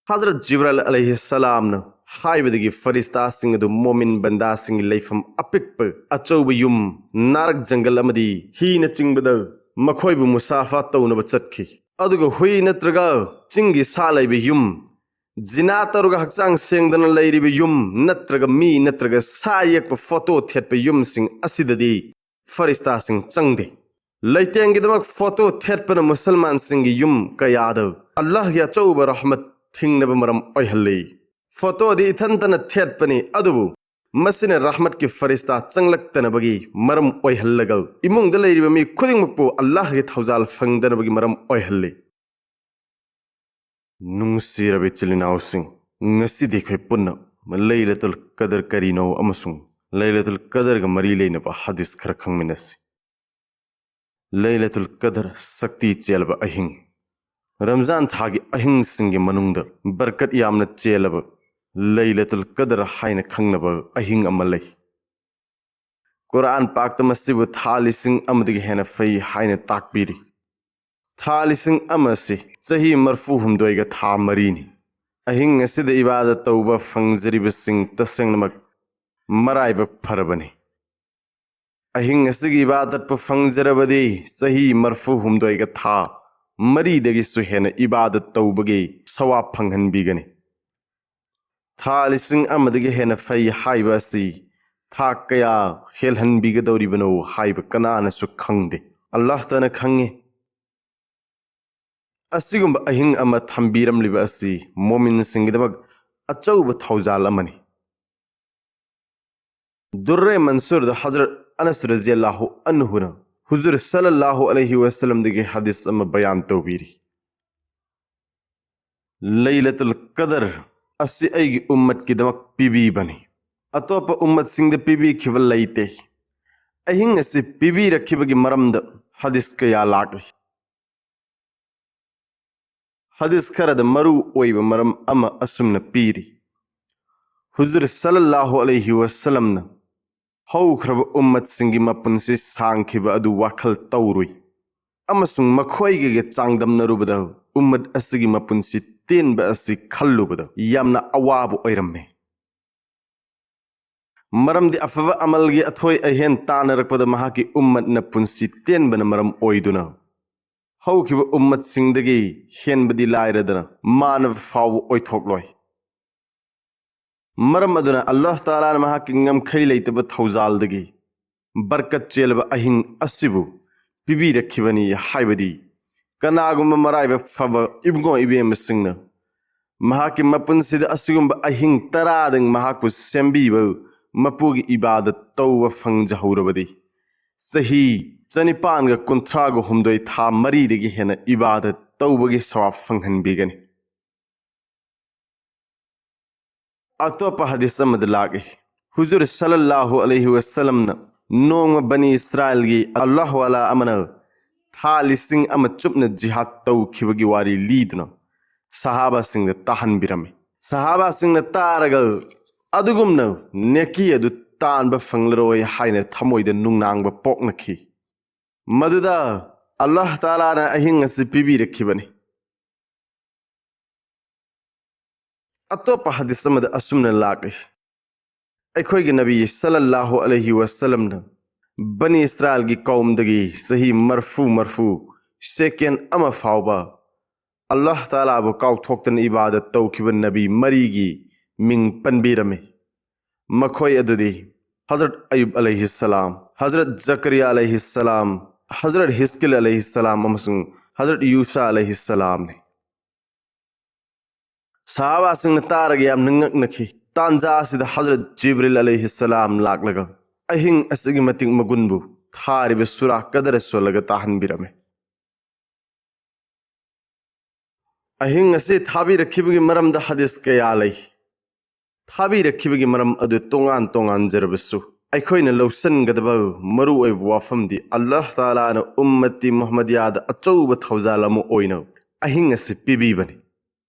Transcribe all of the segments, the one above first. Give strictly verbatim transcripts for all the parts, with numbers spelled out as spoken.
ꯍꯖꯔꯠ ꯖꯤꯕ꯭ꯔꯥꯏꯜ ꯑꯂꯩꯍꯤ ꯁꯂꯥꯝꯅ ꯍꯥꯏꯕꯗꯒꯤ ꯐꯔꯤꯁꯇꯥꯁꯤꯡ ꯑꯗꯨ ꯃꯣꯃꯤꯟ ꯕꯟꯗꯥꯁꯤꯡꯒꯤ ꯂꯩꯐꯝ ꯑꯄꯤꯛꯄ, ꯑꯆꯧꯕ ꯌꯨꯝ, ꯅꯥꯔꯛ ꯖꯪꯒꯜ ꯑꯃꯗꯤ ꯍꯤꯅꯆꯤꯡꯕꯗ ꯃꯈꯣꯏꯕꯨ ꯃꯨꯁꯥꯐꯥ ꯇꯧꯅꯕ ꯆꯠꯈꯤ꯫ ꯑꯗꯨꯒ ꯍꯨꯏ ꯅꯠꯇ꯭ꯔꯒ ꯆꯤꯡꯒꯤ ꯁꯥ ꯂꯩꯕ ꯌꯨꯝ, ꯖꯤꯅꯥ ꯇꯧꯔꯒ ꯍꯛꯆꯥꯡ ꯁꯦꯡꯗꯅ ꯂꯩꯔꯤꯕ ꯌꯨꯝ, ꯅꯠꯇ꯭ꯔꯒ ꯃꯤ ꯅꯠꯇ꯭ꯔꯒ ꯁꯥ ꯌꯦꯛꯄ ꯐꯣꯇꯣ ꯊꯦꯠꯄ ꯌꯨꯝꯁꯤꯡ ꯑꯁꯤꯗꯗꯤ ꯐꯔꯤꯁꯇꯥꯁꯤꯡ ꯆꯪꯗꯦ꯫ ꯂꯩꯇꯦꯡꯒꯤꯗꯃꯛ ꯐꯣꯇꯣ ꯊꯦꯠꯄꯅ ꯃꯨꯁꯜꯃꯥꯟꯁꯤꯡꯒꯤ ꯌꯨꯝ ꯀꯌꯥꯗ ꯑꯜꯂꯥꯍꯒꯤ ꯑꯆꯧꯕ ꯔꯍꯃꯠ ꯊꯤꯡꯅꯕ ꯃꯔꯝ ꯑꯣꯏꯍꯜꯂꯤ꯫ ꯐꯣꯇꯣꯗꯤ ꯏꯊꯟꯇꯅ ꯊꯦꯠꯄꯅꯤ, ꯑꯗꯨꯕꯨ ꯃꯁꯤꯅ ꯔꯍꯃꯠꯀꯤ ꯐꯔꯤꯁꯇꯥ ꯆꯪꯂꯛꯇꯅꯕꯒꯤ ꯃꯔꯝ ꯑꯣꯏꯍꯜꯂꯒ ꯏꯃꯨꯡꯗ ꯂꯩꯔꯤꯕ ꯃꯤ ꯈꯨꯗꯤꯡꯃꯛꯄꯨ ꯑꯜꯂꯥꯍꯒꯤ ꯊꯧꯖꯥꯜ ꯐꯪꯗꯅꯕꯒꯤ ꯃꯔꯝ ꯑꯣꯏꯍꯜꯂꯤ꯫ ꯅꯨꯡꯁꯤꯔꯕ ꯏꯆꯤꯜ ꯏꯅꯥꯎꯁꯤꯡ, ꯉꯁꯤꯗꯤ ꯑꯩꯈꯣꯏ ꯄꯨꯟꯅ ꯂꯩꯂꯇꯨꯜ ꯀꯗꯔ ꯀꯔꯤꯅꯣ ꯑꯃꯁꯨꯡ ꯂꯩꯂꯇꯨꯜ ꯀꯗꯔꯒ ꯃꯔꯤ ꯂꯩꯅꯕ ꯍꯗꯤꯁ ꯈꯔ ꯈꯪꯃꯤꯟꯅꯁꯤ꯫ ꯂꯩꯂꯇꯨꯜ ꯀꯗꯔ ꯁꯛꯇꯤ ꯆꯦꯜꯂꯕ ꯑꯍꯤꯡ꯫ ꯔꯝꯖꯥꯟ ꯊꯥꯒꯤ ꯑꯍꯤꯡꯁꯤꯡꯒꯤ ꯃꯅꯨꯡꯗ ꯕꯔꯀꯠ ꯌꯥꯝꯅ ꯆꯦꯜꯂꯕ ꯂꯩꯂꯇꯨꯜ ꯀꯗꯔ ꯍꯥꯏꯅ ꯈꯪꯅꯕ ꯑꯍꯤꯡ ꯑꯃ ꯂꯩ꯫ ꯀꯨꯔꯥꯟ ꯄꯥꯛꯇ ꯃꯁꯤꯕꯨ ꯊꯥ ꯂꯤꯁꯤꯡ ꯑꯃꯗꯒꯤ ꯍꯦꯟꯅ ꯐꯩ ꯍꯥꯏꯅ ꯇꯥꯛꯄꯤꯔꯤ꯫ ꯊꯥ ꯂꯤꯁꯤꯡ ꯑꯃ ꯑꯁꯤ ꯆꯍꯤ ꯃꯔꯐꯨ ꯍꯨꯝꯗꯣꯏꯒ ꯊꯥ ꯃꯔꯤꯅꯤ꯫ ꯑꯍꯤꯡ ꯑꯁꯤꯗ ꯏꯕꯥꯗꯠ ꯇꯧꯕ ꯐꯪꯖꯔꯤꯕꯁꯤꯡ ꯇꯁꯦꯡꯅꯃꯛ ꯃꯔꯥꯏꯕꯛ ꯐꯔꯕꯅꯤ꯫ ꯑꯍꯤꯡ ꯑꯁꯤꯒꯤ ꯏꯕꯥꯗꯠꯄꯨ ꯐꯪꯖꯔꯕꯗꯤ ꯆꯍꯤ ꯃꯔꯐꯨ ꯍꯨꯝꯗꯣꯏꯒ ꯊꯥ ꯃꯔꯤꯗꯒꯤꯁꯨ ꯍꯦꯟꯅ ꯏꯕꯥꯗꯠ ꯇꯧꯕꯒꯤ ꯁꯋꯥꯕ ꯐꯪꯍꯟꯕꯤꯒꯅꯤ꯫ ꯊꯥ ꯂꯤꯁꯤꯡ ꯑꯃꯗꯒꯤ ꯍꯦꯟꯅ ꯐꯩ ꯍꯥꯏꯕ ꯑꯁꯤ ꯊꯥ ꯀꯌꯥ ꯍꯦꯜꯍꯟꯕꯤꯒꯗꯧꯔꯤꯕꯅꯣ ꯍꯥꯏꯕ ꯀꯅꯥꯅꯁꯨ ꯈꯪꯗꯦ, ꯑꯜꯂꯥꯍꯇꯅ ꯈꯪꯉꯤ꯫ ꯑꯁꯤꯒꯨꯝꯕ ꯑꯍꯤꯡ ꯑꯃ ꯊꯝꯕꯤꯔꯝꯂꯤꯕ ꯑꯁꯤ ꯃꯣꯃꯤꯟꯁꯤꯡꯒꯤꯗꯃꯛ ꯑꯆꯧꯕ ꯊꯧꯖꯥꯜ ꯑꯃꯅꯤ꯫ ꯗꯨꯔꯔꯦ ꯃꯟꯁꯨꯔꯗ ꯍꯖꯔꯠ ꯑꯅꯁ ꯔꯖꯤꯌꯜꯂꯥꯍꯨ ꯑꯟꯍꯨꯅ ꯍꯨꯖꯨꯔ ꯁꯜꯂꯜꯂꯥꯍꯨ ꯑꯂꯩꯍꯤ ꯋꯁꯜꯂꯝꯗꯒꯤ ꯍꯗꯤꯁ ꯑꯃ ꯕꯌꯥꯟ ꯇꯧꯕꯤꯔꯤ꯫ ꯂꯩꯂꯇꯨꯜ ꯀꯗꯔ ꯑꯁꯤ ꯑꯩꯒꯤ ꯎꯝꯃꯠꯀꯤꯗꯃꯛ ꯄꯤꯕꯤꯕꯅꯤ, ꯑꯇꯣꯞꯄ ꯎꯝꯃꯠꯁꯤꯡꯗ ꯄꯤꯕꯤꯈꯤꯕ ꯂꯩꯇꯦ꯫ ꯑꯍꯤꯡ ꯑꯁꯤ ꯄꯤꯕꯤꯔꯛꯈꯤꯕꯒꯤ ꯃꯔꯝꯗ ꯍꯗꯤꯁ ꯀꯌꯥ ꯂꯥꯛꯂꯤ꯫ ꯍꯗꯤꯁ ꯈꯔꯗ ꯃꯔꯨ ꯑꯣꯏꯕ ꯃꯔꯝ ꯑꯃ ꯑꯁꯨꯝꯅ ꯄꯤꯔꯤ: ꯍꯨꯖꯨꯔ ꯁꯜꯂꯜꯂꯥꯍꯨ ꯑꯂꯩꯍꯤ ꯋꯁꯜꯂꯝꯅ ꯍꯧꯈ꯭ꯔꯕ ꯎꯝꯃꯠꯁꯤꯡꯒꯤ ꯃꯄꯨꯟꯁꯤ ꯁꯥꯡꯈꯤꯕ ꯑꯗꯨ ꯋꯥꯈꯜ ꯇꯧꯔꯨꯏ ꯑꯃꯁꯨꯡ ꯃꯈꯣꯏꯒꯤꯒ ꯆꯥꯡꯗꯝꯅꯔꯨꯕꯗ ꯎꯝꯃꯠ ꯑꯁꯤꯒꯤ ꯃꯄꯨꯟꯁꯤ ꯇꯦꯟꯕ ꯑꯁꯤ ꯈꯜꯂꯨꯕꯗ ꯌꯥꯝꯅ ꯑꯋꯥꯕ ꯑꯣꯏꯔꯝꯃꯤ꯫ ꯃꯔꯝꯗꯤ ꯑꯐꯕ ꯑꯃꯜꯒꯤ ꯑꯊꯣꯏ ꯑꯍꯦꯟ ꯇꯥꯟꯅꯔꯛꯄꯗ ꯃꯍꯥꯛꯀꯤ ꯎꯝꯃꯠꯅ ꯄꯨꯟꯁꯤ ꯇꯦꯟꯕꯅ ꯃꯔꯝ ꯑꯣꯏꯗꯨꯅ ꯍꯧꯈꯤꯕ ꯎꯝꯃꯠꯁꯤꯡꯗꯒꯤ ꯍꯦꯟꯕꯗꯤ ꯂꯥꯏꯔꯗꯅ ꯃꯥꯅꯕ ꯐꯥꯎꯕ ꯑꯣꯏꯊꯣꯛꯂꯣꯏ꯫ ꯃꯔꯝ ꯑꯗꯨꯅ ꯑꯜꯂꯥꯍ ꯇꯥꯂꯥꯅ ꯃꯍꯥꯛꯀꯤ ꯉꯝꯈꯩ ꯂꯩꯇꯕ ꯊꯧꯖꯥꯜꯗꯒꯤ ꯕꯔꯀꯠ ꯆꯦꯜꯂꯕ ꯑꯍꯤꯡ ꯑꯁꯤꯕꯨ ꯄꯤꯕꯤꯔꯛꯈꯤꯕꯅꯤ꯫ ꯍꯥꯏꯕꯗꯤ ꯀꯅꯥꯒꯨꯝꯕ ꯃꯔꯥꯏꯕꯛ ꯐꯕ ꯏꯕꯨꯡꯉꯣ ꯏꯕꯦꯝꯃꯁꯤꯡꯅ ꯃꯍꯥꯛꯀꯤ ꯃꯄꯨꯟꯁꯤꯗ ꯑꯁꯤꯒꯨꯝꯕ ꯑꯍꯤꯡ ꯇꯔꯥꯗꯪ ꯃꯍꯥꯛꯄꯨ ꯁꯦꯝꯕꯤꯕ ꯃꯄꯨꯒꯤ ꯏꯕꯥꯗꯠ ꯇꯧꯕ ꯐꯪꯖꯍꯧꯔꯕꯗꯤ ꯆꯍꯤ ꯆꯅꯤꯄꯥꯟꯒ ꯀꯨꯟꯊ꯭ꯔꯥꯒ ꯍꯨꯝꯗꯣꯏ ꯊꯥ ꯃꯔꯤꯗꯒꯤ ꯍꯦꯟꯅ ꯏꯕꯥꯗꯠ ꯇꯧꯕꯒꯤ ꯁꯋꯥꯕ ꯐꯪꯍꯟꯕꯤꯒꯅꯤ꯫ ꯑꯇꯣꯞꯄ ꯍꯗꯤꯁ ꯑꯃꯗ ꯂꯥꯛꯏ, ꯍꯨꯖꯨꯔ ꯁꯜꯂꯜꯂꯥꯍꯨ ꯑꯂꯩꯍꯤ ꯋꯁꯜꯂꯝꯅ ꯅꯣꯡꯃ ꯕꯅꯤ ꯏꯁꯔꯥꯏꯜꯒꯤ ꯑꯜꯂꯥꯍꯨ ꯑꯂꯥ ꯑꯃꯅ ꯊꯥ ꯂꯤꯁꯤꯡ ꯑꯃ ꯆꯨꯞꯅ ꯖꯤꯍꯥꯗ ꯇꯧꯈꯤꯕꯒꯤ ꯋꯥꯔꯤ ꯂꯤꯗꯨꯅ ꯁꯍꯥꯕꯥꯁꯤꯡꯗ ꯇꯥꯍꯟꯕꯤꯔꯝꯃꯤ꯫ ꯁꯍꯥꯕꯥꯁꯤꯡꯅ ꯇꯥꯔꯒ ꯑꯗꯨꯒꯨꯝꯅ ꯅꯦꯀꯤ ꯑꯗꯨ ꯇꯥꯟꯕ ꯐꯪꯂꯔꯣꯏ ꯍꯥꯏꯅ ꯊꯃꯣꯏꯗ ꯅꯨꯡꯅꯥꯡꯕ ꯄꯣꯛꯅꯈꯤ꯫ ꯃꯗꯨꯗ ꯑꯜꯂꯥꯍ ꯇꯥꯂꯥꯅ ꯑꯍꯤꯡ ꯑꯁꯤ ꯄꯤꯕꯤꯔꯛꯈꯤꯕꯅꯤ꯫ ꯑꯇꯣꯞꯄ ꯍꯗꯤꯁ ꯑꯃꯗ ꯑꯁꯨꯝꯅ ꯂꯥꯛꯂꯤ, ꯑꯩꯈꯣꯏꯒꯤ ꯅꯕꯤ ꯁꯜꯂꯜꯂꯥꯍꯨ ꯑꯂꯩꯍꯤ ꯋꯁꯜꯂꯝꯅ ꯕꯅꯤ ꯏꯁꯔꯥꯏꯜꯒꯤ ꯀꯧꯝꯗꯒꯤ ꯆꯍꯤ ꯃꯔꯐꯨ ꯃꯔꯐꯨ ꯁꯦꯀꯦꯟ ꯑꯃ ꯐꯥꯎꯕ ꯑꯜꯂꯥꯍ ꯇꯥꯂꯥꯕꯨ ꯀꯥꯎꯊꯣꯛꯇꯅ ꯏꯕꯥꯗꯠ ꯇꯧꯈꯤꯕ ꯅꯕꯤ ꯃꯔꯤꯒꯤ ꯃꯤꯡ ꯄꯟꯕꯤꯔꯝꯃꯤ꯫ ꯃꯈꯣꯏ ꯑꯗꯨꯗꯤ ꯍꯖꯔꯠ ꯑꯌꯨꯕ ꯑꯂꯩꯍꯤ ꯁꯂꯥꯝ, ꯍꯖꯔꯠ ꯖꯀꯔꯤꯌꯥ ꯑꯂꯩꯍꯤ ꯁꯂꯥꯝ, ꯍꯖꯔꯠ ꯍꯤꯁꯀꯤꯜ ꯑꯂꯩꯍꯤ ꯁꯂꯥꯝ ꯑꯃꯁꯨꯡ ꯍꯖꯔꯠ ꯌꯨꯁꯥ ꯑꯂꯩꯍꯤ ꯁꯂꯥꯝꯅꯤ꯫ ꯁꯍꯥꯕꯥꯁꯤꯡꯅ ꯇꯥꯔꯒ ꯌꯥꯝꯅ ꯉꯛꯅꯈꯤ꯫ ꯇꯥꯟꯖꯥ ꯑꯁꯤꯗ ꯍꯖꯔꯠ ꯖꯤꯕ꯭ꯔꯤꯜ ꯑꯂꯩꯍꯤ ꯁꯂꯥꯝ ꯂꯥꯛꯂꯒ ꯑꯍꯤꯡ ꯑꯁꯤꯒꯤ ꯃꯇꯤꯛ ꯃꯒꯨꯟꯕꯨ ꯊꯥꯔꯤꯕ ꯁꯨꯔꯥ ꯀꯗꯔ ꯁꯣꯜꯂꯒ ꯇꯥꯍꯟꯕꯤꯔꯝꯃꯤ꯫ ꯑꯍꯤꯡ ꯑꯁꯤ ꯊꯥꯕꯤꯔꯛꯈꯤꯕꯒꯤ ꯃꯔꯝꯗ ꯍꯗꯤꯁ ꯀꯌꯥ ꯂꯩ꯫ ꯊꯥꯕꯤꯔꯛꯈꯤꯕꯒꯤ ꯃꯔꯝ ꯑꯗꯨ ꯇꯣꯉꯥꯟ ꯇꯣꯉꯥꯟꯖꯔꯕꯁꯨ, ꯑꯩꯈꯣꯏꯅ ꯂꯧꯁꯤꯟꯒꯗꯕ ꯃꯔꯨꯑꯣꯏꯕ ꯋꯥꯐꯝꯗꯤ ꯑꯜꯂꯥꯍ ꯇꯥꯂꯥꯅ ꯎꯝꯃꯠꯇꯤ ꯃꯨꯍꯝꯃꯗꯤꯌꯥꯗ ꯑꯆꯧꯕ ꯊꯧꯖꯥꯜ ꯑꯃ ꯑꯣꯏꯅ ꯑꯍꯤꯡ ꯑꯁꯤ ꯄꯤꯕꯤꯕꯅꯤ꯫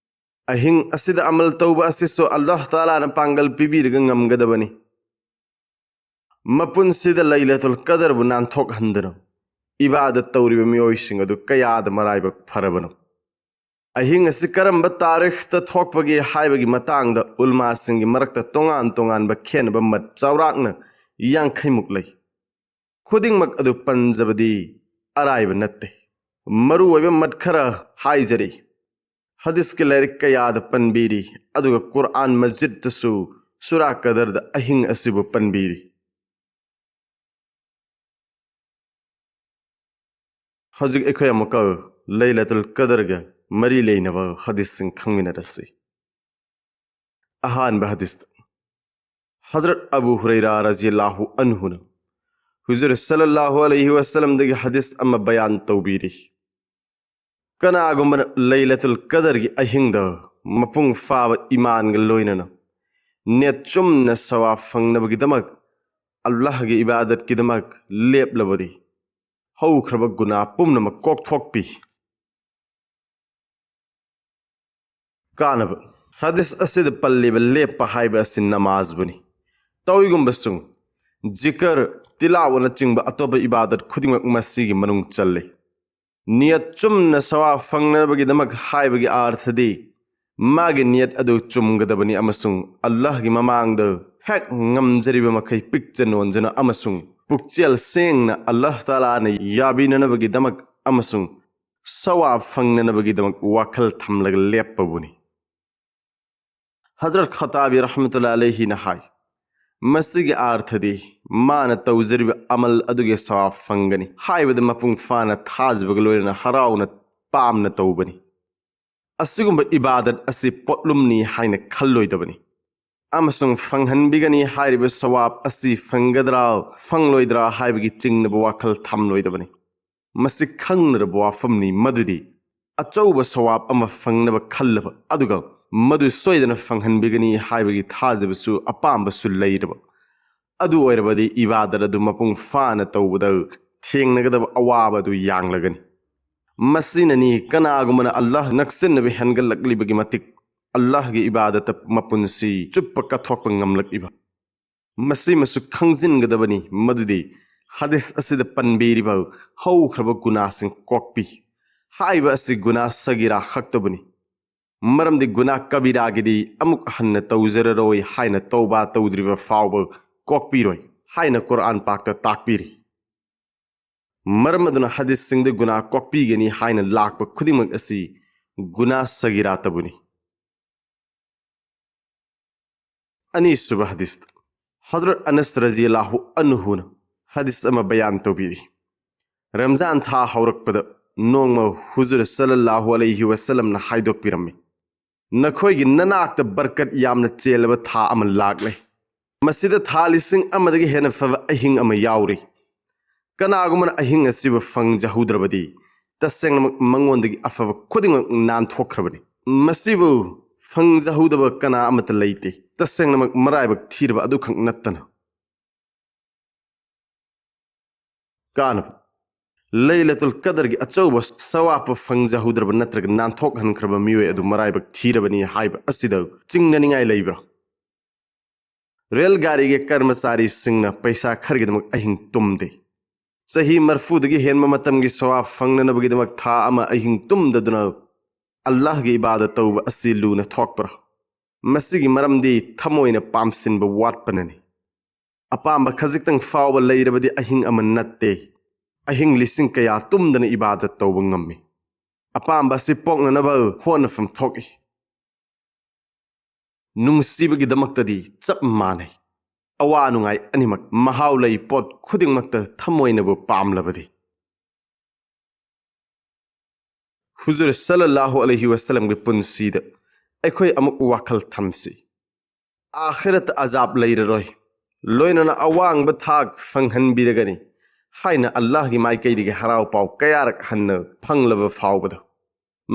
ꯑꯍꯤꯡ ꯑꯁꯤꯗ ꯑꯃꯜ ꯇꯧꯕ ꯑꯁꯤꯁꯨ ꯑꯜꯂꯥꯍ ꯇꯥꯂꯥꯅ ꯄꯥꯡꯒꯜ ꯄꯤꯕꯤꯔꯒ ꯉꯝꯒꯗꯕꯅꯤ꯫ ꯃꯄꯨꯟꯁꯤꯗ ꯂꯩꯂꯇꯨꯜ ꯀꯗꯔꯕꯨ ꯅꯥꯟꯊꯣꯛꯍꯟꯗꯅ ꯏꯕꯥꯗꯠ ꯇꯧꯔꯤꯕ ꯃꯤꯑꯣꯏꯁꯤꯡ ꯑꯗꯨ ꯀꯌꯥꯗ ꯃꯔꯥꯏꯕꯛ ꯐꯔꯕꯅꯣ! ꯑꯍꯤꯡ ꯑꯁꯤ ꯀꯔꯝꯕ ꯇꯥꯔꯤꯈꯇ ꯊꯣꯛꯄꯒꯦ ꯍꯥꯏꯕꯒꯤ ꯃꯇꯥꯡꯗ ꯎꯂꯃꯥꯁꯤꯡꯒꯤ ꯃꯔꯛꯇ ꯇꯣꯉꯥꯟ ꯇꯣꯉꯥꯟꯕ ꯈꯦꯠꯅꯕ ꯃꯠ ꯆꯥꯎꯔꯥꯛꯅ ꯌꯥꯡꯈꯩꯃꯨꯛ ꯂꯩ꯫ ꯈꯨꯗꯤꯡꯃꯛ ꯑꯗꯨ ꯄꯟꯖꯕꯗꯤ ꯑꯔꯥꯏꯕ ꯅꯠꯇꯦ꯫ ꯃꯔꯨꯑꯣꯏꯕ ꯃꯠ ꯈꯔ ꯍꯥꯏꯖꯔꯤ꯫ ꯍꯗꯤꯁꯀꯤ ꯂꯥꯏꯔꯤꯛ ꯀꯌꯥꯗ ꯄꯟꯕꯤꯔꯤ, ꯑꯗꯨꯒ ꯀꯨꯔꯑꯥꯟ ꯃꯖꯤꯗꯇꯁꯨ ꯁꯨꯔꯥ ꯀꯗꯔꯗ ꯑꯍꯤꯡ ꯑꯁꯤꯕꯨ ꯄꯟꯕꯤꯔꯤ꯫ ꯍꯧꯖꯤꯛ ꯑꯩꯈꯣꯏ ꯑꯃꯨꯛꯀ ꯂꯩꯂꯇꯨꯜ ꯀꯗꯔꯒ ꯃꯔꯤ ꯂꯩꯅꯕ ꯍꯗꯤꯁꯁꯤꯡ ꯈꯪꯃꯤꯟꯅꯔꯁꯤ꯫ ꯑꯍꯥꯟꯕ ꯍꯗꯤꯁꯇ ꯍꯖꯔꯠ ꯑꯕꯨ ꯍꯨꯔꯩꯔꯥ ꯔꯖꯤꯌꯜꯂꯥꯍꯨ ꯑꯟꯍꯨꯅ ꯍꯨꯖꯨꯔ ꯁꯜꯂꯜꯂꯥꯍꯨ ꯑꯂꯩꯍꯤ ꯋꯁꯜꯂꯝꯗꯒꯤ ꯍꯗꯤꯁ ꯑꯃ ꯕꯌꯥꯟ ꯇꯧꯕꯤꯔꯤ꯫ ꯀꯅꯥꯒꯨꯝꯕꯅ ꯂꯩꯂꯇꯨꯜ ꯀꯗꯔꯒꯤ ꯑꯍꯤꯡꯗ ꯃꯄꯨꯡ ꯐꯥꯕ ꯏꯃꯥꯟꯒ ꯂꯣꯏꯅꯅ ꯅꯦꯠ ꯆꯨꯝꯅ ꯁꯋꯥꯕ ꯐꯪꯅꯕꯒꯤꯗꯃꯛ ꯑꯜꯂꯥꯍꯒꯤ ꯏꯕꯥꯗꯠꯀꯤꯗꯃꯛ ꯂꯦꯞꯂꯕꯗꯤ, ꯍꯧꯈ꯭ꯔꯕ ꯒꯨꯅꯥ ꯄꯨꯝꯅꯃꯛ ꯀꯣꯛꯊꯣꯛꯄꯤ꯫ ꯀꯥꯟꯅꯕ꯫ ꯍꯗꯤꯁ ꯑꯁꯤꯗ ꯄꯜꯂꯤꯕ ꯂꯦꯞꯄ ꯍꯥꯏꯕ ꯑꯁꯤ ꯅꯃꯥꯖꯕꯨꯅꯤ꯫ ꯇꯧꯏꯒꯨꯝꯕꯁꯨꯡ ꯖꯤꯀꯔ, ꯇꯤꯂꯥꯋꯅꯆꯤꯡꯕ ꯑꯇꯣꯞꯄ ꯏꯕꯥꯗꯠ ꯈꯨꯗꯤꯡꯃꯛ ꯃꯁꯤꯒꯤ ꯃꯅꯨꯡ ꯆꯜꯂꯤ꯫ ꯅꯤꯌꯠ ꯆꯨꯝꯅ ꯁꯋꯥꯕ ꯐꯪꯅꯕꯒꯤꯗꯃꯛ ꯍꯥꯏꯕꯒꯤ ꯑꯥꯔꯊꯗꯤ ꯃꯥꯒꯤ ꯅꯤꯌꯠ ꯑꯗꯨ ꯆꯨꯝꯒꯗꯕꯅꯤ ꯑꯃꯁꯨꯡ ꯑꯜꯂꯥꯍꯒꯤ ꯃꯃꯥꯡꯗ ꯍꯦꯛ ꯉꯝꯖꯔꯤꯕ ꯃꯈꯩ ꯄꯤꯛꯆ ꯅꯣꯟꯖꯅ ꯑꯃꯁꯨꯡ ꯄꯨꯛꯆꯦꯜ ꯁꯦꯡꯅ ꯑꯜꯂꯥꯍ ꯇꯥꯂꯥꯅ ꯌꯥꯕꯤꯅꯅꯕꯒꯤꯗꯃꯛ ꯑꯃꯁꯨꯡ ꯁꯋꯥꯕ ꯐꯪꯅꯅꯕꯒꯤꯗꯃꯛ ꯋꯥꯈꯜ ꯊꯝꯂꯒ ꯂꯦꯞꯄꯕꯨꯅꯤ꯫ ꯍꯖꯔꯠ ꯈꯇꯥꯕꯤ ꯔꯍꯃꯇꯨꯜꯂꯥ ꯑꯂꯩꯍꯤꯅ ꯍꯥꯏ, ꯃꯁꯤꯒꯤ ꯑꯥꯔꯊꯗꯤ ꯃꯥꯅ ꯇꯧꯖꯔꯤꯕ ꯑꯃꯜ ꯑꯗꯨꯒꯤ ꯁꯋꯥꯕ ꯐꯪꯒꯅꯤ ꯍꯥꯏꯕꯗ ꯃꯄꯨꯡ ꯐꯥꯅ ꯊꯥꯖꯕꯒ ꯂꯣꯏꯅꯅ ꯍꯔꯥꯎꯅ ꯄꯥꯝꯅ ꯇꯧꯕꯅꯤ꯫ ꯑꯁꯤꯒꯨꯝꯕ ꯏꯕꯥꯗꯠ ꯑꯁꯤ ꯄꯣꯠꯂꯨꯝꯅꯤ ꯍꯥꯏꯅ ꯈꯜꯂꯣꯏꯗꯕꯅꯤ ꯑꯃꯁꯨꯡ ꯐꯪꯍꯟꯕꯤꯒꯅꯤ ꯍꯥꯏꯔꯤꯕ ꯁꯋꯥꯕ ꯑꯁꯤ ꯐꯪꯒꯗ꯭ꯔꯥ ꯐꯪꯂꯣꯏꯗ꯭ꯔꯥ ꯍꯥꯏꯕꯒꯤ ꯆꯤꯡꯅꯕ ꯋꯥꯈꯜ ꯊꯝꯂꯣꯏꯗꯕꯅꯤ꯫ ꯃꯁꯤ ꯈꯪꯅꯔꯕ ꯋꯥꯐꯝꯅꯤ ꯃꯗꯨꯗꯤ ꯑꯆꯧꯕ ꯁꯋꯥꯕ ꯑꯃ ꯐꯪꯅꯕ ꯈꯜꯂꯕ ꯑꯗꯨꯒ ꯃꯗꯨ ꯁꯣꯏꯗꯅ ꯐꯪꯍꯟꯕꯤꯒꯅꯤ ꯍꯥꯏꯕꯒꯤ ꯊꯥꯖꯕꯁꯨ ꯑꯄꯥꯝꯕꯁꯨ ꯂꯩꯔꯕ ꯑꯗꯨ ꯑꯣꯏꯔꯕꯗꯤ ꯏꯕꯥꯗꯠ ꯑꯗꯨ ꯃꯄꯨꯡ ꯐꯥꯅ ꯇꯧꯕꯗ ꯊꯦꯡꯅꯒꯗꯕ ꯑꯋꯥꯕ ꯑꯗꯨ ꯌꯥꯡꯂꯒꯅꯤ꯫ ꯃꯁꯤꯅꯅꯤ ꯀꯅꯥꯒꯨꯝꯕꯅ ꯑꯜꯂꯥꯍ ꯅꯛꯁꯤꯟꯅꯕ ꯍꯦꯟꯒꯠꯂꯛꯂꯤꯕꯒꯤ ꯃꯇꯤꯛ ꯑꯜꯂꯥꯍꯒꯤ ꯏꯕꯥꯗꯠꯇ ꯃꯄꯨꯟꯁꯤ ꯆꯨꯞꯄ ꯀꯠꯊꯣꯛꯄ ꯉꯝꯂꯛꯂꯤꯕ꯫ ꯃꯁꯤꯃꯁꯨ ꯈꯪꯖꯤꯟꯒꯗꯕꯅꯤ ꯃꯗꯨꯗꯤ ꯍꯗꯤꯁ ꯑꯁꯤꯗ ꯄꯟꯕꯤꯔꯤꯕ ꯍꯧꯈ꯭ꯔꯕ ꯒꯨꯅꯥꯁꯤꯡ ꯀꯣꯛꯄꯤ ꯍꯥꯏꯕ ꯑꯁꯤ ꯒꯨꯅꯥ ꯁꯒꯤꯔꯥ ꯈꯛꯇꯕꯨꯅꯤ꯫ ꯃꯔꯝꯗꯤ ꯒꯨꯅꯥ ꯀꯕꯤꯔꯥꯒꯤꯗꯤ ꯑꯃꯨꯛ ꯍꯟꯅ ꯇꯧꯖꯔꯔꯣꯏ ꯍꯥꯏꯅ ꯇꯧꯕꯥ ꯇꯧꯗ꯭ꯔꯤꯕ ꯐꯥꯎꯕ ꯀꯣꯛꯄꯤꯔꯣꯏ ꯍꯥꯏꯅ ꯀꯨꯔꯥꯟ ꯄꯥꯛꯇ ꯇꯥꯛꯄꯤꯔꯤ꯫ ꯃꯔꯝ ꯑꯗꯨꯅ ꯍꯗꯤꯁꯁꯤꯡꯗ ꯒꯨꯅꯥ ꯀꯣꯛꯄꯤꯒꯅꯤ ꯍꯥꯏꯅ ꯂꯥꯛꯄ ꯈꯨꯗꯤꯡꯃꯛ ꯑꯁꯤ ꯒꯨꯅꯥ ꯁꯒꯤꯔꯥꯇꯕꯨꯅꯤ꯫ ꯑꯅꯤꯁꯨꯕ ꯍꯗꯤꯁꯇ ꯍꯖꯔꯠ ꯑꯅꯁ ꯔꯖꯤꯌꯜꯂꯥꯍꯨ ꯑꯟꯍꯨꯅ ꯍꯗꯤꯁ ꯑꯃ ꯕꯌꯥꯟ ꯇꯧꯕꯤꯔꯤ꯫ ꯔꯝꯖꯥꯟ ꯊꯥ ꯍꯧꯔꯛꯄꯗ ꯅꯣꯡꯃ ꯍꯨꯖꯨꯔ ꯁꯜꯂꯜꯂꯥꯍꯨ ꯑꯂꯩꯍꯤ ꯋꯁꯜꯂꯝꯅ ꯍꯥꯏꯗꯣꯛꯄꯤꯔꯝꯃꯤ, "ꯅꯈꯣꯏꯒꯤ ꯅꯅꯥꯛꯇ ꯕꯔꯀꯠ ꯌꯥꯝꯅ ꯆꯦꯜꯂꯕ ꯊꯥ ꯑꯃ ꯂꯥꯛꯂꯦ꯫ ꯃꯁꯤꯗ ꯊꯥ ꯂꯤꯁꯤꯡ ꯑꯃꯗꯒꯤ ꯍꯦꯟꯅ ꯐꯕ ꯑꯍꯤꯡ ꯑꯃ ꯌꯥꯎꯔꯤ꯫ ꯀꯅꯥꯒꯨꯝꯕꯅ ꯑꯍꯤꯡ ꯑꯁꯤꯕꯨ ꯐꯪꯖꯍꯧꯗ꯭ꯔꯕꯗꯤ, ꯇꯁꯦꯡꯅꯃꯛ ꯃꯉꯣꯟꯗꯒꯤ ꯑꯐꯕ ꯈꯨꯗꯤꯡꯃꯛ ꯅꯥꯟꯊꯣꯛꯈ꯭ꯔꯕꯅꯤ꯫ ꯃꯁꯤꯕꯨ ꯐꯪꯖꯍꯧꯗꯕ ꯀꯅꯥ ꯑꯃꯠꯇ ꯂꯩꯇꯦ, ꯇꯁꯦꯡꯅꯃꯛ ꯃꯔꯥꯏꯕꯛ ꯊꯤꯔꯕ ꯑꯗꯨꯈꯛ ꯅꯠꯇꯅ"꯫ ꯀꯥꯟꯅꯕ: ꯂꯩꯂꯇꯨꯜ ꯀꯗꯔꯒꯤ ꯑꯆꯧꯕ ꯁꯋꯥꯞꯄꯨ ꯐꯪꯖꯍꯧꯗ꯭ꯔꯕ ꯅꯠꯇ꯭ꯔꯒ ꯅꯥꯟꯊꯣꯛꯍꯟꯈ꯭ꯔꯕ ꯃꯤꯑꯣꯏ ꯑꯗꯨ ꯃꯔꯥꯏꯕꯛ ꯊꯤꯔꯕꯅꯤ ꯍꯥꯏꯕ ꯑꯁꯤꯗ ꯆꯤꯡꯅꯅꯤꯡꯉꯥꯏ ꯂꯩꯕ꯭ꯔꯥ? ꯔꯦꯜ ꯒꯥꯔꯤꯒꯤ ꯀꯔꯃꯆꯥꯔꯤꯁꯤꯡꯅ ꯄꯩꯁꯥ ꯈꯔꯒꯤꯗꯃꯛ ꯑꯍꯤꯡ ꯇꯨꯝꯗꯦ꯫ ꯆꯍꯤ ꯃꯔꯐꯨꯗꯒꯤ ꯍꯦꯟꯕ ꯃꯇꯝꯒꯤ ꯁꯋꯥꯞ ꯐꯪꯅꯅꯕꯒꯤꯗꯃꯛ ꯊꯥ ꯑꯃ ꯑꯍꯤꯡ ꯇꯨꯝꯗꯗꯨꯅ ꯑꯜꯂꯥꯍꯒꯤ ꯏꯕꯥꯗꯠ ꯇꯧꯕ ꯑꯁꯤ ꯂꯨꯅ ꯊꯣꯛꯄ꯭ꯔꯥ? ꯃꯁꯤꯒꯤ ꯃꯔꯝꯗꯤ ꯊꯃꯣꯏꯅ ꯄꯥꯝꯁꯤꯟꯕ ꯋꯥꯠꯄꯅꯅꯤ꯫ ꯑꯄꯥꯝꯕ ꯈꯖꯤꯛꯇꯪ ꯐꯥꯎꯕ ꯂꯩꯔꯕꯗꯤ ꯑꯍꯤꯡ ꯑꯃ ꯅꯠꯇꯦ, ꯑꯍꯤꯡ ꯂꯤꯁꯤꯡ ꯀꯌꯥ ꯇꯨꯝꯗꯅ ꯏꯕꯥꯗꯠ ꯇꯧꯕ ꯉꯝꯃꯤ꯫ ꯑꯄꯥꯝꯕ ꯑꯁꯤ ꯄꯣꯛꯅꯅꯕ ꯍꯣꯠꯅꯐꯝ ꯊꯣꯛꯏ꯫ ꯅꯨꯡꯁꯤꯕꯒꯤꯗꯃꯛꯇꯗꯤ ꯆꯞ ꯃꯥꯟꯅꯩ꯫ ꯑꯋꯥ ꯅꯨꯡꯉꯥꯏ ꯑꯅꯤꯃꯛ ꯃꯍꯥꯎ ꯂꯩ ꯄꯣꯠ ꯈꯨꯗꯤꯡꯃꯛꯇ ꯊꯃꯣꯏꯅꯕꯨ ꯄꯥꯝꯂꯕꯗꯤ꯫ ꯍꯨꯖꯨꯔ ꯁꯜꯂꯜꯂꯥꯍꯨ ꯑꯂꯩꯍꯤ ꯋꯁꯜꯂꯝꯒꯤ ꯄꯨꯟꯁꯤꯗ ꯑꯩꯈꯣꯏ ꯑꯃꯨꯛ ꯋꯥꯈꯜ ꯊꯝꯁꯤ꯫ "ꯑꯥꯈꯤꯔꯠꯇ ꯑꯖꯥꯕ ꯂꯩꯔꯔꯣꯏ, ꯂꯣꯏꯅꯅ ꯑꯋꯥꯡꯕ ꯊꯥꯛ ꯐꯪꯍꯟꯕꯤꯔꯒꯅꯤ" ꯍꯥꯏꯅ ꯑꯜꯂꯥꯍꯒꯤ ꯃꯥꯏꯀꯩꯗꯒꯤ ꯍꯔꯥꯎ ꯄꯥꯎ ꯀꯌꯥꯔꯛ ꯍꯟꯅ ꯐꯪꯂꯕ ꯐꯥꯎꯕꯗ,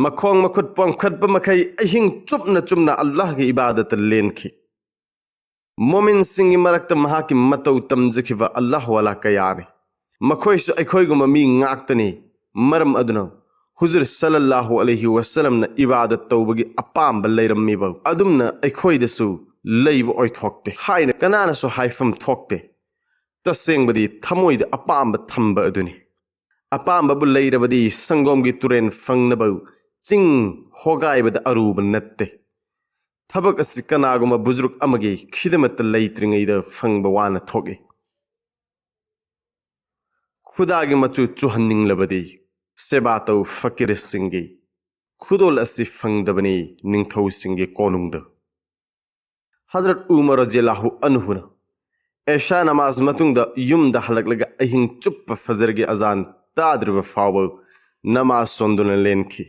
ꯃꯈꯣꯡ ꯃꯈꯨꯠ ꯄꯣꯝꯈꯠꯄ ꯃꯈꯩ ꯑꯍꯤꯡ ꯆꯨꯞꯅ ꯆꯨꯝꯅ ꯑꯜꯂꯥꯍꯒꯤ ꯏꯕꯥꯗꯠꯇ ꯂꯦꯟꯈꯤ꯫ ꯃꯣꯃꯤꯟꯁꯤꯡꯒꯤ ꯃꯔꯛꯇ ꯃꯍꯥꯛꯀꯤ ꯃꯇꯧ ꯇꯝꯖꯈꯤꯕ ꯑꯜꯂꯥꯍ ꯋꯥꯂꯥ ꯀꯌꯥꯅꯤ꯫ ꯃꯈꯣꯏꯁꯨ ꯑꯩꯈꯣꯏꯒꯨꯝꯕ ꯃꯤ ꯉꯥꯛꯇꯅꯤ꯫ ꯃꯔꯝ ꯑꯗꯨꯅ ꯍꯨꯖꯨꯔ ꯁꯜꯂꯜꯂꯥꯍꯨ ꯑꯂꯩꯍꯤ ꯋꯁꯜꯂꯝꯅ ꯏꯕꯥꯗꯠ ꯇꯧꯕꯒꯤ ꯑꯄꯥꯝꯕ ꯂꯩꯔꯝꯃꯤꯕ ꯑꯗꯨꯝꯅ ꯑꯩꯈꯣꯏꯗꯁꯨ ꯂꯩꯕ ꯑꯣꯏꯊꯣꯛꯇꯦ ꯍꯥꯏꯅ ꯀꯅꯥꯅꯁꯨ ꯍꯥꯏꯐꯝ ꯊꯣꯛꯇꯦ꯫ ꯇꯁꯦꯡꯕꯗꯤ ꯊꯃꯣꯏꯗ ꯑꯄꯥꯝꯕ ꯊꯝꯕ ꯑꯗꯨꯅꯤ꯫ ꯑꯄꯥꯝꯕꯕꯨ ꯂꯩꯔꯕꯗꯤ ꯁꯪꯒꯣꯝꯒꯤ ꯇꯨꯔꯦꯟ ꯐꯪꯅꯕ ꯆꯤꯡ ꯍꯣꯒꯥꯏꯕꯗ ꯑꯔꯨꯕ ꯅꯠꯇꯦ꯫ ꯊꯕꯛ ꯑꯁꯤ ꯀꯅꯥꯒꯨꯝꯕ ꯕꯨꯖꯨꯔꯨꯛ ꯑꯃꯒꯤ ꯈꯤꯗꯃꯠꯇ ꯂꯩꯇ꯭ꯔꯤꯉꯩꯗ ꯐꯪꯕ ꯋꯥꯅ ꯊꯣꯛꯏ꯫ ꯈꯨꯗꯥꯒꯤ ꯃꯆꯨ ꯆꯨꯍꯟꯅꯤꯡꯂꯕꯗꯤ ꯁꯦꯕꯥ ꯇꯧ ꯐꯀꯤꯔꯁꯤꯡꯒꯤ ꯈꯨꯗꯣꯜ ꯑꯁꯤ ꯐꯪꯗꯕꯅꯤ ꯅꯤꯡꯊꯧꯁꯤꯡꯒꯤ ꯀꯣꯅꯨꯡꯗ꯫ ꯍꯖꯔꯠ ꯎꯃꯔ ꯔꯖꯤꯌꯜꯂꯥꯍꯨ ꯑꯟꯍꯨꯅ ꯑꯦꯁꯥ ꯅꯃꯥꯖ ꯃꯇꯨꯡꯗ ꯌꯨꯝꯗ ꯍꯜꯂꯛꯂꯒ ꯑꯍꯤꯡ ꯆꯨꯞꯄ ꯐꯖꯔꯒꯤ ꯑꯖꯥꯟ ꯇꯥꯗ꯭ꯔꯤꯕ ꯐꯥꯎꯕ ꯅꯃꯥꯖ ꯁꯣꯟꯗꯨꯅ ꯂꯦꯟꯈꯤ꯫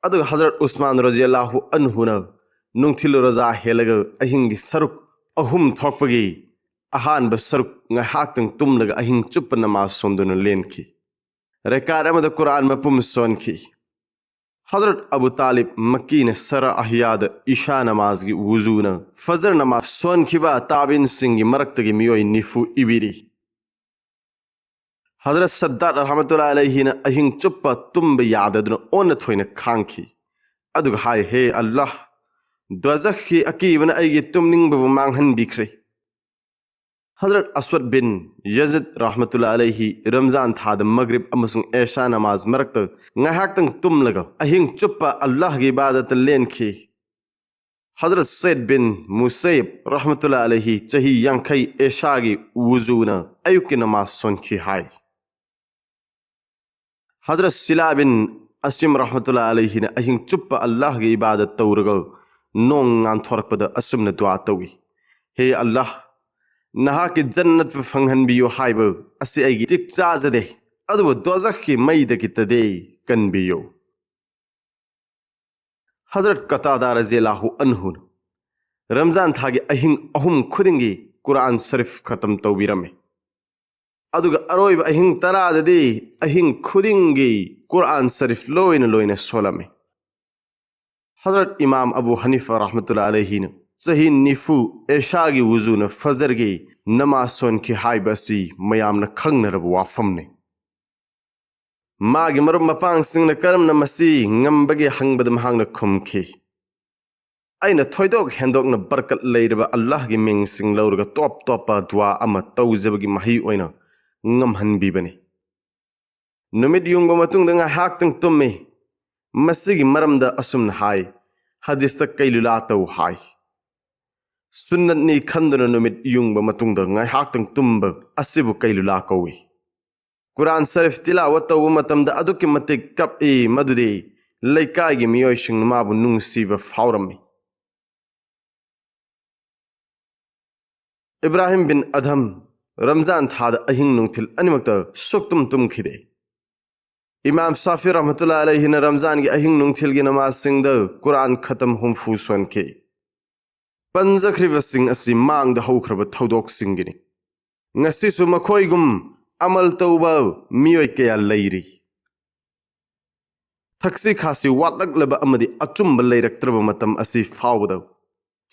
ꯑꯗꯨꯒ ꯍꯖꯔꯠ ꯎꯁꯃꯥꯟ ꯔꯖꯤꯌꯜꯂꯥꯍꯨ ꯑꯟꯍꯨꯅ ꯅꯨꯡꯊꯤꯜ ꯔꯣꯖꯥ ꯍꯦꯜꯂꯒ ꯑꯍꯤꯡꯒꯤ ꯁꯔꯨꯛ ꯑꯍꯨꯝ ꯊꯣꯛꯄꯒꯤ ꯑꯍꯥꯟꯕ ꯁꯔꯨꯛ ꯉꯥꯏꯍꯥꯛꯇꯪ ꯇꯨꯝꯂꯒ ꯑꯍꯤꯡ ꯆꯨꯞꯄ ꯅꯃꯥꯖ ꯁꯣꯟꯗꯨꯅ ꯂꯦꯟꯈꯤ꯫ ꯔꯦꯀꯥꯠ ꯑꯃꯗ ꯀꯨꯔꯥꯟ ꯃꯄꯨꯝ ꯁꯣꯟꯈꯤ꯫ ꯍꯖꯔꯠ ꯑꯕꯨ ꯇꯥꯂꯤꯕ ꯃꯛꯀꯤꯅ ꯁꯔ ꯑꯍꯤꯌꯥꯗ ꯏꯁꯥ ꯅꯃꯥꯖꯒꯤ ꯋꯨꯖꯨꯅ ꯐꯖꯔ ꯅꯃꯥꯖ ꯁꯣꯟꯈꯤꯕ ꯇꯥꯕꯤꯟꯁꯤꯡꯒꯤ ꯃꯔꯛꯇꯒꯤ ꯃꯤꯑꯣꯏ ꯅꯤꯐꯨ ꯏꯕꯤꯔꯤ꯫ ꯍꯖꯔꯠ ꯁꯗꯥꯠ ꯔꯍꯃꯇꯨꯜꯂꯥ ꯑꯂꯩꯍꯤꯅ ꯑꯍꯤꯡ ꯆꯨꯞꯄ ꯇꯨꯝꯕ ꯌꯥꯗꯗꯨꯅ ꯑꯣꯟꯅ ꯊꯣꯏꯅ ꯈꯥꯡꯈꯤ꯫ ꯑꯗꯨꯒ ꯍꯥꯏ, "ꯍꯦ ꯑꯜꯂꯥꯍ, ꯗ꯭ꯋꯖꯈꯀꯤ ꯑꯀꯤꯕꯅ ꯑꯩꯒꯤ ꯇꯨꯝꯅꯤꯡꯕꯕꯨ ꯃꯥꯡꯍꯟꯕꯤꯈ꯭ꯔꯦ"꯫ ꯍꯖꯔꯠ ꯑꯁꯋꯗ ꯕꯤꯟ ꯌꯖꯤꯗ ꯔꯍꯃꯇꯨꯜꯂꯥ ꯑꯂꯩꯍꯤ ꯔꯝꯖꯥꯟ ꯊꯥꯗ ꯃꯒ꯭ꯔꯤꯕ ꯑꯃꯁꯨꯡ ꯑꯦꯁꯥ ꯅꯃꯥꯖ ꯃꯔꯛꯇ ꯉꯥꯏꯍꯥꯛꯇꯪ ꯇꯨꯝꯂꯒ ꯑꯍꯤꯡ ꯆꯨꯞꯄ ꯑꯜꯂꯥꯍꯒꯤ ꯏꯕꯥꯗꯠꯇ ꯂꯦꯟꯈꯤ꯫ ꯍꯖꯔꯠ ꯁꯩꯗ ꯕꯤꯟ ꯃꯨꯁꯩꯕ ꯔꯍꯃꯇꯨꯜꯂꯥ ꯑꯂꯩꯍꯤ ꯆꯍꯤ ꯌꯥꯡꯈꯩ ꯑꯦꯁꯥꯒꯤ ꯋꯨꯖꯨꯅ ꯑꯌꯨꯛꯀꯤ ꯅꯃꯥꯖ ꯁꯣꯟꯈꯤ ꯍꯥꯏ꯫ ꯍꯖꯔꯠ ꯁꯤꯂꯥ ꯕꯤꯟ ꯑꯁꯤꯝ ꯔꯍꯃꯇꯨꯜꯂꯥ ꯑꯂꯩꯍꯤꯅ ꯑꯍꯤꯡ ꯆꯨꯞꯄ ꯑꯜꯂꯥꯍꯒꯤ ꯏꯕꯥꯗꯠ ꯇꯧꯔꯒ ꯅꯣꯡ ꯉꯥꯟꯊꯣꯔꯛꯄꯗ ꯑꯁꯨꯝꯅ ꯗꯨꯋꯥ ꯇꯧꯏ, "ꯍꯦ ꯑꯜꯂꯥꯍ, ꯅꯍꯥꯛꯀꯤ ꯖꯟꯅꯠꯄꯨ ꯐꯪꯍꯟꯕꯤꯌꯨ ꯍꯥꯏꯕ ꯑꯁꯤ ꯑꯩꯒꯤ ꯇꯤꯛ ꯆꯥꯖꯗꯦ, ꯑꯗꯨꯕꯨ ꯗꯣꯖꯈꯀꯤ ꯃꯩꯗꯒꯤ ꯇꯗꯦ ꯀꯟꯕꯤꯌꯨ"꯫ ꯍꯖꯔꯠ ꯀꯇꯥꯗꯥ ꯔꯖꯤꯌꯜꯂꯥꯍꯨ ꯑꯟꯍꯨꯅ ꯔꯝꯖꯥꯟ ꯊꯥꯒꯤ ꯑꯍꯤꯡ ꯑꯍꯨꯝ ꯈꯨꯗꯤꯡꯒꯤ ꯀꯨꯔꯥꯟ ꯁꯔꯤꯐ ꯈꯇꯝ ꯇꯧꯕꯤꯔꯝꯃꯤ꯫ ꯑꯗꯨꯒ ꯑꯔꯣꯏꯕ ꯑꯍꯤꯡ ꯇꯔꯥꯗꯗꯤ ꯑꯍꯤꯡ ꯈꯨꯗꯤꯡꯒꯤ ꯀꯨꯔꯥꯟ ꯁꯔꯤꯐ ꯂꯣꯏꯅ ꯂꯣꯏꯅ ꯁꯣꯜꯂꯝꯃꯤ꯫ ꯍꯖꯔꯠ ꯏꯃꯥꯝ ꯑꯕꯨ ꯍꯅꯤꯐꯥ ꯔꯍꯃꯇꯨꯜꯂꯥ ꯑꯂꯩꯍꯤꯅ ꯆꯍꯤ ꯅꯤꯐꯨ ꯑꯦꯁꯥꯒꯤ ꯋꯨꯖꯨꯅ ꯐꯖꯔꯒꯤ ꯅꯃꯥꯖ ꯁꯣꯟꯈꯤ ꯍꯥꯏꯕ ꯑꯁꯤ ꯃꯌꯥꯝꯅ ꯈꯪꯅꯔꯕ ꯋꯥꯐꯝꯅꯤ꯫ ꯃꯥꯒꯤ ꯃꯔꯨꯞ ꯃꯄꯥꯡꯁꯤꯡꯅ ꯀꯔꯝꯅ ꯃꯁꯤ ꯉꯝꯕꯒꯦ ꯍꯪꯕꯗ ꯃꯍꯥꯛꯅ ꯈꯨꯝꯈꯤ, "ꯑꯩꯅ ꯊꯣꯏꯗꯣꯛ ꯍꯦꯟꯗꯣꯛꯅ ꯕꯔꯀꯠ ꯂꯩꯔꯕ ꯑꯜꯂꯥꯍꯒꯤ ꯃꯤꯡꯁꯤꯡ ꯂꯧꯔꯒ ꯇꯣꯞ ꯇꯣꯞꯄ ꯗꯨꯋꯥ ꯑꯃ ꯇꯧꯖꯕꯒꯤ ꯃꯍꯩ ꯑꯣꯏꯅ ꯉꯝꯍꯟꯕꯤꯕꯅꯤ"꯫ ꯅꯨꯃꯤꯠ ꯌꯨꯡꯕ ꯃꯇꯨꯡꯗ ꯉꯥꯏꯍꯥꯛꯇꯪ ꯇꯨꯝꯃꯤ꯫ ꯃꯁꯤꯒꯤ ꯃꯔꯝꯗ ꯑꯁꯨꯝꯅ ꯍꯥꯏ, ꯍꯗꯤꯁꯇ ꯀꯩꯂꯨꯂꯥ ꯇꯧ ꯍꯥꯏ꯫ ꯁꯨꯟꯅꯠꯅꯤ ꯈꯟꯗꯨꯅ ꯅꯨꯃꯤꯠ ꯌꯨꯡꯕ ꯃꯇꯨꯡꯗ ꯉꯥꯏꯍꯥꯛꯇꯪ ꯇꯨꯝꯕ ꯑꯁꯤꯕꯨ ꯀꯩꯂꯨꯂꯥ ꯀꯧꯏ꯫ ꯀꯨꯔꯥꯟ ꯁꯔꯤꯐ ꯇꯤꯂꯥꯋꯠ ꯇꯧꯕ ꯃꯇꯝꯗ ꯑꯗꯨꯛꯀꯤ ꯃꯇꯤꯛ ꯀꯞꯏ, ꯃꯗꯨꯗꯤ ꯂꯩꯀꯥꯏꯒꯤ ꯃꯤꯑꯣꯏꯁꯤꯡꯅ ꯃꯥꯕꯨ ꯅꯨꯡꯁꯤꯕ ꯐꯥꯎꯔꯝꯃꯤ꯫ ꯏꯕ꯭ꯔꯥꯍꯤꯝ ꯕꯤꯟ ꯑꯙꯝ ꯔꯝꯖꯥꯟ ꯊꯥꯗ ꯑꯍꯤꯡ ꯅꯨꯡꯊꯤꯜ ꯑꯅꯤꯃꯛꯇ ꯁꯨꯛꯇꯨꯝ ꯇꯨꯝꯈꯤꯗꯦ꯫ ꯏꯃꯥꯝ ꯁꯥꯐꯤ ꯔꯍꯃꯇꯨꯜꯂꯥ ꯑꯂꯩꯍꯤꯅ ꯔꯝꯖꯥꯟꯒꯤ ꯑꯍꯤꯡ ꯅꯨꯡꯊꯤꯜꯒꯤ ꯅꯃꯥꯖꯁꯤꯡꯗ ꯀꯨꯔꯥꯟ ꯈꯇꯝ ꯍꯨꯝꯐꯨ ꯁꯣꯟꯈꯤ꯫ ꯄꯟꯖꯈ꯭ꯔꯤꯕꯁꯤꯡ ꯑꯁꯤ ꯃꯥꯡꯗ ꯍꯧꯈ꯭ꯔꯕ ꯊꯧꯗꯣꯛꯁꯤꯡꯒꯤꯅꯤ꯫ ꯉꯁꯤꯁꯨ ꯃꯈꯣꯏꯒꯨꯝ ꯑꯃꯜ ꯇꯧꯕ ꯃꯤꯑꯣꯏ ꯀꯌꯥ ꯂꯩꯔꯤ꯫ ꯊꯛꯁꯤ ꯈꯥꯁꯤ ꯋꯥꯠꯂꯛꯂꯕ ꯑꯃꯗꯤ ꯑꯆꯨꯝꯕ ꯂꯩꯔꯛꯇ꯭ꯔꯕ ꯃꯇꯝ ꯑꯁꯤ ꯐꯥꯎꯕꯗ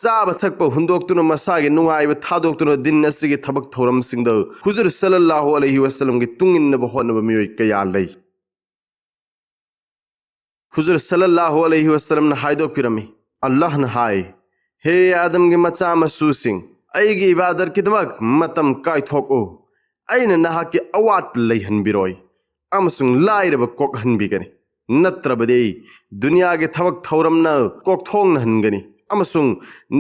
ꯆꯥꯕ ꯊꯛꯄ ꯍꯨꯟꯗꯣꯛꯇꯨꯅ ꯃꯁꯥꯒꯤ ꯅꯨꯡꯉꯥꯏꯕ ꯊꯥꯗꯣꯛꯇꯨꯅ ꯗꯤꯟ ꯑꯁꯤꯒꯤ ꯊꯕꯛ ꯊꯧꯔꯝꯁꯤꯡꯗ ꯍꯨꯖꯨꯔ ꯁꯜꯂꯜꯂꯥꯍꯨ ꯑꯂꯩꯍꯤ ꯋꯁꯜꯂꯝꯒꯤ ꯇꯨꯡꯏꯟꯅꯕ ꯍꯣꯠꯅꯕ ꯃꯤꯑꯣꯏ ꯀꯌꯥ ꯂꯩ꯫ ꯍꯨꯖꯨꯔ ꯁꯜꯂꯜꯂꯥꯍꯨ ꯑꯂꯩꯍꯤ ꯋꯁꯜꯂꯝꯅ ꯍꯥꯏꯗꯣꯛꯄꯤꯔꯝꯃꯤ, ꯑꯜꯂꯥꯍꯅ ꯍꯥꯏ, "ꯍꯦ ꯑꯥꯗꯝꯒꯤ ꯃꯆꯥ ꯃꯁꯨꯁꯤꯡ, ꯑꯩꯒꯤ ꯏꯕꯥꯗꯠꯀꯤꯗꯃꯛ ꯃꯇꯝ ꯀꯥꯏꯊꯣꯛꯎ꯫ ꯑꯩꯅ ꯅꯍꯥꯛꯀꯤ ꯑꯋꯥꯠꯄ ꯂꯩꯍꯟꯕꯤꯔꯣꯏ ꯑꯃꯁꯨꯡ ꯂꯥꯏꯔꯕ ꯀꯣꯛꯍꯟꯕꯤꯒꯅꯤ꯫ ꯅꯠꯇ꯭ꯔꯕꯗꯤ ꯗꯨꯅꯤꯌꯥꯒꯤ ꯊꯕꯛ ꯊꯧꯔꯝꯅ ꯀꯣꯛꯊꯣꯡꯅꯍꯟꯒꯅꯤ ꯑꯃꯁꯨꯡ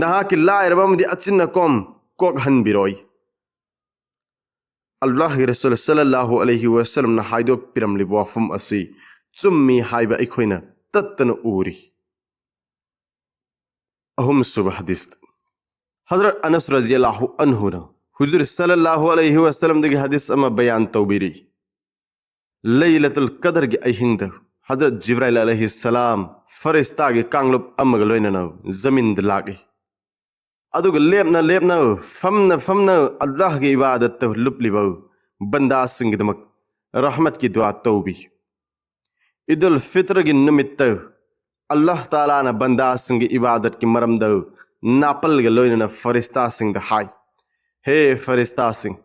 ꯅꯍꯥꯛꯀꯤ ꯂꯥꯏꯔꯕ ꯑꯃꯗꯤ ꯑꯆꯤꯟ ꯑꯀꯣꯝ ꯀꯣꯛꯍꯟꯕꯤꯔꯣꯏ꯫" ꯑꯜꯂꯥꯍꯒꯤ ꯔꯁꯨꯜ ꯁꯜꯂꯜꯂꯥꯍꯨ ꯑꯂꯩꯍꯤ ꯋꯁꯜꯂꯝꯅ ꯍꯥꯏꯗꯣꯛꯄꯤꯔꯝꯂꯤꯕ ꯋꯥꯐꯝ ꯑꯁꯤ ꯆꯨꯝꯃꯤ ꯍꯥꯏꯕ ꯑꯩꯈꯣꯏꯅ ꯇꯠꯇꯅ ꯎꯔꯤ꯫ ꯑꯍꯨꯝꯁꯨꯕ ꯍꯗꯤꯁ꯫ ꯍꯖꯔꯠ ꯑꯅꯁ ꯔꯖꯤꯌꯜꯂꯥꯍꯨ ꯑꯟꯍꯨꯅ ꯍꯨꯖꯨꯔ ꯁꯜꯂꯜꯂꯥꯍꯨ ꯑꯂꯩꯍꯤ ꯋꯁꯜꯂꯝꯗꯒꯤ ꯍꯗꯤꯁ ꯑꯃ ꯕꯌꯥꯟ ꯇꯧꯕꯤꯔꯤ꯫ ꯂꯩꯂꯇꯨꯜ ꯀꯗꯔꯒꯤ ꯑꯍꯤꯡꯗ ꯍꯖꯔꯠ ꯖꯤꯕ꯭ꯔꯥꯏꯜ ꯑꯂꯩꯍꯤ ꯁꯂꯥꯝ ꯐꯔꯤꯁꯇꯥꯒꯤ ꯀꯥꯡꯂꯨꯞ ꯑꯃꯒ ꯂꯣꯏꯅꯅ ꯖꯃꯤꯟꯗ ꯂꯥꯛꯏ꯫ ꯑꯗꯨꯒ ꯂꯦꯞꯅ ꯂꯦꯞꯅ, ꯐꯝꯅ ꯐꯝꯅ ꯑꯜꯂꯥꯍꯒꯤ ꯏꯕꯥꯗꯠꯇ ꯂꯨꯞꯂꯤꯕ ꯕꯟꯗꯥꯁꯤꯡꯒꯤꯗꯃꯛ ꯔꯍꯃꯠꯀꯤ ꯗꯨꯋꯥ ꯇꯧꯕꯤ꯫ ꯏꯗꯨꯜ ꯐꯤꯇ꯭ꯔꯒꯤ ꯅꯨꯃꯤꯠꯇ ꯑꯜꯂꯥꯍ ꯇꯥꯂꯥꯅ ꯕꯟꯗꯥꯁꯤꯡꯒꯤ ꯏꯕꯥꯗꯠꯀꯤ ꯃꯔꯝꯗ ꯅꯥꯄꯜꯒ ꯂꯣꯏꯅꯅ ꯐꯔꯤꯁꯇꯥꯁꯤꯡꯗ ꯍꯥꯏ, "ꯍꯦ ꯐꯔꯤꯁꯇꯥꯁꯤꯡ,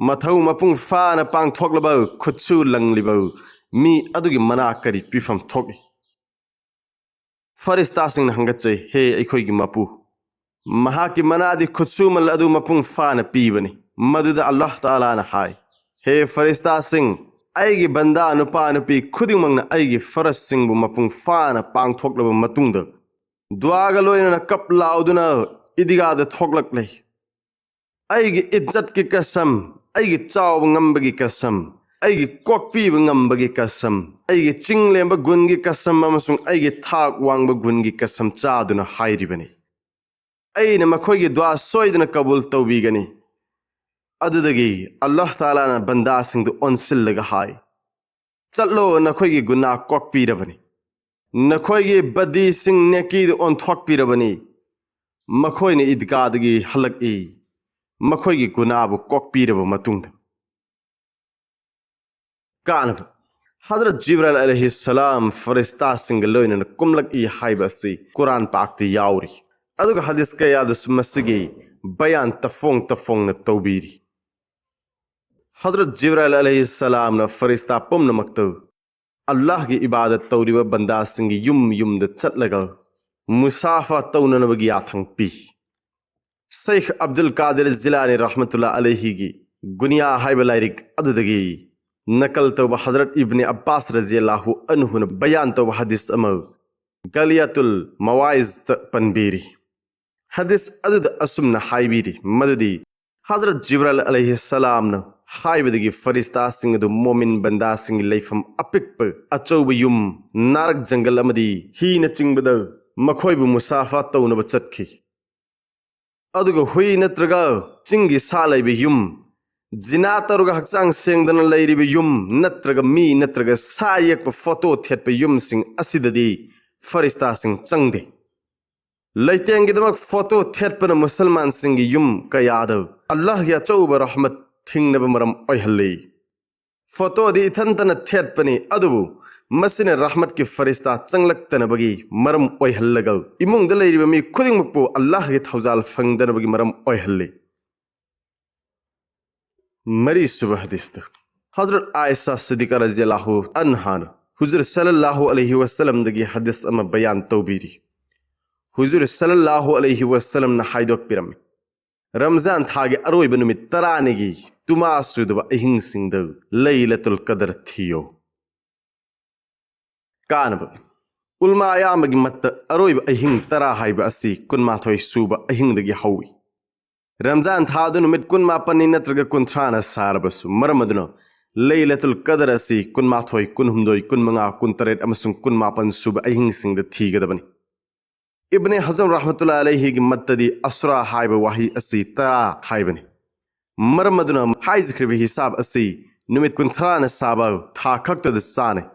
ꯃꯊꯧ ꯃꯄꯨꯡ ꯐꯥꯅ ꯄꯥꯡꯊꯣꯛꯂꯕ ꯈꯨꯠꯁꯨ ꯂꯪꯂꯤꯕ ꯃꯤ ꯑꯗꯨꯒꯤ ꯃꯅꯥ ꯀꯔꯤ ꯄꯤꯐꯝ ꯊꯣꯛꯏ?" ꯐꯔꯤꯁꯇꯥꯁꯤꯡꯅ ꯍꯪꯒꯠꯆꯩ, "ꯍꯦ ꯑꯩꯈꯣꯏꯒꯤ ꯃꯄꯨ, ꯃꯍꯥꯛꯀꯤ ꯃꯅꯥꯗꯤ ꯈꯨꯠꯁꯨꯃꯜ ꯑꯗꯨ ꯃꯄꯨꯡ ꯐꯥꯅ ꯄꯤꯕꯅꯤ꯫" ꯃꯗꯨꯗ ꯑꯜꯂꯥꯍ ꯇꯥꯂꯥꯅ ꯍꯥꯏ, "ꯍꯦ ꯐꯔꯤꯁꯇꯥꯁꯤꯡ, ꯑꯩꯒꯤ ꯕꯟꯗꯥ ꯅꯨꯄꯥ ꯅꯨꯄꯤ ꯈꯨꯗꯤꯡꯃꯛꯅ ꯑꯩꯒꯤ ꯐꯔꯖꯁꯤꯡꯕꯨ ꯃꯄꯨꯡ ꯐꯥꯅ ꯄꯥꯡꯊꯣꯛꯂꯕ ꯃꯇꯨꯡꯗ, ꯗꯨꯋꯥꯒ ꯂꯣꯏꯅꯅ ꯀꯞ ꯂꯥꯎꯗꯨꯅ ꯏꯗꯤꯒꯥꯗ ꯊꯣꯛꯂꯛꯂꯦ꯫ ꯑꯩꯒꯤ ꯏꯖꯠꯀꯤ ꯀꯁꯝ, ꯑꯩꯒꯤ ꯆꯥꯎꯕ ꯉꯝꯕꯒꯤ ꯀꯁꯝ, ꯑꯩꯒꯤ ꯀꯣꯛꯄꯤꯕ ꯉꯝꯕꯒꯤ ꯀꯁꯝ, ꯑꯩꯒꯤ ꯆꯤꯡ ꯂꯦꯝꯕ ꯒꯨꯟꯒꯤ ꯀꯁꯝ ꯑꯃꯁꯨꯡ ꯑꯩꯒꯤ ꯊꯥꯛ ꯋꯥꯡꯕ ꯒꯨꯟꯒꯤ ꯀꯁꯝ ꯆꯥꯗꯨꯅ ꯍꯥꯏꯔꯤꯕꯅꯤ꯫ ꯑꯩꯅ ꯃꯈꯣꯏꯒꯤ ꯗꯨꯋꯥ ꯁꯣꯏꯗꯅ ꯀꯕꯨꯜ ꯇꯧꯕꯤꯒꯅꯤ꯫ ꯑꯗꯨꯗꯒꯤ ꯑꯜꯂꯥꯍ ꯇꯥꯂꯥꯅ ꯕꯟꯗꯥꯁꯤꯡꯗꯨ ꯑꯣꯟꯁꯤꯜꯂꯒ ꯍꯥꯏ, "ꯆꯠꯂꯣ, ꯅꯈꯣꯏꯒꯤ ꯒꯨꯅꯥ ꯀꯣꯛꯄꯤꯔꯕꯅꯤ, ꯅꯈꯣꯏꯒꯤ ꯕꯗꯤꯁꯤꯡ ꯅꯦꯀꯤꯗ ꯑꯣꯟꯊꯣꯛꯄꯤꯔꯕꯅꯤ꯫ ꯃꯈꯣꯏꯅ ꯏꯗꯤꯒꯥꯗꯒꯤ ꯍꯜꯂꯛꯏ, ꯃꯈꯣꯏꯒꯤ ꯒꯨꯅꯥꯕꯨ ꯀꯣꯛꯄꯤꯔꯕ ꯃꯇꯨꯡꯗ"꯫ ꯀꯥꯅꯕ꯫ ꯍꯖꯔꯠ ꯖꯤꯕ꯭ꯔꯥꯏꯜ ꯑꯂꯩꯍꯤ ꯁꯂꯥꯝ ꯐꯔꯤꯁꯇꯥꯁꯤꯡꯒ ꯂꯣꯏꯅꯅ ꯀꯨꯝꯂꯛꯏ ꯍꯥꯏꯕ ꯑꯁꯤ ꯀꯨꯔꯥꯟ ꯄꯥꯛꯇ ꯌꯥꯎꯔꯤ꯫ ꯑꯗꯨꯒ ꯍꯗꯤꯁ ꯀꯌꯥꯗꯁꯨ ꯃꯁꯤꯒꯤ ꯕꯌꯥꯟ ꯇꯐꯣꯡ ꯇꯐꯣꯡꯅ ꯇꯧꯕꯤꯔꯤ꯫ ꯍꯖꯔꯠ ꯖꯤꯕ꯭ꯔꯥꯏꯜ ꯑꯂꯩꯍꯤ ꯁꯂꯥꯝꯅ ꯐꯔꯤꯁꯇꯥ ꯄꯨꯝꯅꯃꯛꯇ ꯑꯜꯂꯥꯍꯒꯤ ꯏꯕꯥꯗꯠ ꯇꯧꯔꯤꯕ ꯕꯟꯗꯥꯁꯤꯡꯒꯤ ꯌꯨꯝ ꯌꯨꯝꯗ ꯆꯠꯂꯒ ꯃꯨꯁꯥꯐꯥ ꯇꯧꯅꯅꯕꯒꯤ ꯌꯥꯊꯪ ꯄꯤ꯫ ꯁꯩꯈ ꯑꯕꯗꯨꯜ ꯀꯥꯗꯤꯔ ꯖꯤꯂꯥꯅꯤ ꯔꯍꯃꯇꯨꯜꯂꯥ ꯑꯂꯩꯍꯤꯒꯤ ꯒꯨꯅꯤꯌꯥ ꯍꯥꯏꯕ ꯂꯥꯏꯔꯤꯛ ꯑꯗꯨꯗꯒꯤ ꯅꯀꯜ ꯇꯧꯕ ꯍꯖꯔꯠ ꯏꯕꯅꯤ ꯑꯕꯥꯁ ꯔꯖꯤꯌꯜꯂꯥꯍꯨ ꯑꯟꯍꯨꯅ ꯕꯌꯥꯟ ꯇꯧꯕ ꯍꯗꯤꯁ ꯑꯃ ꯒꯥꯂꯤꯌꯥꯇꯨꯜ ꯃꯋꯥꯏꯖꯇ ꯄꯟꯕꯤꯔꯤ꯫ ꯍꯗꯤꯁ ꯑꯗꯨꯗ ꯑꯁꯨꯝꯅ ꯍꯥꯏꯕꯤꯔꯤ ꯃꯗꯨꯗꯤ, ꯍꯖꯔꯠ ꯖꯤꯕ꯭ꯔꯥꯏꯜ ꯑꯂꯩꯍꯤ ꯁꯂꯥꯝꯅ ꯍꯥꯏꯕꯗꯒꯤ ꯐꯔꯤꯁꯇꯥꯁꯤꯡ ꯑꯗꯨ ꯃꯣꯃꯤꯟ ꯕꯟꯗꯥꯁꯤꯡꯒꯤ ꯂꯩꯐꯝ ꯑꯄꯤꯛꯄ, ꯑꯆꯧꯕ ꯌꯨꯝ, ꯅꯥꯔꯛ ꯖꯪꯒꯜ ꯑꯃꯗꯤ ꯍꯤꯅꯆꯤꯡꯕꯗ ꯃꯈꯣꯏꯕꯨ ꯃꯨꯁꯥꯐꯥ ꯇꯧꯅꯕ ꯆꯠꯈꯤ꯫ ꯑꯗꯨꯒ ꯍꯨꯏ ꯅꯠꯇ꯭ꯔꯒ ꯆꯤꯡꯒꯤ ꯁꯥ ꯂꯩꯕ ꯌꯨꯝ, ꯖꯤꯅꯥ ꯇꯧꯔꯒ ꯍꯛꯆꯥꯡ ꯁꯦꯡꯗꯅ ꯂꯩꯔꯤꯕ ꯌꯨꯝ, ꯅꯠꯇ꯭ꯔꯒ ꯃꯤ ꯅꯠꯇ꯭ꯔꯒ ꯁꯥ ꯌꯦꯛꯄ ꯐꯣꯇꯣ ꯊꯦꯠꯄ ꯌꯨꯝꯁꯤꯡ ꯑꯁꯤꯗꯗꯤ ꯐꯔꯤꯁꯇꯥꯁꯤꯡ ꯆꯪꯗꯦ꯫ ꯂꯩꯇꯦꯡꯒꯤꯗꯃꯛ ꯐꯣꯇꯣ ꯊꯦꯠꯄꯅ ꯃꯨꯁꯜꯃꯥꯟꯁꯤꯡꯒꯤ ꯌꯨꯝ ꯀꯌꯥꯗ ꯑꯜꯂꯥꯍꯒꯤ ꯑꯆꯧꯕ ꯔꯍꯃꯠ ꯊꯤꯡꯅꯕ ꯃꯔꯝ ꯑꯣꯏꯍꯜꯂꯤ꯫ ꯐꯣꯇꯣꯗꯤ ꯏꯊꯟꯇꯅ ꯊꯦꯠꯄꯅꯤ, ꯑꯗꯨꯕꯨ ꯃꯁꯤꯅ ꯔꯍꯃꯠꯀꯤ ꯐꯔꯤꯁꯇꯥ ꯆꯪꯂꯛꯇꯅꯕꯒꯤ ꯃꯔꯝ ꯑꯣꯏꯍꯜꯂꯒ ꯏꯃꯨꯡꯗ ꯂꯩꯔꯤꯕ ꯃꯤ ꯈꯨꯗꯤꯡꯃꯛꯄꯨ ꯑꯜꯂꯥꯍꯒꯤ ꯊꯧꯖꯥꯜ ꯐꯪꯗꯅꯕꯒꯤ ꯃꯔꯝ ꯑꯣꯏꯍꯜꯂꯤ꯫ ꯃꯔꯤꯁꯨꯕ ꯍꯗꯤꯁꯇ ꯍꯖꯔꯠ ꯑꯥꯏꯁꯥ ꯁꯤꯗꯤꯀꯥ ꯔꯖꯤꯌꯜꯂꯥꯍꯨ ꯑꯟꯍꯥꯅ ꯍꯨꯖꯨꯔ ꯁꯜꯂꯜꯂꯥꯍꯨ ꯑꯂꯩꯍꯤ ꯋꯁꯜꯂꯝꯗꯒꯤ ꯍꯗꯤꯁ ꯑꯃ ꯕꯌꯥꯟ ꯇꯧꯕꯤꯔꯤ꯫ ꯍꯨꯖꯨꯔ ꯁꯜꯂꯜꯂꯥꯍꯨ ꯑꯂꯩꯍꯤ ꯋꯁꯜꯂꯝꯅ ꯍꯥꯏꯗꯣꯛꯄꯤꯔꯝꯃꯤ, ꯔꯝꯖꯥꯟ ꯊꯥꯒꯤ ꯑꯔꯣꯏꯕ ꯅꯨꯃꯤꯠ ꯇꯔꯥꯅꯤꯒꯤ ꯇꯨꯃꯥ ꯁꯨꯗꯕ ꯑꯍꯤꯡꯁꯤꯡꯗ ꯂꯩꯂꯇꯨꯜ ꯀꯗꯔ ꯊꯤꯌꯣ꯫ ꯀꯥꯟꯅꯕ: ꯎꯂꯃꯥ ꯑꯌꯥꯝꯕꯒꯤ ꯃꯠꯇ ꯑꯔꯣꯏꯕ ꯑꯍꯤꯡ ꯇꯔꯥ ꯍꯥꯏꯕ ꯑꯁꯤ ꯀꯨꯟꯃꯥꯊꯣꯏ ꯁꯨꯕ ꯑꯍꯤꯡꯗꯒꯤ ꯍꯧꯏ꯫ ꯔꯝꯖꯥꯟ ꯊꯥꯗꯨ ꯅꯨꯃꯤꯠ ꯀꯨꯟꯃꯥꯄꯟꯅꯤ ꯅꯠꯇ꯭ꯔꯒ ꯀꯨꯟꯊ꯭ꯔꯥꯅ ꯁꯥꯔꯕꯁꯨ, ꯃꯔꯝ ꯑꯗꯨꯅ ꯂꯩꯂꯇꯨꯜ ꯀꯗꯔ ꯑꯁꯤ ꯀꯨꯟꯃꯥꯊꯣꯏ, ꯀꯨꯟꯍꯨꯝꯗꯣꯏ, ꯀꯨꯟꯃꯉꯥ, ꯀꯨꯟꯇꯔꯦꯠ ꯑꯃꯁꯨꯡ ꯀꯨꯟꯃꯥꯄꯟ ꯁꯨꯕ ꯑꯍꯤꯡꯁꯤꯡꯗ ꯊꯤꯒꯗꯕꯅꯤ꯫ ꯏꯕꯅꯦ ꯍꯖꯝ ꯔꯍꯃꯇꯨꯜꯂꯥꯍꯤ ꯑꯂꯩꯍꯤꯒꯤ ꯃꯠꯇꯗꯤ ꯑꯁꯨꯔꯥ ꯍꯥꯏꯕ ꯋꯥꯍꯩ ꯑꯁꯤ ꯇꯔꯥ ꯍꯥꯏꯕꯅꯤ꯫ ꯃꯔꯝ ꯑꯗꯨꯅ ꯍꯥꯏꯖꯈ꯭ꯔꯤꯕ ꯍꯤꯁꯥꯕ ꯑꯁꯤ ꯅꯨꯃꯤꯠ ꯀꯨꯟꯊ꯭ꯔꯥꯅ ꯁꯥꯕ ꯊꯥ ꯈꯛꯇꯗ ꯆꯥꯅꯩ꯫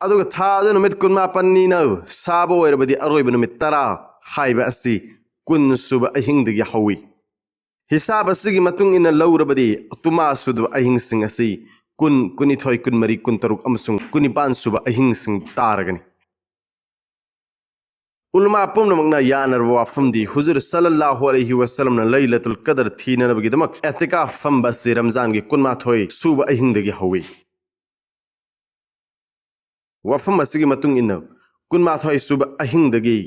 ꯑꯗꯨꯒ ꯊꯥ ꯑꯗꯨ ꯅꯨꯃꯤꯠ ꯀꯨꯟꯃꯥꯄꯟꯅꯤꯅ ꯁꯥꯕ ꯑꯣꯏꯔꯕꯗꯤ ꯑꯔꯣꯏꯕ ꯅꯨꯃꯤꯠ ꯇꯔꯥ ꯍꯥꯏꯕ ꯑꯁꯤ ꯀꯨꯟ ꯁꯨꯕ ꯑꯍꯤꯡꯗꯒꯤ ꯍꯧꯏ꯫ ꯍꯤꯁꯥꯕ ꯑꯁꯤꯒꯤ ꯃꯇꯨꯡ ꯏꯟꯅ ꯂꯧꯔꯕꯗꯤ ꯇꯨꯃꯥ ꯁꯨꯗꯕ ꯑꯍꯤꯡꯁꯤꯡ ꯑꯁꯤ ꯀꯨꯟ, ꯀꯨꯟꯅꯤꯊꯣꯏ, ꯀꯨꯟꯃꯔꯤ, ꯀꯨꯟꯇꯔꯨꯛ ꯑꯃꯁꯨꯡ ꯀꯨꯟꯅꯤꯄꯥꯟ ꯁꯨꯕ ꯑꯍꯤꯡꯁꯤꯡ ꯇꯥꯔꯒꯅꯤ꯫ ꯎꯂꯃꯥ ꯄꯨꯝꯅꯃꯛꯅ ꯌꯥꯅꯔꯕ ꯋꯥꯐꯝꯗꯤ ꯍꯨꯖꯨꯔ ꯁꯜꯂꯜꯂꯥꯍꯨ ꯑꯂꯩꯍꯤ ꯋꯁꯜꯂꯝꯅ ꯂꯩꯂꯇꯨꯜ ꯀꯗꯔ ꯊꯤꯅꯅꯕꯒꯤꯗꯃꯛ ꯑꯦꯇꯤꯀꯥꯐ ꯐꯝꯕ ꯑꯁꯤ ꯔꯝꯖꯥꯟꯒꯤ ꯀꯨꯟꯃꯥꯊꯣꯏ ꯁꯨꯕ ꯑꯍꯤꯡꯗꯒꯤ ꯍꯧꯏ꯫ ꯋꯥꯐꯝ ꯑꯁꯤꯒꯤ ꯃꯇꯨꯡ ꯏꯟꯅ, ꯀꯨꯟꯃꯥꯊꯣꯏ ꯁꯨꯕ ꯑꯍꯤꯡꯗꯒꯤ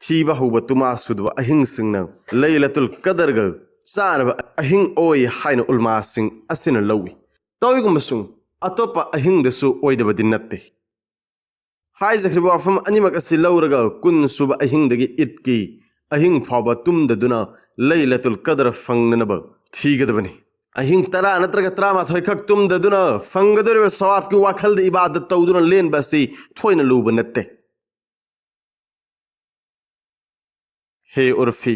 ꯊꯤꯕ ꯍꯧꯕ ꯇꯨꯃꯥ ꯁꯨꯗꯕ ꯑꯍꯤꯡꯁꯤꯡꯅ ꯂꯩꯂꯇꯨꯜ ꯀꯗꯔꯒ ꯆꯥꯅꯕ ꯑꯍꯤꯡ ꯑꯣꯏ ꯍꯥꯏꯅ ꯎꯂꯃꯥꯁꯤꯡ ꯑꯁꯤꯅ ꯂꯧꯏ꯫ ꯇꯧꯏꯒꯨꯝꯕꯁꯨꯡ ꯑꯇꯣꯞꯄ ꯑꯍꯤꯡꯗꯁꯨ ꯑꯣꯏꯗꯕꯗꯤ ꯅꯠꯇꯦ꯫ ꯍꯥꯏꯖꯈ꯭ꯔꯤꯕ ꯋꯥꯐꯝ ꯑꯅꯤꯃꯛ ꯑꯁꯤ ꯂꯧꯔꯒ ꯀꯨꯟ ꯁꯨꯕ ꯑꯍꯤꯡꯗꯒꯤ ꯏꯗꯀꯤ ꯑꯍꯤꯡ ꯐꯥꯎꯕ ꯇꯨꯝꯗꯗꯨꯅ ꯂꯩꯂꯇꯨꯜ ꯀꯗꯔ ꯐꯪꯅꯅꯕ ꯊꯤꯒꯗꯕꯅꯤ꯫ ꯑꯍꯤꯡ ꯇꯔꯥ ꯅꯠꯇ꯭ꯔꯒ ꯇꯔꯥꯃꯥꯊꯣꯏ ꯈꯛ ꯇꯨꯝꯗꯗꯨꯅ ꯐꯪꯒꯗꯧꯔꯤꯕ ꯁꯋꯥꯕꯀꯤ ꯋꯥꯈꯜꯗ ꯏꯕꯥꯗꯠ ꯇꯧꯗꯨꯅ ꯂꯦꯟꯕ ꯑꯁꯤ ꯊꯣꯏꯅ ꯂꯨꯕ ꯅꯠꯇꯦ꯫ ꯍꯦ ꯎꯔꯐꯤ,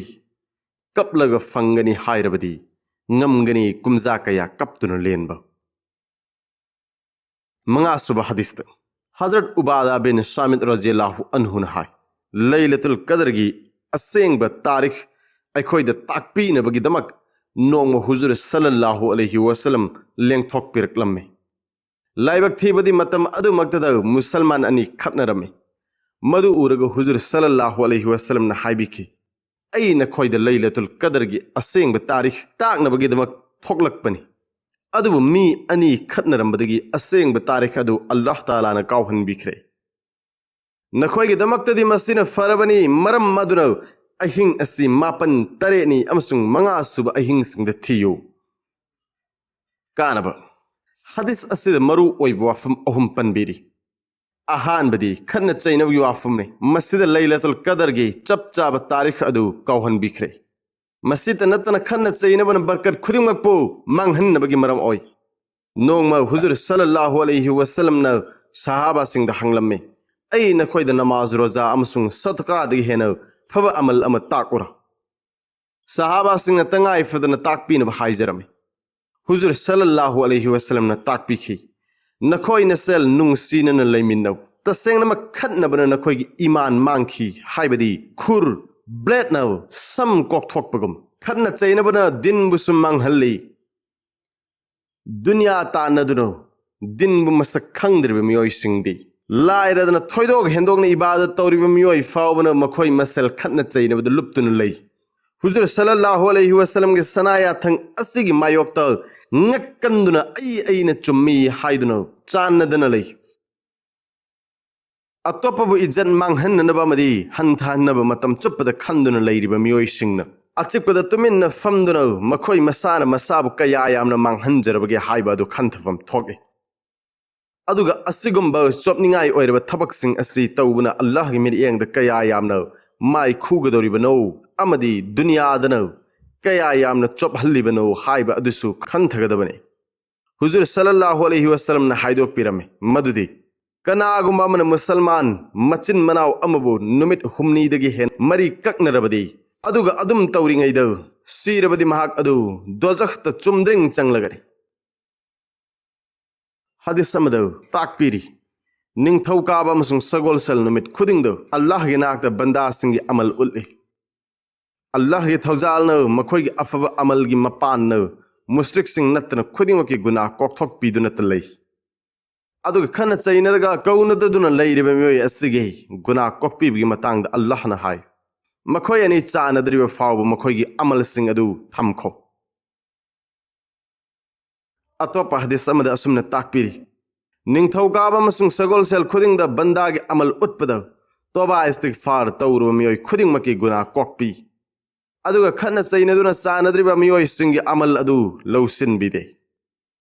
ꯀꯞꯂꯒ ꯐꯪꯒꯅꯤ ꯍꯥꯏꯔꯕꯗꯤ ꯉꯝꯒꯅꯤ ꯀꯨꯝꯖꯥ ꯀꯌꯥ ꯀꯞꯇꯨꯅ ꯂꯦꯟꯕ꯫ ꯃꯉꯥꯁꯨꯕ ꯍꯗꯤꯁꯇ ꯍꯖꯔꯠ ꯎꯕꯥꯗꯥ ꯕꯤꯟ ꯁꯥꯃꯤꯠ ꯔꯖꯤꯌꯜꯂꯥꯍꯨ ꯑꯟꯍꯨꯅ ꯍꯥꯏ, ꯂꯩꯂꯇꯨꯜ ꯀꯗꯔꯒꯤ ꯑꯁꯦꯡꯕ ꯇꯥꯔꯤꯈ ꯑꯩꯈꯣꯏꯗ ꯇꯥꯛꯄꯤꯅꯕꯒꯤꯗꯃꯛ ꯅꯣꯡꯃ ꯍꯨꯖꯨꯔ ꯁꯜꯂꯜꯂꯥꯍꯨ ꯑꯂꯩꯍꯤ ꯋꯁꯜꯂꯝ ꯂꯦꯡꯊꯣꯛꯄꯤꯔꯛꯂꯝꯃꯤ꯫ ꯂꯥꯏꯕꯛ ꯊꯤꯕꯗꯤ ꯃꯇꯝ ꯑꯗꯨꯃꯛꯇꯗ ꯃꯨꯁꯜꯃꯥꯟ ꯑꯅꯤ ꯈꯠꯅꯔꯝꯃꯤ꯫ ꯃꯗꯨ ꯎꯔꯒ ꯍꯨꯖꯨꯔ ꯁꯜꯂꯜꯂꯥꯍꯨ ꯑꯂꯩꯍꯤ ꯋꯁꯜꯂꯝꯅ ꯍꯥꯏꯕꯤꯈꯤ, "ꯑꯩ ꯅꯈꯣꯏꯗ ꯂꯩꯂꯇꯨꯜ ꯀꯗꯔꯒꯤ ꯑꯁꯦꯡꯕ ꯇꯥꯔꯤꯈ ꯇꯥꯛꯅꯕꯒꯤꯗꯃꯛ ꯊꯣꯛꯂꯛꯄꯅꯤ꯫ ꯑꯗꯨꯕꯨ ꯃꯤ ꯑꯅꯤ ꯈꯠꯅꯔꯝꯕꯗꯒꯤ ꯑꯁꯦꯡꯕ ꯇꯥꯔꯤꯈ ꯑꯗꯨ ꯑꯜꯂꯥꯍ ꯇꯥꯂꯥꯅ ꯀꯥꯎꯍꯟꯕꯤꯈ꯭ꯔꯦ꯫ ꯅꯈꯣꯏꯒꯤꯗꯃꯛꯇꯗꯤ ꯃꯁꯤꯅ ꯐꯔꯕꯅꯤ, ꯃꯔꯝ ꯑꯗꯨꯅ ꯑꯍꯤꯡ ꯑꯁꯤ ꯃꯥꯄꯟ, ꯇꯔꯦꯠꯅꯤ ꯑꯃꯁꯨꯡ ꯃꯉꯥ ꯁꯨꯕ ꯑꯍꯤꯡꯁꯤꯡꯗ ꯊꯤꯌꯨ꯫ ꯀꯥꯅꯕ꯫ ꯍꯗꯤꯁ ꯑꯁꯤꯗ ꯃꯔꯨ ꯑꯣꯏꯕ ꯋꯥꯐꯝ ꯑꯍꯨꯝ ꯄꯟꯕꯤꯔꯤ꯫ ꯑꯍꯥꯟꯕꯗꯤ ꯈꯠꯅ ꯆꯩꯅꯕꯒꯤ ꯋꯥꯐꯝꯅꯤ꯫ ꯃꯁꯤꯗ ꯂꯩꯂꯇꯨꯜ ꯀꯗꯔꯒꯤ ꯆꯞ ꯆꯥꯕ ꯇꯥꯔꯤꯈ ꯑꯗꯨ ꯀꯥꯎꯍꯟꯕꯤꯈ꯭ꯔꯦ꯫ ꯃꯁꯤꯇ ꯅꯠꯇꯅ ꯈꯠꯅ ꯆꯩꯅꯕꯅ ꯕꯔꯀꯠ ꯈꯨꯗꯤꯡꯃꯛꯄꯨ ꯃꯥꯡꯍꯟꯅꯕꯒꯤ ꯃꯔꯝ ꯑꯣꯏ꯫ ꯅꯣꯡꯃ ꯍꯨꯖꯨꯔ ꯁꯜꯂꯜꯂꯥꯍꯨ ꯑꯂꯩꯍꯤ ꯋꯁꯜꯂꯝꯅ ꯁꯍꯥꯕꯥꯁꯤꯡꯗ ꯍꯪꯂꯝꯃꯤ, "ꯑꯩ ꯅꯈꯣꯏꯗ ꯅꯃꯥꯖ, ꯔꯣꯖꯥ ꯑꯃꯁꯨꯡ ꯁꯗꯀꯥꯗꯒꯤ ꯍꯦꯟꯅ ꯐꯕ ꯑꯃꯜ ꯑꯃ ꯇꯥꯛꯎꯔꯥ?" ꯁꯍꯥꯕꯥꯁꯤꯡꯅ ꯇꯉꯥꯏ ꯐꯗꯅ ꯇꯥꯛꯄꯤꯅꯕ ꯍꯥꯏꯖꯔꯝꯃꯤ꯫ ꯍꯨꯖꯨꯔ ꯁꯜꯂꯜꯂꯥꯍꯨ ꯑꯂꯩꯍꯤ ꯋꯁꯜꯂꯝꯅ ꯇꯥꯛꯄꯤꯈꯤ, "ꯅꯈꯣꯏ ꯅꯁꯦꯜ ꯅꯨꯡꯁꯤꯅꯅ ꯂꯩꯃꯤꯟꯅꯧ꯫ ꯇꯁꯦꯡꯅꯃꯛ ꯈꯠꯅꯕꯅ ꯅꯈꯣꯏꯒꯤ ꯏꯃꯥꯟ ꯃꯥꯡꯈꯤ, ꯍꯥꯏꯕꯗꯤ ꯈꯨꯔ, ꯕ꯭ꯂꯦꯗꯅ ꯁꯝ ꯀꯣꯛꯊꯣꯛꯄꯒꯨꯝ꯫ ꯈꯠꯅ ꯆꯩꯅꯕꯅ ꯗꯤꯟꯕꯨꯁꯨ ꯃꯥꯡꯍꯜꯂꯤ, ꯗꯨꯅꯤꯌꯥ ꯇꯥꯟꯅꯗꯨꯅ ꯗꯤꯟꯕꯨ ꯃꯁꯛ ꯈꯪꯗ꯭ꯔꯤꯕ ꯃꯤꯑꯣꯏꯁꯤꯡꯗꯤ, ꯂꯥꯏꯔꯗꯅ ꯊꯣꯏꯗꯣꯛ ꯍꯦꯟꯗꯣꯛꯅ ꯏꯕꯥꯗꯠ ꯇꯧꯔꯤꯕ ꯃꯤꯑꯣꯏ ꯐꯥꯎꯕꯅ ꯃꯈꯣꯏ ꯃꯁꯦꯜ ꯈꯠꯅ ꯆꯩꯅꯕꯗ ꯂꯨꯞꯇꯨꯅ ꯂꯩ꯫ ꯍꯨꯖꯨꯔ ꯁꯜꯂꯜꯂꯥꯍꯨ ꯑꯂꯩꯍꯤ ꯋꯁꯜꯂꯝꯒꯤ ꯁꯅꯥ ꯌꯥꯊꯪ ꯑꯁꯤꯒꯤ ꯃꯥꯌꯣꯛꯇ ꯉꯛꯀꯟꯗꯨꯅ ꯑꯩ ꯑꯩꯅ ꯆꯨꯝꯃꯤ ꯍꯥꯏꯗꯨꯅ ꯆꯥꯟꯅꯗꯅ ꯂꯩ꯫ ꯑꯇꯣꯞꯄꯕꯨ ꯏꯖꯠ ꯃꯥꯡꯍꯟꯅꯅꯕ ꯑꯃꯗꯤ ꯍꯟꯊꯍꯟꯅꯕ ꯃꯇꯝ ꯆꯨꯞꯄꯗ ꯈꯟꯗꯨꯅ ꯂꯩꯔꯤꯕ ꯃꯤꯑꯣꯏꯁꯤꯡꯅ ꯑꯆꯤꯛꯄꯗ ꯇꯨꯃꯤꯟꯅ ꯐꯝꯗꯨꯅ ꯃꯈꯣꯏ ꯃꯁꯥꯅ ꯃꯁꯥꯕꯨ ꯀꯌꯥ ꯌꯥꯝꯅ ꯃꯥꯡꯍꯟꯖꯔꯕꯒꯦ ꯍꯥꯏꯕ ꯑꯗꯨ ꯈꯟꯊꯐꯝ ꯊꯣꯛꯏ꯫ ꯑꯗꯨꯒ ꯑꯁꯤꯒꯨꯝꯕ ꯆꯣꯞꯅꯤꯡꯉꯥꯏ ꯑꯣꯏꯔꯕ ꯊꯕꯛꯁꯤꯡ ꯑꯁꯤ ꯇꯧꯕꯅ ꯑꯜꯂꯥꯍꯒꯤ ꯃꯤꯠꯌꯦꯡꯗ ꯀꯌꯥ ꯌꯥꯝꯅ ꯃꯥꯏ ꯈꯨꯒꯗꯧꯔꯤꯕꯅꯣ ꯑꯃꯗꯤ ꯗꯨꯅꯤꯌꯥꯗꯅ ꯀꯌꯥ ꯌꯥꯝꯅ ꯆꯣꯞꯍꯜꯂꯤꯕꯅꯣ ꯍꯥꯏꯕ ꯑꯗꯨꯁꯨ ꯈꯟꯊꯒꯗꯕꯅꯤ꯫ ꯍꯨꯖꯨꯔ ꯁꯜꯂꯜꯂꯥꯍꯨ ꯑꯂꯩꯍꯤ ꯋꯁꯜꯂꯝꯅ ꯍꯥꯏꯗꯣꯛꯄꯤꯔꯝꯃꯤ ꯃꯗꯨꯗꯤ, ꯀꯅꯥꯒꯨꯝꯕ ꯑꯃꯅ ꯃꯨꯁꯜꯃꯥꯟ ꯃꯆꯤꯟ ꯃꯅꯥꯎ ꯑꯃꯕꯨ ꯅꯨꯃꯤꯠ ꯍꯨꯝꯅꯤꯗꯒꯤ ꯍꯦꯟꯅ ꯃꯔꯤ ꯀꯛꯅꯔꯕꯗꯤ, ꯑꯗꯨꯒ ꯑꯗꯨꯝ ꯇꯧꯔꯤꯉꯩꯗ ꯁꯤꯔꯕꯗꯤ ꯃꯍꯥꯛ ꯑꯗꯨ ꯗꯣꯖꯈꯇ ꯆꯨꯝꯗ꯭ꯔꯤꯡ ꯆꯪꯂꯒꯅꯤ꯫ ꯍꯗꯤꯁ ꯑꯃꯗ ꯇꯥꯛꯄꯤꯔꯤ, ꯅꯤꯡꯊꯧꯀꯥꯕ ꯑꯃꯁꯨꯡ ꯁꯒꯣꯜꯁꯦꯜ ꯅꯨꯃꯤꯠ ꯈꯨꯗꯤꯡꯗ ꯑꯜꯂꯥꯍꯒꯤ ꯅꯥꯛꯇ ꯕꯟꯗꯥꯁꯤꯡꯒꯤ ꯑꯃꯜ ꯎꯠꯂꯤ꯫ ꯑꯜꯂꯥꯍꯒꯤ ꯊꯧꯖꯥꯜꯅ, ꯃꯈꯣꯏꯒꯤ ꯑꯐꯕ ꯑꯃꯜꯒꯤ ꯃꯄꯥꯟꯅ, ꯃꯨꯁ꯭ꯔꯤꯛꯁꯤꯡ ꯅꯠꯇꯅ ꯈꯨꯗꯤꯡꯃꯛꯀꯤ ꯒꯨꯅꯥ ꯀꯣꯛꯊꯣꯛꯄꯤꯗꯨꯅꯇ ꯂꯩ꯫ ꯑꯗꯨꯒ ꯈꯠꯅ ꯆꯩꯅꯔꯒ ꯀꯧꯅꯗꯗꯨꯅ ꯂꯩꯔꯤꯕ ꯃꯤꯑꯣꯏ ꯑꯁꯤꯒꯤ ꯒꯨꯅꯥ ꯀꯣꯛꯄꯤꯕꯒꯤ ꯃꯇꯥꯡꯗ ꯑꯜꯂꯥꯍꯅ ꯍꯥꯏ, ꯃꯈꯣꯏ ꯑꯅꯤ ꯆꯥꯟꯅꯗ꯭ꯔꯤꯕ ꯐꯥꯎꯕ ꯃꯈꯣꯏꯒꯤ ꯑꯃꯜꯁꯤꯡ ꯑꯗꯨ ꯊꯝꯈꯣ꯫ ꯑꯇꯣꯞꯄ ꯍꯗꯤꯁ ꯑꯃꯗ ꯑꯁꯨꯝꯅ ꯇꯥꯛꯄꯤꯔꯤ, ꯅꯤꯡꯊꯧꯀꯥꯕ ꯑꯃꯁꯨꯡ ꯁꯒꯣꯜꯁꯦꯜ ꯈꯨꯗꯤꯡꯗ ꯕꯟꯗꯥꯒꯤ ꯑꯃꯜ ꯎꯠꯄꯗ ꯇꯣꯕꯥ ꯏꯁꯇꯤꯒꯐꯥꯔ ꯇꯧꯔꯨꯕ ꯃꯤꯑꯣꯏ ꯈꯨꯗꯤꯡꯃꯛꯀꯤ ꯒꯨꯅꯥ ꯀꯣꯛꯄꯤ꯫ ꯑꯗꯨꯒ ꯈꯠꯅ ꯆꯩꯅꯗꯨꯅ ꯆꯥꯟꯅꯗ꯭ꯔꯤꯕ ꯃꯤꯑꯣꯏꯁꯤꯡꯒꯤ ꯑꯃꯜ ꯑꯗꯨ ꯂꯧꯁꯤꯟꯕꯤꯗꯦ꯫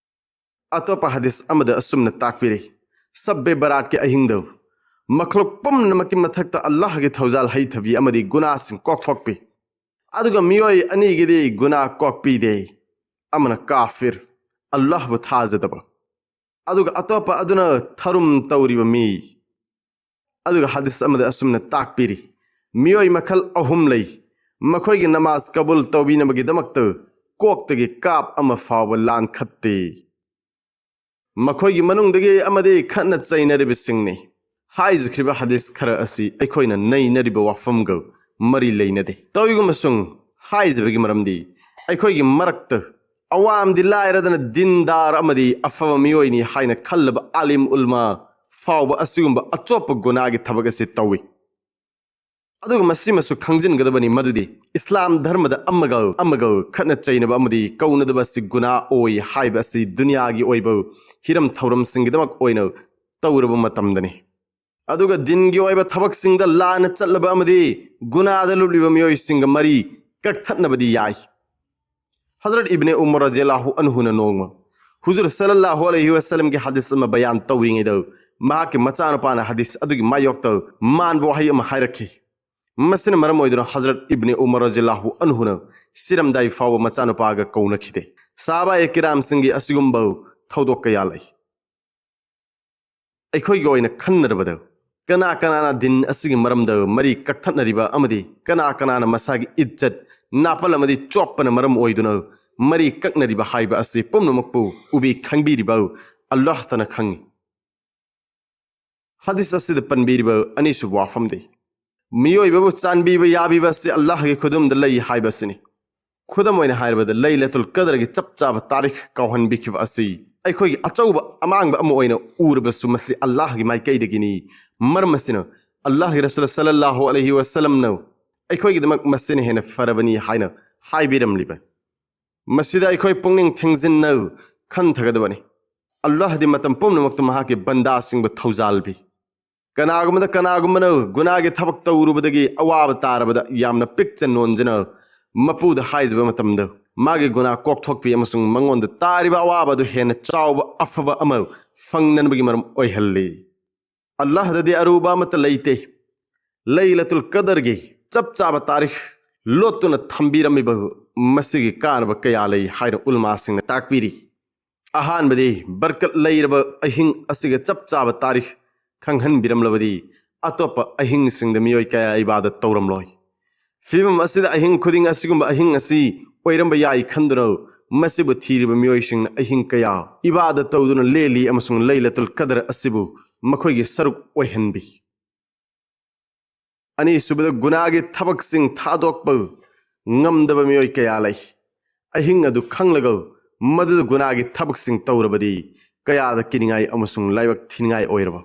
ꯑꯇꯣꯞꯄ ꯍꯗꯤꯁ ꯑꯃꯗ ꯑꯁꯨꯝꯅ ꯇꯥꯛꯄꯤꯔꯤ: ꯁꯕꯕꯦ ꯕꯔꯥꯠꯀꯤ ꯑꯍꯤꯡꯗ ꯃꯈꯂꯨꯛ ꯄꯨꯝꯅꯃꯛꯀꯤ ꯃꯊꯛꯇ ꯑꯜꯂꯥꯍꯒꯤ ꯊꯧꯖꯥꯜ ꯍꯩꯊꯕꯤ ꯑꯃꯗꯤ ꯒꯨꯅꯥꯁꯤꯡ ꯀꯣꯛꯊꯣꯛꯄꯤ꯫ ꯑꯗꯨꯒ ꯃꯤꯑꯣꯏ ꯑꯅꯤꯒꯤꯗꯤ ꯒꯨꯅꯥ ꯀꯣꯛꯄꯤꯗꯦ, ꯑꯃꯅ ꯀꯥꯐꯤꯔ, ꯑꯜꯂꯥꯍꯕꯨ ꯊꯥꯖꯗꯕ, ꯑꯗꯨꯒ ꯑꯇꯣꯞꯄ ꯑꯗꯨꯅ ꯊꯔꯨꯝ ꯇꯧꯔꯤꯕ ꯃꯤ꯫ ꯑꯗꯨꯒ ꯍꯗꯤꯁ ꯑꯃꯗ ꯑꯁꯨꯝꯅ ꯇꯥꯛꯄꯤꯔꯤ: ꯃꯤꯑꯣꯏ ꯃꯈꯜ ꯑꯍꯨꯝ ꯂꯩ, ꯃꯈꯣꯏꯒꯤ ꯅꯃꯥꯖ ꯀꯕꯨꯜ ꯇꯧꯕꯤꯅꯕꯒꯤꯗꯃꯛꯇ ꯀꯣꯛꯇꯒꯤ ꯀꯥꯞ ꯑꯃ ꯐꯥꯎꯕ ꯂꯥꯟꯈꯠꯇꯦ꯫ ꯃꯈꯣꯏꯒꯤ ꯃꯅꯨꯡꯗꯒꯤ ꯑꯃꯗꯤ ꯈꯠꯅ ꯆꯩꯅꯔꯤꯕꯁꯤꯡꯅꯤ꯫ ꯍꯥꯏꯖꯈ꯭ꯔꯤꯕ ꯍꯗꯤꯁ ꯈꯔ ꯑꯁꯤ ꯑꯩꯈꯣꯏꯅ ꯅꯩꯅꯔꯤꯕ ꯋꯥꯐꯝꯒ ꯃꯔꯤ ꯂꯩꯅꯗꯦ꯫ ꯇꯧꯏꯒꯨꯝꯕꯁꯨꯡ ꯍꯥꯏꯖꯕꯒꯤ ꯃꯔꯝꯗꯤ, ꯑꯩꯈꯣꯏꯒꯤ ꯃꯔꯛꯇ ꯑꯋꯥꯝꯗꯤ ꯂꯥꯏꯔꯗꯅ ꯗꯤꯟꯗꯥꯔ ꯑꯃꯗꯤ ꯑꯐꯕ ꯃꯤꯑꯣꯏꯅꯤ ꯍꯥꯏꯅ ꯈꯜꯂꯕ ꯑꯥꯂꯤꯝ ꯎꯜꯃꯥ ꯐꯥꯎꯕ ꯑꯁꯤꯒꯨꯝꯕ ꯑꯆꯣꯞꯄ ꯒꯨꯅꯥꯒꯤ ꯊꯕꯛ ꯑꯁꯤ ꯇꯧꯏ꯫ ꯑꯗꯨꯒ ꯃꯁꯤꯃꯁꯨ ꯈꯪꯖꯤꯟꯒꯗꯕꯅꯤ ꯃꯗꯨꯗꯤ ꯏꯁꯂꯥꯝ ꯙꯔꯃꯗ ꯑꯃꯒ ꯑꯃꯒ ꯈꯠꯅ ꯆꯩꯅꯕ ꯑꯃꯗꯤ ꯀꯧꯅꯗꯕ ꯑꯁꯤ ꯒꯨꯅꯥ ꯑꯣꯏ ꯍꯥꯏꯕ ꯑꯁꯤ ꯗꯨꯅꯤꯌꯥꯒꯤ ꯑꯣꯏꯕ ꯍꯤꯔꯝ ꯊꯧꯔꯝꯁꯤꯡꯒꯤꯗꯃꯛ ꯑꯣꯏꯅ ꯇꯧꯔꯕ ꯃꯇꯝꯗꯅꯤ꯫ ꯑꯗꯨꯒ ꯗꯤꯟꯒꯤ ꯑꯣꯏꯕ ꯊꯕꯛꯁꯤꯡꯗ ꯂꯥꯟꯅ ꯆꯠꯂꯕ ꯑꯃꯗꯤ ꯒꯨꯅꯥꯗ ꯂꯨꯞꯂꯤꯕ ꯃꯤꯑꯣꯏꯁꯤꯡꯒ ꯃꯔꯤ ꯀꯛꯊꯠꯅꯕꯗꯤ ꯌꯥꯏ꯫ ꯍꯖꯔꯠ ꯏꯕꯅꯦ ꯎꯃꯔ ꯔꯖꯤꯌꯜꯂꯥꯍꯨ ꯑꯟꯍꯨꯅ ꯅꯣꯡꯃ ꯍꯨꯖꯨꯔ ꯁꯜꯂꯜꯂꯥꯍꯨ ꯑꯂꯩꯍꯤ ꯋꯁꯜꯂꯝꯒꯤ ꯍꯗꯤꯁ ꯑꯃ ꯕꯌꯥꯟ ꯇꯧꯔꯤꯉꯩꯗ, ꯃꯍꯥꯛꯀꯤ ꯃꯆꯥꯅꯨꯄꯥꯅ ꯍꯗꯤꯁ ꯑꯗꯨꯒꯤ ꯃꯥꯌꯣꯛꯇ ꯃꯥꯟꯕ ꯋꯥꯍꯩ ꯑꯃ ꯍꯥꯏꯔꯛꯈꯤ꯫ ꯃꯁꯤꯅ ꯃꯔꯝ ꯑꯣꯏꯗꯨꯅ ꯍꯖꯔꯠ ꯏꯕꯅꯦ ꯎꯃꯔ ꯔꯖꯤꯌꯜꯂꯥꯍꯨ ꯑꯟꯍꯨꯅ ꯁꯤꯔꯝꯗꯥꯏ ꯐꯥꯎꯕ ꯃꯆꯥꯅꯨꯄꯥꯒ ꯀꯧꯅꯈꯤꯗꯦ꯫ ꯁꯍꯥꯕꯥ ꯀꯤꯔꯥꯝꯁꯤꯡꯒꯤ ꯑꯁꯤꯒꯨꯝꯕ ꯊꯧꯗꯣꯛ ꯀꯌꯥ ꯂꯩ꯫ ꯑꯩꯈꯣꯏꯒꯤ ꯑꯣꯏꯅ ꯈꯟꯅꯔꯕꯗ, ꯀꯅꯥ ꯀꯅꯥꯅ ꯗꯤꯟ ꯑꯁꯤꯒꯤ ꯃꯔꯝꯗ ꯃꯔꯤ ꯀꯛꯊꯠꯅꯔꯤꯕ ꯑꯃꯗꯤ ꯀꯅꯥ ꯀꯅꯥꯅ ꯃꯁꯥꯒꯤ ꯏꯖꯠ, ꯅꯥꯄꯜ ꯑꯃꯗꯤ ꯆꯣꯞꯄꯅ ꯃꯔꯝ ꯑꯣꯏꯗꯨꯅ ꯃꯔꯤ ꯀꯛꯅꯔꯤꯕ ꯍꯥꯏꯕ ꯑꯁꯤ ꯄꯨꯝꯅꯃꯛꯄꯨ ꯎꯕꯤ ꯈꯪꯕꯤꯔꯤꯕ ꯑꯜꯂꯥꯍꯇꯅ ꯈꯪꯏ꯫ ꯍꯗꯤꯁ ꯑꯁꯤꯗ ꯄꯟꯕꯤꯔꯤꯕ ꯑꯅꯤꯁꯨꯕ ꯋꯥꯐꯝꯗꯤ, ꯃꯤꯑꯣꯏꯕꯕꯨ ꯆꯥꯟꯕꯤꯕ ꯌꯥꯕꯤꯕ ꯑꯁꯤ ꯑꯜꯂꯥꯍꯒꯤ ꯈꯨꯗꯨꯝꯗ ꯂꯩ ꯍꯥꯏꯕ ꯑꯁꯤꯅꯤ꯫ ꯈꯨꯗꯝ ꯑꯣꯏꯅ ꯍꯥꯏꯔꯕꯗ, ꯂꯩꯂꯇꯨꯜ ꯀꯗꯔꯒꯤ ꯆꯞ ꯆꯥꯕ ꯇꯥꯔꯤꯈ ꯀꯥꯎꯍꯟꯕꯤꯈꯤꯕ ꯑꯁꯤ ꯑꯩꯈꯣꯏꯒꯤ ꯑꯆꯧꯕ ꯑꯃꯥꯡꯕ ꯑꯃ ꯑꯣꯏꯅ ꯎꯔꯕꯁꯨ, ꯃꯁꯤ ꯑꯜꯂꯥꯍꯒꯤ ꯃꯥꯏꯀꯩꯗꯒꯤꯅꯤ꯫ ꯃꯔꯝ ꯑꯁꯤꯅ, ꯑꯜꯂꯥꯍꯒꯤ ꯔꯁꯨꯜ ꯁꯜꯂꯜꯂꯥꯍꯨ ꯑꯂꯩꯍꯤ ꯋꯁꯜꯂꯝꯅ ꯑꯩꯈꯣꯏꯒꯤꯗꯃꯛ ꯃꯁꯤꯅ ꯍꯦꯟꯅ ꯐꯔꯕꯅꯤ ꯍꯥꯏꯅ ꯍꯥꯏꯕꯤꯔꯝꯂꯤꯕ꯫ ꯃꯁꯤꯗ ꯑꯩꯈꯣꯏ ꯄꯨꯛꯅꯤꯡ ꯊꯤꯡꯖꯤꯟꯅ ꯈꯟꯊꯒꯗꯕꯅꯤ꯫ ꯑꯜꯂꯥꯍꯗꯤ ꯃꯇꯝ ꯄꯨꯝꯅꯃꯛꯇ ꯃꯍꯥꯛꯀꯤ ꯕꯟꯗꯥꯁꯤꯡꯕꯨ ꯊꯧꯖꯥꯜ ꯄꯤ꯫ ꯀꯅꯥꯒꯨꯝꯕꯗ ꯀꯅꯥꯒꯨꯝꯕꯅ ꯒꯨꯅꯥꯒꯤ ꯊꯕꯛ ꯇꯧꯔꯨꯕꯗꯒꯤ ꯑꯋꯥꯕ ꯇꯥꯔꯕꯗ ꯌꯥꯝꯅ ꯄꯤꯛꯆ ꯅꯣꯟꯖꯅ ꯃꯄꯨꯗ ꯍꯥꯏꯖꯕ ꯃꯇꯝꯗ ꯃꯥꯒꯤ ꯒꯨꯅꯥ ꯀꯣꯛꯊꯣꯛꯄꯤ ꯑꯃꯁꯨꯡ ꯃꯉꯣꯟꯗ ꯇꯥꯔꯤꯕ ꯑꯋꯥꯕ ꯑꯗꯨ ꯍꯦꯟꯅ ꯆꯥꯎꯕ ꯑꯐꯕ ꯑꯃ ꯐꯪꯅꯅꯕꯒꯤ ꯃꯔꯝ ꯑꯣꯏꯍꯜꯂꯤ꯫ ꯑꯜꯂꯥꯍꯗꯗꯤ ꯑꯔꯨꯕ ꯑꯃꯠꯇ ꯂꯩꯇꯦ꯫ ꯂꯩꯂꯇꯨꯜ ꯀꯗꯔꯒꯤ ꯆꯞ ꯆꯥꯕ ꯇꯥꯔꯤꯈ ꯂꯣꯠꯇꯨꯅ ꯊꯝꯕꯤꯔꯝꯃꯤꯕ ꯃꯁꯤꯒꯤ ꯀꯥꯟꯅꯕ ꯀꯌꯥ ꯂꯩ ꯍꯥꯏꯅ ꯎꯂꯃꯥꯁꯤꯡꯅ ꯇꯥꯛꯄꯤꯔꯤ꯫ ꯑꯍꯥꯟꯕꯗꯤ, ꯕꯔꯀꯠ ꯂꯩꯔꯕ ꯑꯍꯤꯡ ꯑꯁꯤꯒ ꯆꯞ ꯆꯥꯕ ꯇꯥꯔꯤꯈ ꯈꯪꯍꯟꯕꯤꯔꯝꯂꯕꯗꯤ ꯑꯇꯣꯞꯄ ꯑꯍꯤꯡꯁꯤꯡꯗ ꯃꯤꯑꯣꯏ ꯀꯌꯥ ꯏꯕꯥꯗꯠ ꯇꯧꯔꯝꯂꯣꯏ꯫ ꯐꯤꯕꯝ ꯑꯁꯤꯗ ꯑꯍꯤꯡ ꯈꯨꯗꯤꯡ ꯑꯁꯤꯒꯨꯝꯕ ꯑꯍꯤꯡ ꯑꯁꯤ ꯑꯣꯏꯔꯝꯕ ꯌꯥꯏ ꯈꯟꯗꯨꯅ ꯃꯁꯤꯕꯨ ꯊꯤꯔꯤꯕ ꯃꯤꯑꯣꯏꯁꯤꯡꯅ ꯑꯍꯤꯡ ꯀꯌꯥ ꯏꯕꯥꯗꯠ ꯇꯧꯗꯨꯅ ꯂꯦꯜꯂꯤ ꯑꯃꯁꯨꯡ ꯂꯩꯂꯇꯨꯜ ꯀꯗꯔ ꯑꯁꯤꯕꯨ ꯃꯈꯣꯏꯒꯤ ꯁꯔꯨꯛ ꯑꯣꯏꯍꯟꯕꯤ꯫ ꯑꯅꯤꯁꯨꯕꯗ, ꯒꯨꯅꯥꯒꯤ ꯊꯕꯛꯁꯤꯡ ꯊꯥꯗꯣꯛꯄ ꯉꯝꯗꯕ ꯃꯤꯑꯣꯏ ꯀꯌꯥ ꯂꯩ꯫ ꯑꯍꯤꯡ ꯑꯗꯨ ꯈꯪꯂꯒ ꯃꯗꯨꯗ ꯒꯨꯅꯥꯒꯤ ꯊꯕꯛꯁꯤꯡ ꯇꯧꯔꯕꯗꯤ ꯀꯌꯥꯗ ꯀꯤꯅꯤꯡꯉꯥꯏ ꯑꯃꯁꯨꯡ ꯂꯥꯏꯕꯛ ꯊꯤꯅꯤꯡꯉꯥꯏ ꯑꯣꯏꯔꯕ꯫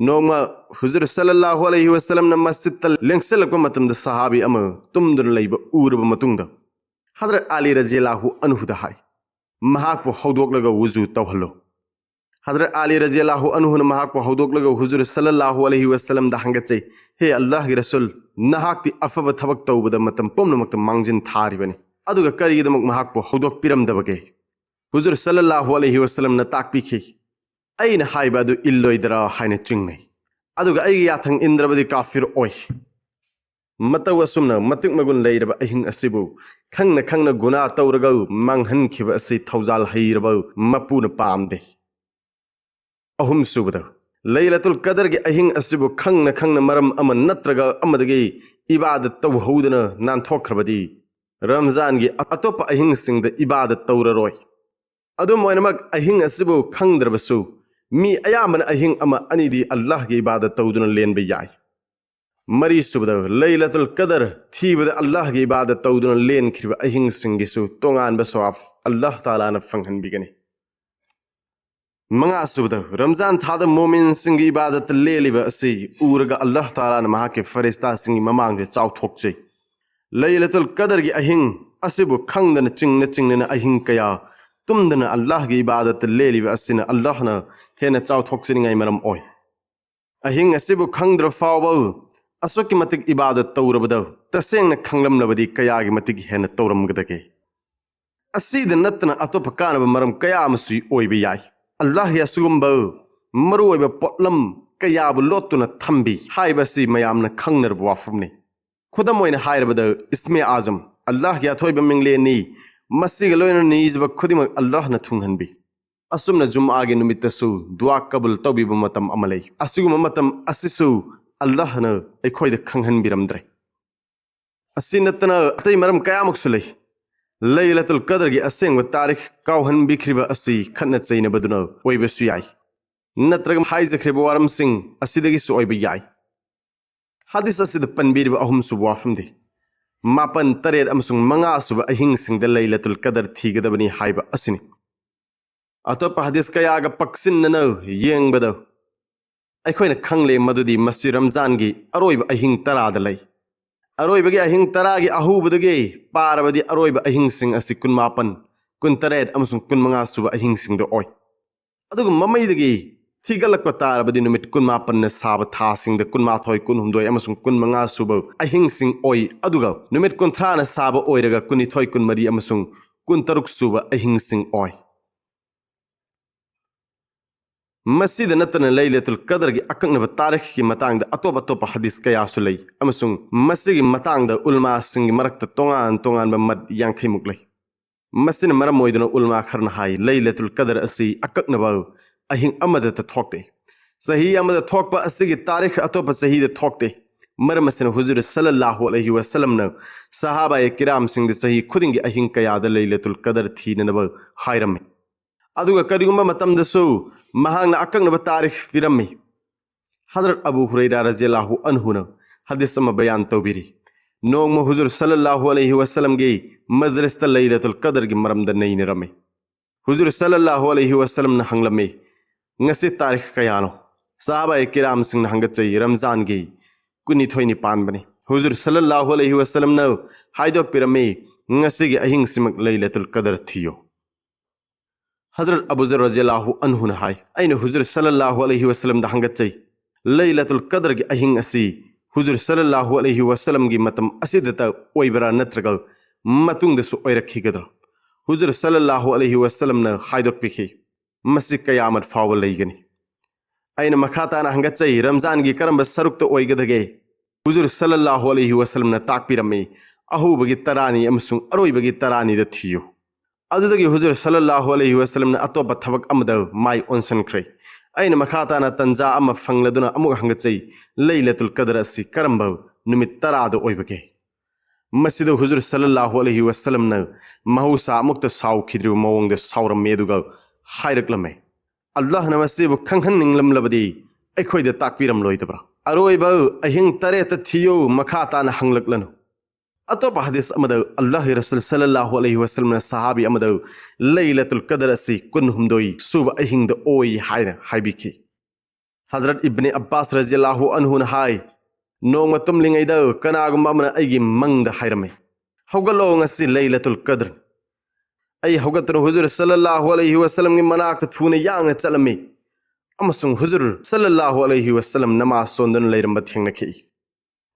ꯅꯣꯡꯃ ꯍꯨꯖꯨꯔ ꯁꯜꯂꯜꯂꯥꯍꯨ ꯑꯂꯩꯍꯤ ꯋꯥꯁꯜꯂꯝꯅ ꯃꯁꯖꯤꯗꯇ ꯂꯦꯡꯁꯤꯜꯂꯛꯄ ꯃꯇꯝꯗ ꯁꯍꯥꯕꯤ ꯑꯃ ꯇꯨꯝꯗꯨꯅ ꯂꯩꯕ ꯎꯔꯕ ꯃꯇꯨꯡꯗ ꯍꯗꯔꯠ ꯑꯂꯤ ꯔꯖꯤꯌꯜꯂꯥꯍꯨ ꯑꯟꯍꯨꯗ ꯍꯥꯏ, "ꯃꯍꯥꯛꯄꯨ ꯍꯧꯗꯣꯛꯂꯒ ꯋꯨꯖꯨ ꯇꯧꯍꯜꯂꯨ꯫" ꯍꯗꯔꯠ ꯑꯂꯤ ꯔꯖꯤꯌꯜꯂꯥꯍꯨ ꯑꯟꯍꯨꯅ ꯃꯍꯥꯛꯄꯨ ꯍꯧꯗꯣꯛꯂꯒ ꯍꯨꯖꯨꯔ ꯁꯜꯂꯜꯂꯥꯍꯨ ꯑꯂꯩꯍꯤ ꯋꯥꯁꯜꯂꯝꯗ ꯍꯪꯒꯠꯆꯩ, "ꯍꯦ ꯑꯜꯂꯥꯍꯒꯤ ꯔꯁꯨꯜ, ꯅꯍꯥꯛꯇꯤ ꯑꯐꯕ ꯊꯕꯛ ꯇꯧꯕꯗ ꯃꯇꯝ ꯄꯨꯝꯅꯃꯛꯇ ꯃꯥꯡꯖꯤꯟ ꯊꯥꯔꯤꯕꯅꯤ, ꯑꯗꯨꯒ ꯀꯔꯤꯒꯤꯗꯃꯛ ꯃꯍꯥꯛꯄꯨ ꯍꯧꯗꯣꯛꯄꯤꯔꯝꯗꯕꯒꯦ?" ꯍꯨꯖꯨꯔ ꯁꯜꯂꯜꯂꯥꯍꯨ ꯑꯂꯩꯍꯤ ꯋꯥꯁꯜꯂꯝꯅ ꯇꯥꯛꯄꯤꯈꯤ, "ꯑꯩꯅ ꯍꯥꯏꯕ ꯑꯗꯨ ꯏꯜꯂꯣꯏꯗ꯭ꯔꯥ ꯍꯥꯏꯅ ꯆꯤꯡꯅꯩ꯫ ꯑꯗꯨꯒ ꯑꯩꯒꯤ ꯌꯥꯊꯪ ꯏꯟꯗ꯭ꯔꯕꯗꯤ ꯀꯥꯐꯤꯔ ꯑꯣꯏ꯫" ꯃꯇꯧ ꯑꯁꯨꯝꯅ ꯃꯇꯤꯛ ꯃꯒꯨꯟ ꯂꯩꯔꯕ ꯑꯍꯤꯡ ꯑꯁꯤꯕꯨ ꯈꯪꯅ ꯈꯪꯅ ꯒꯨꯅꯥ ꯇꯧꯔꯒ ꯃꯥꯡꯍꯟꯈꯤꯕ ꯑꯁꯤ ꯊꯧꯖꯥꯜ ꯍꯩꯔꯕ ꯃꯄꯨꯅ ꯄꯥꯝꯗꯦ꯫ ꯑꯍꯨꯝꯁꯨꯕꯗ, ꯂꯩꯂꯇꯨꯜ ꯀꯗꯔꯒꯤ ꯑꯍꯤꯡ ꯑꯁꯤꯕꯨ ꯈꯪꯅ ꯈꯪꯅ ꯃꯔꯝ ꯑꯃ ꯅꯠꯇ꯭ꯔꯒ ꯑꯃꯗꯒꯤ ꯏꯕꯥꯗꯠ ꯇꯧꯍꯧꯗꯅ ꯅꯥꯟꯊꯣꯛꯈ꯭ꯔꯕꯗꯤ ꯔꯝꯖꯥꯟꯒꯤ ꯑꯇꯣꯞꯄ ꯑꯍꯤꯡꯁꯤꯡꯗ ꯏꯕꯥꯗꯠ ꯇꯧꯔꯔꯣꯏ꯫ ꯑꯗꯨꯝ ꯑꯣꯏꯅꯃꯛ, ꯑꯍꯤꯡ ꯑꯁꯤꯕꯨ ꯈꯪꯗ꯭ꯔꯕꯁꯨ ꯃꯤ ꯑꯌꯥꯝꯕꯅ ꯑꯍꯤꯡ ꯑꯃ ꯑꯅꯤꯗꯤ ꯑꯜꯂꯥꯍꯒꯤ ꯏꯕꯥꯗꯠ ꯇꯧꯗꯨꯅ ꯂꯦꯟꯕ ꯌꯥꯏ꯫ ꯃꯔꯤꯁꯨꯕꯗ, ꯂꯩꯂꯇꯨꯜ ꯀꯗꯔ ꯊꯤꯕꯗ ꯑꯜꯂꯥꯍꯒꯤ ꯏꯕꯥꯗꯠ ꯇꯧꯗꯨꯅ ꯂꯦꯟꯈꯤꯕ ꯑꯍꯤꯡꯁꯤꯡꯒꯤꯁꯨ ꯇꯣꯉꯥꯟꯕ ꯁꯋꯥꯕ ꯑꯜꯂꯥꯍ ꯇꯥꯂꯥꯅ ꯐꯪꯍꯟꯕꯤꯒꯅꯤ꯫ ꯃꯉꯥꯁꯨꯕꯗ, ꯔꯝꯖꯥꯟ ꯊꯥꯗ ꯃꯣꯃꯤꯟꯁꯤꯡꯒꯤ ꯏꯕꯥꯗꯠꯇ ꯂꯦꯜꯂꯤꯕ ꯑꯁꯤ ꯎꯔꯒ ꯑꯜꯂꯥꯍ ꯇꯥꯂꯥꯅ ꯃꯍꯥꯛꯀꯤ ꯐꯔꯤꯁꯇꯥꯁꯤꯡꯒꯤ ꯃꯃꯥꯡꯗ ꯆꯥꯎꯊꯣꯛꯆꯩ꯫ ꯂꯩꯂꯇꯨꯜ ꯀꯗꯔꯒꯤ ꯑꯍꯤꯡ ꯑꯁꯤꯕꯨ ꯈꯪꯗꯅ ꯆꯤꯡꯅ ꯆꯤꯡꯅꯅ ꯑꯍꯤꯡ ꯀꯌꯥ ꯇꯨꯝꯗꯅ ꯑꯜꯂꯥꯍꯒꯤ ꯏꯕꯥꯗꯠꯇ ꯂꯦꯜꯂꯤꯕ ꯑꯁꯤꯅ ꯑꯜꯂꯥꯍꯅ ꯍꯦꯟꯅ ꯆꯥꯎꯊꯣꯛꯆꯅꯤꯡꯉꯥꯏ ꯃꯔꯝ ꯑꯣꯏ꯫ ꯑꯍꯤꯡ ꯑꯁꯤꯕꯨ ꯈꯪꯗ꯭ꯔ ꯐꯥꯎꯕ ꯑꯁꯨꯛꯀꯤ ꯃꯇꯤꯛ ꯏꯕꯥꯗꯠ ꯇꯧꯔꯕꯗ ꯇꯁꯦꯡꯅ ꯈꯪꯂꯝꯂꯕꯗꯤ ꯀꯌꯥꯒꯤ ꯃꯇꯤꯛ ꯍꯦꯟꯅ ꯇꯧꯔꯝꯒꯗꯒꯦ? ꯑꯁꯤꯗ ꯅꯠꯇꯅ ꯑꯇꯣꯞꯄ ꯀꯥꯟꯅꯕ ꯃꯔꯝ ꯀꯌꯥ ꯑꯃꯁꯨ ꯑꯣꯏꯕ ꯌꯥꯏ꯫ ꯑꯜꯂꯥꯍꯒꯤ ꯑꯁꯤꯒꯨꯝꯕ ꯃꯔꯨꯑꯣꯏꯕ ꯄꯣꯠꯂꯝ ꯀꯌꯥꯕꯨ ꯂꯣꯠꯇꯨꯅ ꯊꯝꯕꯤ ꯍꯥꯏꯕ ꯑꯁꯤ ꯃꯌꯥꯝꯅ ꯈꯪꯅꯔꯕ ꯋꯥꯐꯝꯅꯤ꯫ ꯈꯨꯗꯝ ꯑꯣꯏꯅ ꯍꯥꯏꯔꯕꯗ ꯏꯁꯃꯦ ꯑꯥꯖꯝ, ꯑꯜꯂꯥꯍꯒꯤ ꯑꯊꯣꯏꯕ ꯃꯤꯡꯂꯦꯟꯅꯤ, ꯃꯁꯤꯒ ꯂꯣꯏꯅꯅ ꯅꯤꯖꯕ ꯈꯨꯗꯤꯡꯃꯛ ꯑꯜꯂꯥꯍꯅ ꯊꯨꯡꯍꯟꯕꯤ꯫ ꯑꯁꯨꯝꯅ ꯖꯨꯝꯑꯥꯒꯤ ꯅꯨꯃꯤꯠꯇꯁꯨ ꯗꯨꯋꯥ ꯀꯕꯨꯜ ꯇꯧꯕꯤꯕ ꯃꯇꯝ ꯑꯃ ꯂꯩ꯫ ꯑꯁꯤꯒꯨꯝꯕ ꯃꯇꯝ ꯑꯁꯤꯁꯨ ꯑꯜꯂꯥꯍꯅ ꯑꯩꯈꯣꯏꯗ ꯈꯪꯍꯟꯕꯤꯔꯝꯗ꯭ꯔꯦ꯫ ꯑꯁꯤ ꯅꯠꯇꯅ ꯑꯇꯩ ꯃꯔꯝ ꯀꯌꯥꯃꯨꯛꯁꯨ ꯂꯩ꯫ ꯂꯩꯂꯇꯨꯜ ꯀꯗꯔꯒꯤ ꯑꯁꯦꯡꯕ ꯇꯥꯔꯤꯈ ꯀꯥꯎꯍꯟꯕꯤꯈ꯭ꯔꯤꯕ ꯑꯁꯤ ꯈꯠꯅ ꯆꯩꯅꯕꯗꯨꯅ ꯑꯣꯏꯕꯁꯨ ꯌꯥꯏ, ꯅꯠꯇ꯭ꯔꯒ ꯍꯥꯏꯖꯈ꯭ꯔꯤꯕ ꯋꯥꯔꯝꯁꯤꯡ ꯑꯁꯤꯗꯒꯤꯁꯨ ꯑꯣꯏꯕ ꯌꯥꯏ꯫ ꯍꯗꯤꯁ ꯑꯁꯤꯗ ꯄꯟꯕꯤꯔꯤꯕ ꯑꯍꯨꯝꯁꯨꯕ ꯋꯥꯐꯝꯗꯤ ꯃꯥꯄꯟ, ꯇꯔꯦꯠ ꯑꯃꯁꯨꯡ ꯃꯉꯥ ꯁꯨꯕ ꯑꯍꯤꯡꯁꯤꯡꯗ ꯂꯩꯂꯇꯨꯜ ꯀꯗꯔ ꯊꯤꯒꯗꯕꯅꯤ ꯍꯥꯏꯕ ꯑꯁꯤꯅꯤ꯫ ꯑꯇꯣꯞꯄ ꯍꯗꯤꯁ ꯀꯌꯥꯒ ꯄꯛꯁꯤꯟꯅꯅ ꯌꯦꯡꯕꯗ ꯑꯩꯈꯣꯏꯅ ꯈꯪꯂꯦ ꯃꯗꯨꯗꯤ ꯃꯁꯤ ꯔꯝꯖꯥꯟꯒꯤ ꯑꯔꯣꯏꯕ ꯑꯍꯤꯡ ꯇꯔꯥꯗ ꯂꯩ꯫ ꯑꯔꯣꯏꯕꯒꯤ ꯑꯍꯤꯡ ꯇꯔꯥꯒꯤ ꯑꯍꯧꯕꯗꯒꯤ ꯄꯥꯔꯕꯗꯤ ꯑꯔꯣꯏꯕ ꯑꯍꯤꯡꯁꯤꯡ ꯑꯁꯤ ꯀꯨꯟꯃꯥꯄꯟ, ꯀꯨꯟꯇꯔꯦꯠ ꯑꯃꯁꯨꯡ ꯀꯨꯟꯃꯉꯥ ꯁꯨꯕ ꯑꯍꯤꯡꯁꯤꯡꯗ ꯑꯣꯏ꯫ ꯑꯗꯨꯒ ꯃꯃꯩꯗꯒꯤ ꯊꯤꯒꯠꯂꯛꯄ ꯇꯥꯔꯕꯗꯤ ꯅꯨꯃꯤꯠ ꯀꯨꯟꯃꯥꯄꯟꯅ ꯁꯥꯕ ꯊꯥꯁꯤꯡꯗ ꯀꯨꯟꯃꯥꯊꯣꯏ, ꯀꯨꯟꯍꯨꯝꯗꯣꯏ ꯑꯃꯁꯨꯡ ꯀꯨꯟꯃꯉꯥ ꯁꯨꯕ ꯑꯍꯤꯡꯁꯤꯡ ꯑꯣꯏ꯫ ꯑꯗꯨꯒ ꯅꯨꯃꯤꯠ ꯀꯨꯟꯊ꯭ꯔꯥꯅ ꯁꯥꯕ ꯑꯣꯏꯔꯒ ꯀꯨꯟꯅꯤꯊꯣꯏ, ꯀꯨꯟꯃꯔꯤ ꯑꯃꯁꯨꯡ ꯀꯨꯟꯇꯔꯨꯛ ꯁꯨꯕ ꯑꯍꯤꯡꯁꯤꯡ ꯑꯣꯏ꯫ ꯃꯁꯤꯗ ꯅꯠꯇꯅ ꯂꯩꯂꯇꯨꯜ ꯀꯗꯔꯒꯤ ꯑꯀꯛꯅꯕ ꯇꯥꯔꯤꯈꯀꯤ ꯃꯇꯥꯡꯗ ꯑꯇꯣꯞ ꯑꯇꯣꯞꯄ ꯍꯗꯤꯁ ꯀꯌꯥꯁꯨ ꯂꯩ, ꯑꯃꯁꯨꯡ ꯃꯁꯤꯒꯤ ꯃꯇꯥꯡꯗ ꯎꯂꯃꯥꯁꯤꯡꯒꯤ ꯃꯔꯛꯇ ꯇꯣꯉꯥꯟ ꯇꯣꯉꯥꯟꯕ ꯃꯠ ꯌꯥꯡꯈꯩꯃꯨꯛ ꯂꯩ꯫ ꯃꯁꯤꯅ ꯃꯔꯝ ꯑꯣꯏꯗꯨꯅ ꯎꯂꯃꯥ ꯈꯔꯅ ꯍꯥꯏ, ꯂꯩꯂꯇꯨꯜ ꯀꯗꯔ ꯑꯁꯤ ꯑꯀꯛꯅꯕ ꯑꯍꯤꯡ ꯑꯃꯗꯇ ꯊꯣꯛꯇꯦ꯫ ꯆꯍꯤ ꯑꯃꯗ ꯊꯣꯛꯄ ꯑꯁꯤꯒꯤ ꯇꯥꯔꯤꯈ ꯑꯇꯣꯞꯄ ꯆꯍꯤꯗ ꯊꯣꯛꯇꯦ꯫ ꯃꯔꯝ ꯑꯁꯤꯅ ꯍꯨꯖꯨꯔ ꯁꯜꯂꯜꯂꯥꯍꯨ ꯑꯂꯩꯍꯤ ꯋꯥꯁꯜꯂꯝꯅ ꯁꯍꯥꯕꯥꯌꯦ ꯀꯤꯔꯥꯝꯁꯤꯡꯗ ꯆꯍꯤ ꯈꯨꯗꯤꯡꯒꯤ ꯑꯍꯤꯡ ꯀꯌꯥꯗ ꯂꯩꯂꯇꯨꯜ ꯀꯗꯔ ꯊꯤꯅꯅꯕ ꯍꯥꯏꯔꯝꯃꯤ꯫ ꯑꯗꯨꯒ ꯀꯔꯤꯒꯨꯝꯕ ꯃꯇꯝꯗꯁꯨ ꯃꯍꯥꯛꯅ ꯑꯀꯛꯅꯕ ꯇꯥꯔꯤꯈ ꯄꯤꯔꯝꯃꯤ꯫ ꯍꯖꯔꯠ ꯑꯕꯨ ꯍꯨꯔꯩꯔꯥ ꯔꯖꯤꯌꯜꯂꯥꯍꯨ ꯑꯟꯍꯨꯅ ꯍꯗꯤꯁ ꯑꯃ ꯕꯌꯥꯟ ꯇꯧꯕꯤꯔꯤ꯫ ꯅꯣꯡꯃ ꯍꯨꯖꯨꯔ ꯁꯜꯂꯜꯂꯥꯍꯨ ꯑꯂꯩꯍꯤ ꯋꯥꯁꯜꯂꯝꯒꯤ ꯃꯖꯂꯤꯁꯇ ꯂꯩꯂꯇꯨꯜ ꯀꯗꯔꯒꯤ ꯃꯔꯝꯗ ꯅꯩꯅꯔꯝꯃꯤ꯫ ꯍꯨꯖꯨꯔ ꯁꯜꯂꯜꯂꯥꯍꯨ ꯑꯂꯩꯍꯤ ꯋꯥꯁꯜꯂꯝꯅ ꯍꯪꯂꯝꯃꯤ, "ꯉꯁꯤ ꯇꯥꯔꯤꯈ ꯀꯌꯥꯅꯣ?" ꯁꯍꯥꯕꯥꯌꯦ ꯀꯤꯔꯥꯝꯁꯤꯡꯅ ꯍꯪꯒꯠꯆꯩ, "ꯔꯝꯖꯥꯟꯒꯤ ꯀꯨꯟꯅꯤꯊꯣꯏꯅꯤ ꯄꯥꯟꯕꯅꯤ꯫" ꯍꯨꯖꯨꯔ ꯁꯜꯂꯜꯂꯥꯍꯨ ꯑꯂꯩꯍꯤ ꯋꯥꯁꯜꯂꯝꯅ ꯍꯥꯏꯗꯣꯛꯄꯤꯔꯝꯃꯤ, "ꯉꯁꯤꯒꯤ ꯑꯍꯤꯡꯁꯤꯃꯛ ꯂꯩꯂꯇꯨꯜ ꯀꯗꯔ ꯊꯤꯌꯨ꯫" ꯍꯖꯔꯠ ꯑꯕꯨ ꯖꯔ ꯔꯖꯤꯌꯜꯂꯥꯍꯨ ꯑꯟꯍꯨꯅ ꯍꯥꯏ, "ꯑꯩꯅ ꯍꯨꯖꯨꯔ ꯁꯜꯂꯜꯂꯥꯍꯨ ꯑꯂꯩꯍꯤ ꯋꯥꯁꯜꯂꯝꯗ ꯍꯪꯒꯠꯆꯩ, ꯂꯩꯂꯇꯨꯜ ꯀꯗꯔꯒꯤ ꯑꯍꯤꯡ ꯑꯁꯤ ꯍꯨꯖꯨꯔ ꯁꯜꯂꯜꯂꯥꯍꯨ ꯑꯂꯩꯍꯤ ꯋꯥꯁꯜꯂꯝꯒꯤ ꯃꯇꯝ ꯑꯁꯤꯗꯇ ꯑꯣꯏꯕ꯭ꯔꯥ, ꯅꯠꯇ꯭ꯔꯒ ꯃꯇꯨꯡꯗꯁꯨ ꯑꯣꯏꯔꯛꯈꯤꯒꯗ꯭ꯔꯥ? ꯍꯨꯖꯨꯔ ꯁꯜꯂꯜꯂꯥꯍꯨ ꯑꯂꯩꯍꯤ ꯋꯥꯁꯜꯂꯝꯅ ꯍꯥꯏꯗꯣꯛꯄꯤꯈꯤ, "ꯃꯁꯤ ꯀꯌꯥꯃꯠ ꯐꯥꯎꯕ ꯂꯩꯒꯅꯤ"꯫ ꯑꯩꯅ ꯃꯈꯥ ꯇꯥꯅ ꯍꯪꯒꯠꯆꯩ, "ꯔꯝꯖꯥꯟꯒꯤ ꯀꯔꯝꯕ ꯁꯔꯨꯛꯇ ꯑꯣꯏꯒꯗꯒꯦ?" ꯍꯨꯖꯨꯔ ꯁꯜꯂꯜꯂꯥꯍꯨ ꯑꯂꯩꯍꯤ ꯋꯥꯁꯜꯂꯝꯅ ꯇꯥꯛꯄꯤꯔꯝꯃꯤ, "ꯑꯍꯧꯕꯒꯤ ꯇꯔꯥꯅꯤ ꯑꯃꯁꯨꯡ ꯑꯔꯣꯏꯕꯒꯤ ꯇꯔꯥꯅꯤꯗ ꯊꯤꯌꯨ"꯫ ꯑꯗꯨꯗꯒꯤ ꯍꯨꯖꯨꯔ ꯁꯜꯂꯜꯂꯥꯍꯨ ꯑꯂꯩꯍꯤ ꯋꯥꯁꯜꯂꯝꯅ ꯑꯇꯣꯞꯄ ꯊꯕꯛ ꯑꯃꯗ ꯃꯥꯏ ꯑꯣꯟꯁꯤꯟꯈ꯭ꯔꯦ꯫ ꯑꯩꯅ ꯃꯈꯥ ꯇꯥꯅ ꯇꯟꯖꯥ ꯑꯃ ꯐꯪꯂꯗꯨꯅ ꯑꯃꯨꯛ ꯍꯪꯒꯠꯆꯩ, "ꯂꯩꯂꯇꯨꯜ ꯀꯗꯔ ꯑꯁꯤ ꯀꯔꯝꯕ ꯅꯨꯃꯤꯠ ꯇꯔꯥꯗ ꯑꯣꯏꯕꯒꯦ?" ꯃꯁꯤꯗ ꯍꯨꯖꯨꯔ ꯁꯜꯂꯜꯂꯥꯍꯨ ꯑꯂꯩꯍꯤ ꯋꯥꯁꯜꯂꯝꯅ ꯃꯍꯧꯁꯥ ꯑꯃꯨꯛꯇ ꯁꯥꯎꯈꯤꯗ꯭ꯔꯤꯕ ꯃꯑꯣꯡꯗ ꯁꯥꯎꯔꯝꯃꯤ, ꯑꯗꯨꯒ ꯍꯥꯏꯔꯛꯂꯝꯃꯤ, "ꯑꯜꯂꯥꯍꯅ ꯃꯁꯤꯕꯨ ꯈꯪꯍꯟꯅꯤꯡꯂꯝꯂꯕꯗꯤ ꯑꯩꯈꯣꯏꯗ ꯇꯥꯛꯄꯤꯔꯝꯂꯣꯏꯗꯕ꯭ꯔꯥ? ꯑꯔꯣꯏꯕ ꯑꯍꯤꯡ ꯇꯔꯦꯠꯇ ꯊꯤꯌꯨ, ꯃꯈꯥ ꯇꯥꯅ ꯍꯪꯂꯛꯂꯅꯨ"꯫ ꯑꯇꯣꯞꯄ ꯍꯗꯤꯁ ꯑꯃꯗ ꯑꯜꯂꯥꯍꯒꯤ ꯔꯁꯨꯜ ꯁꯜꯂꯜꯂꯥꯍꯨ ꯑꯂꯩꯍꯤ ꯋꯥꯁꯜꯂꯝꯅ ꯁꯍꯥꯕꯤ ꯑꯃꯗ ꯂꯩꯂꯇꯨꯜ ꯀꯗꯔ ꯑꯁꯤ ꯀꯨꯟꯍꯨꯝꯗꯣꯏ ꯁꯨꯕ ꯑꯍꯤꯡꯗ ꯑꯣꯏ ꯍꯥꯏꯅ ꯍꯥꯏꯕꯤꯈꯤ꯫ ꯍꯖꯔꯠ ꯏꯕꯅꯦ ꯑꯕ꯭ꯕꯥꯁ ꯔꯖꯤꯌꯜꯂꯥꯍꯨ ꯑꯟꯍꯨꯅ ꯍꯥꯏ, "ꯅꯣꯡꯃ ꯇꯨꯝꯂꯤꯉꯩꯗ ꯀꯅꯥꯒꯨꯝꯕ ꯑꯃꯅ ꯑꯩꯒꯤ ꯃꯪꯗ ꯍꯥꯏꯔꯝꯃꯤ, 'ꯍꯧꯒꯠꯂꯣ, ꯉꯁꯤ ꯂꯩꯂꯇꯨꯜ ꯀꯗꯔ.' ꯑꯩ ꯍꯧꯒꯠꯇꯨꯅ ꯍꯨꯖꯨꯔ ꯁꯜꯂꯜꯂꯥꯍꯨ ꯑꯂꯩꯍꯤ ꯋꯥꯁꯜꯂꯝꯒꯤ ꯃꯅꯥꯛꯇ ꯊꯨꯅ ꯌꯥꯡꯅ ꯆꯠꯂꯝꯃꯤ ꯑꯃꯁꯨꯡ ꯍꯨꯖꯨꯔ ꯁꯜꯂꯜꯂꯥꯍꯨ ꯑꯂꯩꯍꯤ ꯋꯥꯁꯜꯂꯝ ꯅꯃꯥꯖ ꯁꯣꯟꯗꯨꯅ ꯂꯩꯔꯝꯕ ꯊꯦꯡꯅꯈꯤ"꯫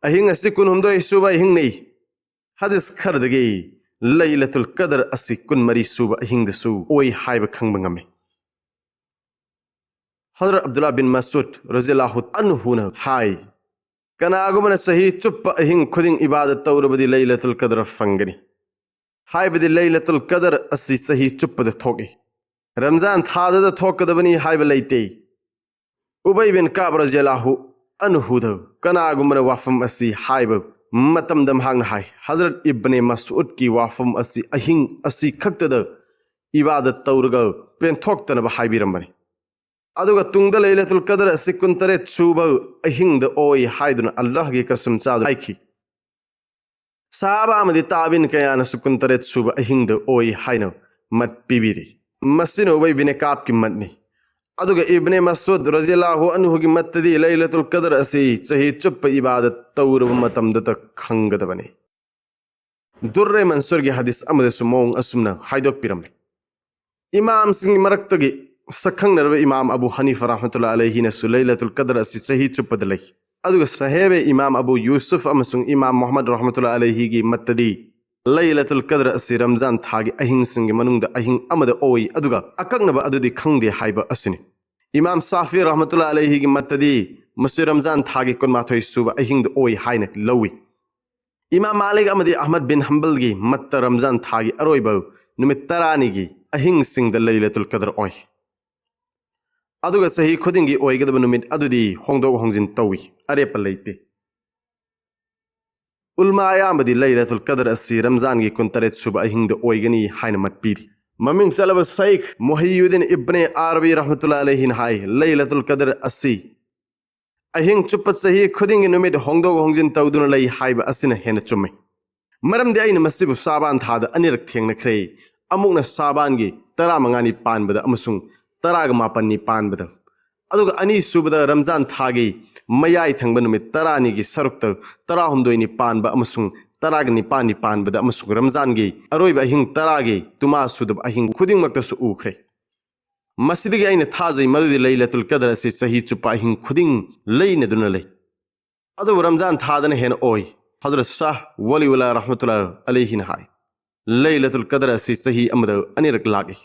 ꯑꯍꯤꯡ ꯑꯁꯤ ꯀꯨꯟꯍꯨꯝꯗꯣꯏ ꯁꯨꯕ ꯑꯍꯤꯡꯅꯤ꯫ ꯍꯗꯤꯁ ꯈꯔꯗꯒꯤ ꯂꯩꯂꯇꯨꯜ ꯀꯗꯔ ꯑꯁꯤ ꯀꯨꯟꯃꯔꯤ ꯁꯨꯕ ꯑꯍꯤꯡꯗꯁꯨ ꯑꯣꯏ ꯍꯥꯏꯕ ꯈꯪꯕ ꯉꯝꯃꯤ꯫ ꯍꯖꯔꯠ ꯑꯕꯗꯨꯜꯂꯥ ꯕꯤꯟ ꯃꯁꯎꯗ ꯔꯖꯤꯌꯜꯂꯥꯍꯨ ꯑꯟꯍꯨꯅ ꯍꯥꯏ, "ꯀꯅꯥꯒꯨꯝꯕꯅ ꯆꯍꯤ ꯆꯨꯞꯄ ꯑꯍꯤꯡ ꯈꯨꯗꯤꯡ ꯏꯕꯥꯗꯠ ꯇꯧꯔꯕꯗꯤ ꯂꯩꯂꯇꯨꯜ ꯀꯗꯔ ꯐꯪꯒꯅꯤ"꯫ ꯍꯥꯏꯕꯗꯤ ꯂꯩꯂꯇꯨꯜ ꯀꯗꯔ ꯑꯁꯤ ꯆꯍꯤ ꯆꯨꯞꯄꯗ ꯊꯣꯛꯏ꯫ ꯔꯝꯖꯥꯟ ꯊꯥꯗꯗ ꯊꯣꯛꯀꯗꯕꯅꯤ ꯍꯥꯏꯕ ꯂꯩꯇꯦ꯫ ꯎꯕꯩ ꯕꯤꯟ ꯀꯥꯕ ꯔꯖꯤꯌꯜꯂꯥꯍꯨ ꯑꯟꯍꯨꯗ ꯀꯅꯥꯒꯨꯝꯕꯅ ꯋꯥꯐꯝ ꯑꯁꯤ ꯍꯥꯏꯕ ꯃꯇꯝꯗ ꯃꯍꯥꯛꯅ ꯍꯥꯏ, "ꯍꯖꯔꯠ ꯏꯕꯅꯦ ꯃꯁꯎꯗꯀꯤ ꯋꯥꯐꯝ ꯑꯁꯤ ꯑꯍꯤꯡ ꯑꯁꯤ ꯈꯛꯇꯗ ꯏꯕꯥꯗꯠ ꯇꯧꯔꯒ ꯄꯦꯟꯊꯣꯛꯇꯅꯕ ꯍꯥꯏꯕꯤꯔꯝꯕꯅꯤ꯫ ꯑꯗꯨꯒ ꯇꯨꯡꯗ ꯂꯩꯂꯇꯨꯜ ꯀꯗꯔ ꯑꯁꯤ ꯀꯨꯟꯇꯔꯦꯠ ꯁꯨꯕ ꯑꯍꯤꯡꯗ ꯑꯣꯏ ꯍꯥꯏꯗꯨꯅ ꯑꯜꯂꯥꯍꯒꯤ ꯀꯁꯝ ꯆꯥꯗꯨꯅ ꯍꯥꯏꯈꯤ"꯫ ꯁꯍꯥꯕꯥ ꯑꯃꯗꯤ ꯇꯥꯕꯤꯟ ꯀꯌꯥꯅꯁꯨ ꯀꯨꯟꯇꯔꯦꯠ ꯁꯨꯕ ꯑꯍꯤꯡꯗ ꯑꯣꯏ ꯍꯥꯏꯅ ꯃꯠ ꯄꯤꯕꯤꯔꯤ꯫ ꯃꯁꯤꯅ ꯎꯕꯩ ꯕꯤꯟ ꯀꯥꯕꯀꯤ ꯃꯠꯅꯤ꯫ ꯑꯗꯨꯒ ꯏꯕꯅꯦ ꯃꯁꯎꯗ ꯔꯖꯤꯌꯜꯂꯥꯍꯨ ꯑꯟꯍꯨꯒꯤ ꯃꯠꯇꯗꯤ ꯂꯩꯂꯇꯨꯜ ꯀꯗꯔ ꯑꯁꯤ ꯆꯍꯤ ꯆꯨꯞꯄ ꯏꯕꯥꯗꯠ ꯇꯧꯔꯕ ꯃꯇꯝꯗꯇ ꯈꯪꯒꯗꯕꯅꯤ꯫ ꯗꯨꯔꯔꯦ ꯃꯟꯁꯨꯔꯒꯤ ꯍꯗꯤꯁ ꯑꯃꯗꯁꯨ ꯃꯑꯣꯡ ꯑꯁꯨꯝꯅ ꯍꯥꯏꯗꯣꯛꯄꯤꯔꯝꯃꯤ, "ꯏꯃꯥꯝꯁꯤꯡꯒꯤ ꯃꯔꯛꯇꯒꯤ ꯁꯛꯈꯪꯅꯔꯕ ꯏꯃꯥꯝ ꯑꯕꯨ ꯍꯅꯤꯐ ꯔꯍꯃꯇꯨꯜꯂꯥ ꯑꯂꯩꯍꯤꯅꯁꯨ ꯂꯩꯂꯇꯨꯜ ꯀꯗꯔ ꯑꯁꯤ ꯆꯍꯤ ꯆꯨꯞꯄꯗ ꯂꯩ꯫ ꯑꯗꯨꯒ ꯁꯍꯦꯕꯦ ꯏꯃꯥꯝ ꯑꯕꯨ ꯌꯨꯁꯨꯐ ꯑꯃꯁꯨꯡ ꯏꯃꯥꯝ ꯃꯨꯍꯝꯃꯗ ꯔꯍꯃꯇꯨꯜꯂꯥ ꯑꯂꯩꯍꯤꯒꯤ ꯃꯠꯇꯗꯤ ꯂꯩꯂꯇꯨꯜ ꯀꯗꯔ ꯑꯁꯤ ꯔꯝꯖꯥꯟ ꯊꯥꯒꯤ ꯑꯍꯤꯡꯁꯤꯡꯒꯤ ꯃꯅꯨꯡꯗ ꯑꯍꯤꯡ ꯑꯃꯗ ꯑꯣꯏ, ꯑꯗꯨꯒ ꯑꯀꯛꯅꯕ ꯑꯗꯨꯗꯤ ꯈꯪꯗꯦ ꯍꯥꯏꯕ ꯑꯁꯤꯅꯤ꯫ ꯏꯃꯥꯝ ꯁꯥꯐꯤ ꯔꯍꯃꯇꯨꯜꯂꯥ ꯑꯂꯩꯍꯤꯒꯤ ꯃꯠꯇꯗꯤ ꯃꯁꯤ ꯔꯝꯖꯥꯟ ꯊꯥꯒꯤ ꯀꯨꯟꯃꯥꯊꯣꯏ ꯁꯨꯕ ꯑꯍꯤꯡꯗ ꯑꯣꯏ ꯍꯥꯏꯅ ꯂꯧꯏ꯫ ꯏꯃꯥꯝ ꯃꯥꯂꯤꯛ ꯑꯃꯗꯤ ꯑꯍꯃꯗ ꯕꯤꯟ ꯍꯝꯕꯜꯒꯤ ꯃꯠꯇ ꯔꯝꯖꯥꯟ ꯊꯥꯒꯤ ꯑꯔꯣꯏꯕ ꯅꯨꯃꯤꯠ ꯇꯔꯥꯅꯤꯒꯤ ꯑꯍꯤꯡꯁꯤꯡꯗ ꯂꯩꯂꯇꯨꯜ ꯀꯗꯔ ꯑꯣꯏ꯫ ꯑꯗꯨꯒ ꯆꯍꯤ ꯈꯨꯗꯤꯡꯒꯤ ꯑꯣꯏꯒꯗꯕ ꯅꯨꯃꯤꯠ ꯑꯗꯨꯗꯤ ꯍꯣꯡꯗꯣꯛ ꯍꯣꯡꯖꯤꯟ ꯇꯧꯏ, ꯑꯔꯦꯞꯄ ꯂꯩꯇꯦ꯫ ꯎꯜꯃꯥ ꯑꯌꯥꯝꯕꯗꯤ ꯂꯩꯂꯇꯨꯜ ꯀꯗꯔ ꯑꯁꯤ ꯔꯝꯖꯥꯟꯒꯤ ꯀꯨꯟꯇꯔꯦꯠ ꯁꯨꯕ ꯑꯍꯤꯡꯗ ꯑꯣꯏꯒꯅꯤ ꯍꯥꯏꯅ ꯃꯠꯄꯤꯔꯤ꯫ ꯃꯃꯤꯡ ꯆꯠꯂꯕ ꯁꯩꯈ ꯃꯨꯍꯤꯌꯨꯗꯤꯟ ꯏꯕꯅꯦ ꯑꯥꯔꯕꯤ ꯔꯍꯃꯇꯨꯜꯂꯥ ꯑꯂꯩꯍꯤꯅ ꯍꯥꯏ, ꯂꯩꯂꯇꯨꯜ ꯀꯗꯔ ꯑꯁꯤ ꯑꯍꯤꯡ ꯆꯨꯞꯄ ꯆꯍꯤ ꯈꯨꯗꯤꯡꯒꯤ ꯅꯨꯃꯤꯠ ꯍꯣꯡꯗꯣꯛ ꯍꯣꯡꯖꯤꯟ ꯇꯧꯗꯨꯅ ꯂꯩ ꯍꯥꯏꯕ ꯑꯁꯤꯅ ꯍꯦꯟꯅ ꯆꯨꯝꯃꯤ꯫ ꯃꯔꯝꯗꯤ ꯑꯩꯅ ꯃꯁꯤꯕꯨ ꯁꯥꯕꯥꯟ ꯊꯥꯗ ꯑꯅꯤꯔꯛ ꯊꯦꯡꯅꯈ꯭ꯔꯦ, ꯑꯃꯨꯛꯅ ꯁꯥꯕꯥꯟꯒꯤ ꯇꯔꯥꯃꯉꯥꯅꯤ ꯄꯥꯟꯕꯗ ꯑꯃꯁꯨꯡ ꯇꯔꯥꯒ ꯃꯥꯄꯟꯅꯤ ꯄꯥꯟꯕꯗ, ꯑꯗꯨꯒ ꯑꯅꯤꯁꯨꯕꯗ ꯔꯝꯖꯥꯟ ꯊꯥꯒꯤ ꯃꯌꯥꯏ ꯊꯪꯕ ꯅꯨꯃꯤꯠ ꯇꯔꯥꯅꯤꯒꯤ ꯁꯔꯨꯛꯇ ꯇꯔꯥꯍꯨꯝꯗꯣꯏꯅꯤ ꯄꯥꯟꯕ ꯑꯃꯁꯨꯡ ꯇꯔꯥꯒ ꯅꯤꯄꯥꯟꯅꯤ ꯄꯥꯟꯕꯗ ꯑꯃꯁꯨꯡ ꯔꯝꯖꯥꯟꯒꯤ ꯑꯔꯣꯏꯕ ꯑꯍꯤꯡ ꯇꯔꯥꯒꯤ ꯇꯨꯃꯥ ꯁꯨꯗꯕ ꯑꯍꯤꯡ ꯈꯨꯗꯤꯡꯃꯛꯇꯁꯨ ꯎꯈ꯭ꯔꯦ꯫ ꯃꯁꯤꯗꯒꯤ ꯑꯩꯅ ꯊꯥꯖꯩ ꯃꯗꯨꯗꯤ ꯂꯩꯂꯇꯨꯜ ꯀꯗꯔ ꯑꯁꯤ ꯆꯍꯤ ꯆꯨꯞꯄ ꯑꯍꯤꯡ ꯈꯨꯗꯤꯡ ꯂꯩꯅꯗꯨꯅ ꯂꯩ꯫ ꯑꯗꯨꯕꯨ ꯔꯝꯖꯥꯟ ꯊꯥꯗꯅ ꯍꯦꯟꯅ ꯑꯣꯏ꯫ ꯍꯖꯔꯠ ꯁꯥꯍ ꯋꯂꯤꯎꯜꯂꯥ ꯔꯍꯃꯇꯨꯜꯂꯥ ꯑꯂꯩꯍꯤꯅ ꯍꯥꯏ, ꯂꯩꯂꯇꯨꯜ ꯀꯗꯔ ꯑꯁꯤ ꯆꯍꯤ ꯑꯃꯗ ꯑꯅꯤꯔꯛ ꯂꯥꯛꯏ꯫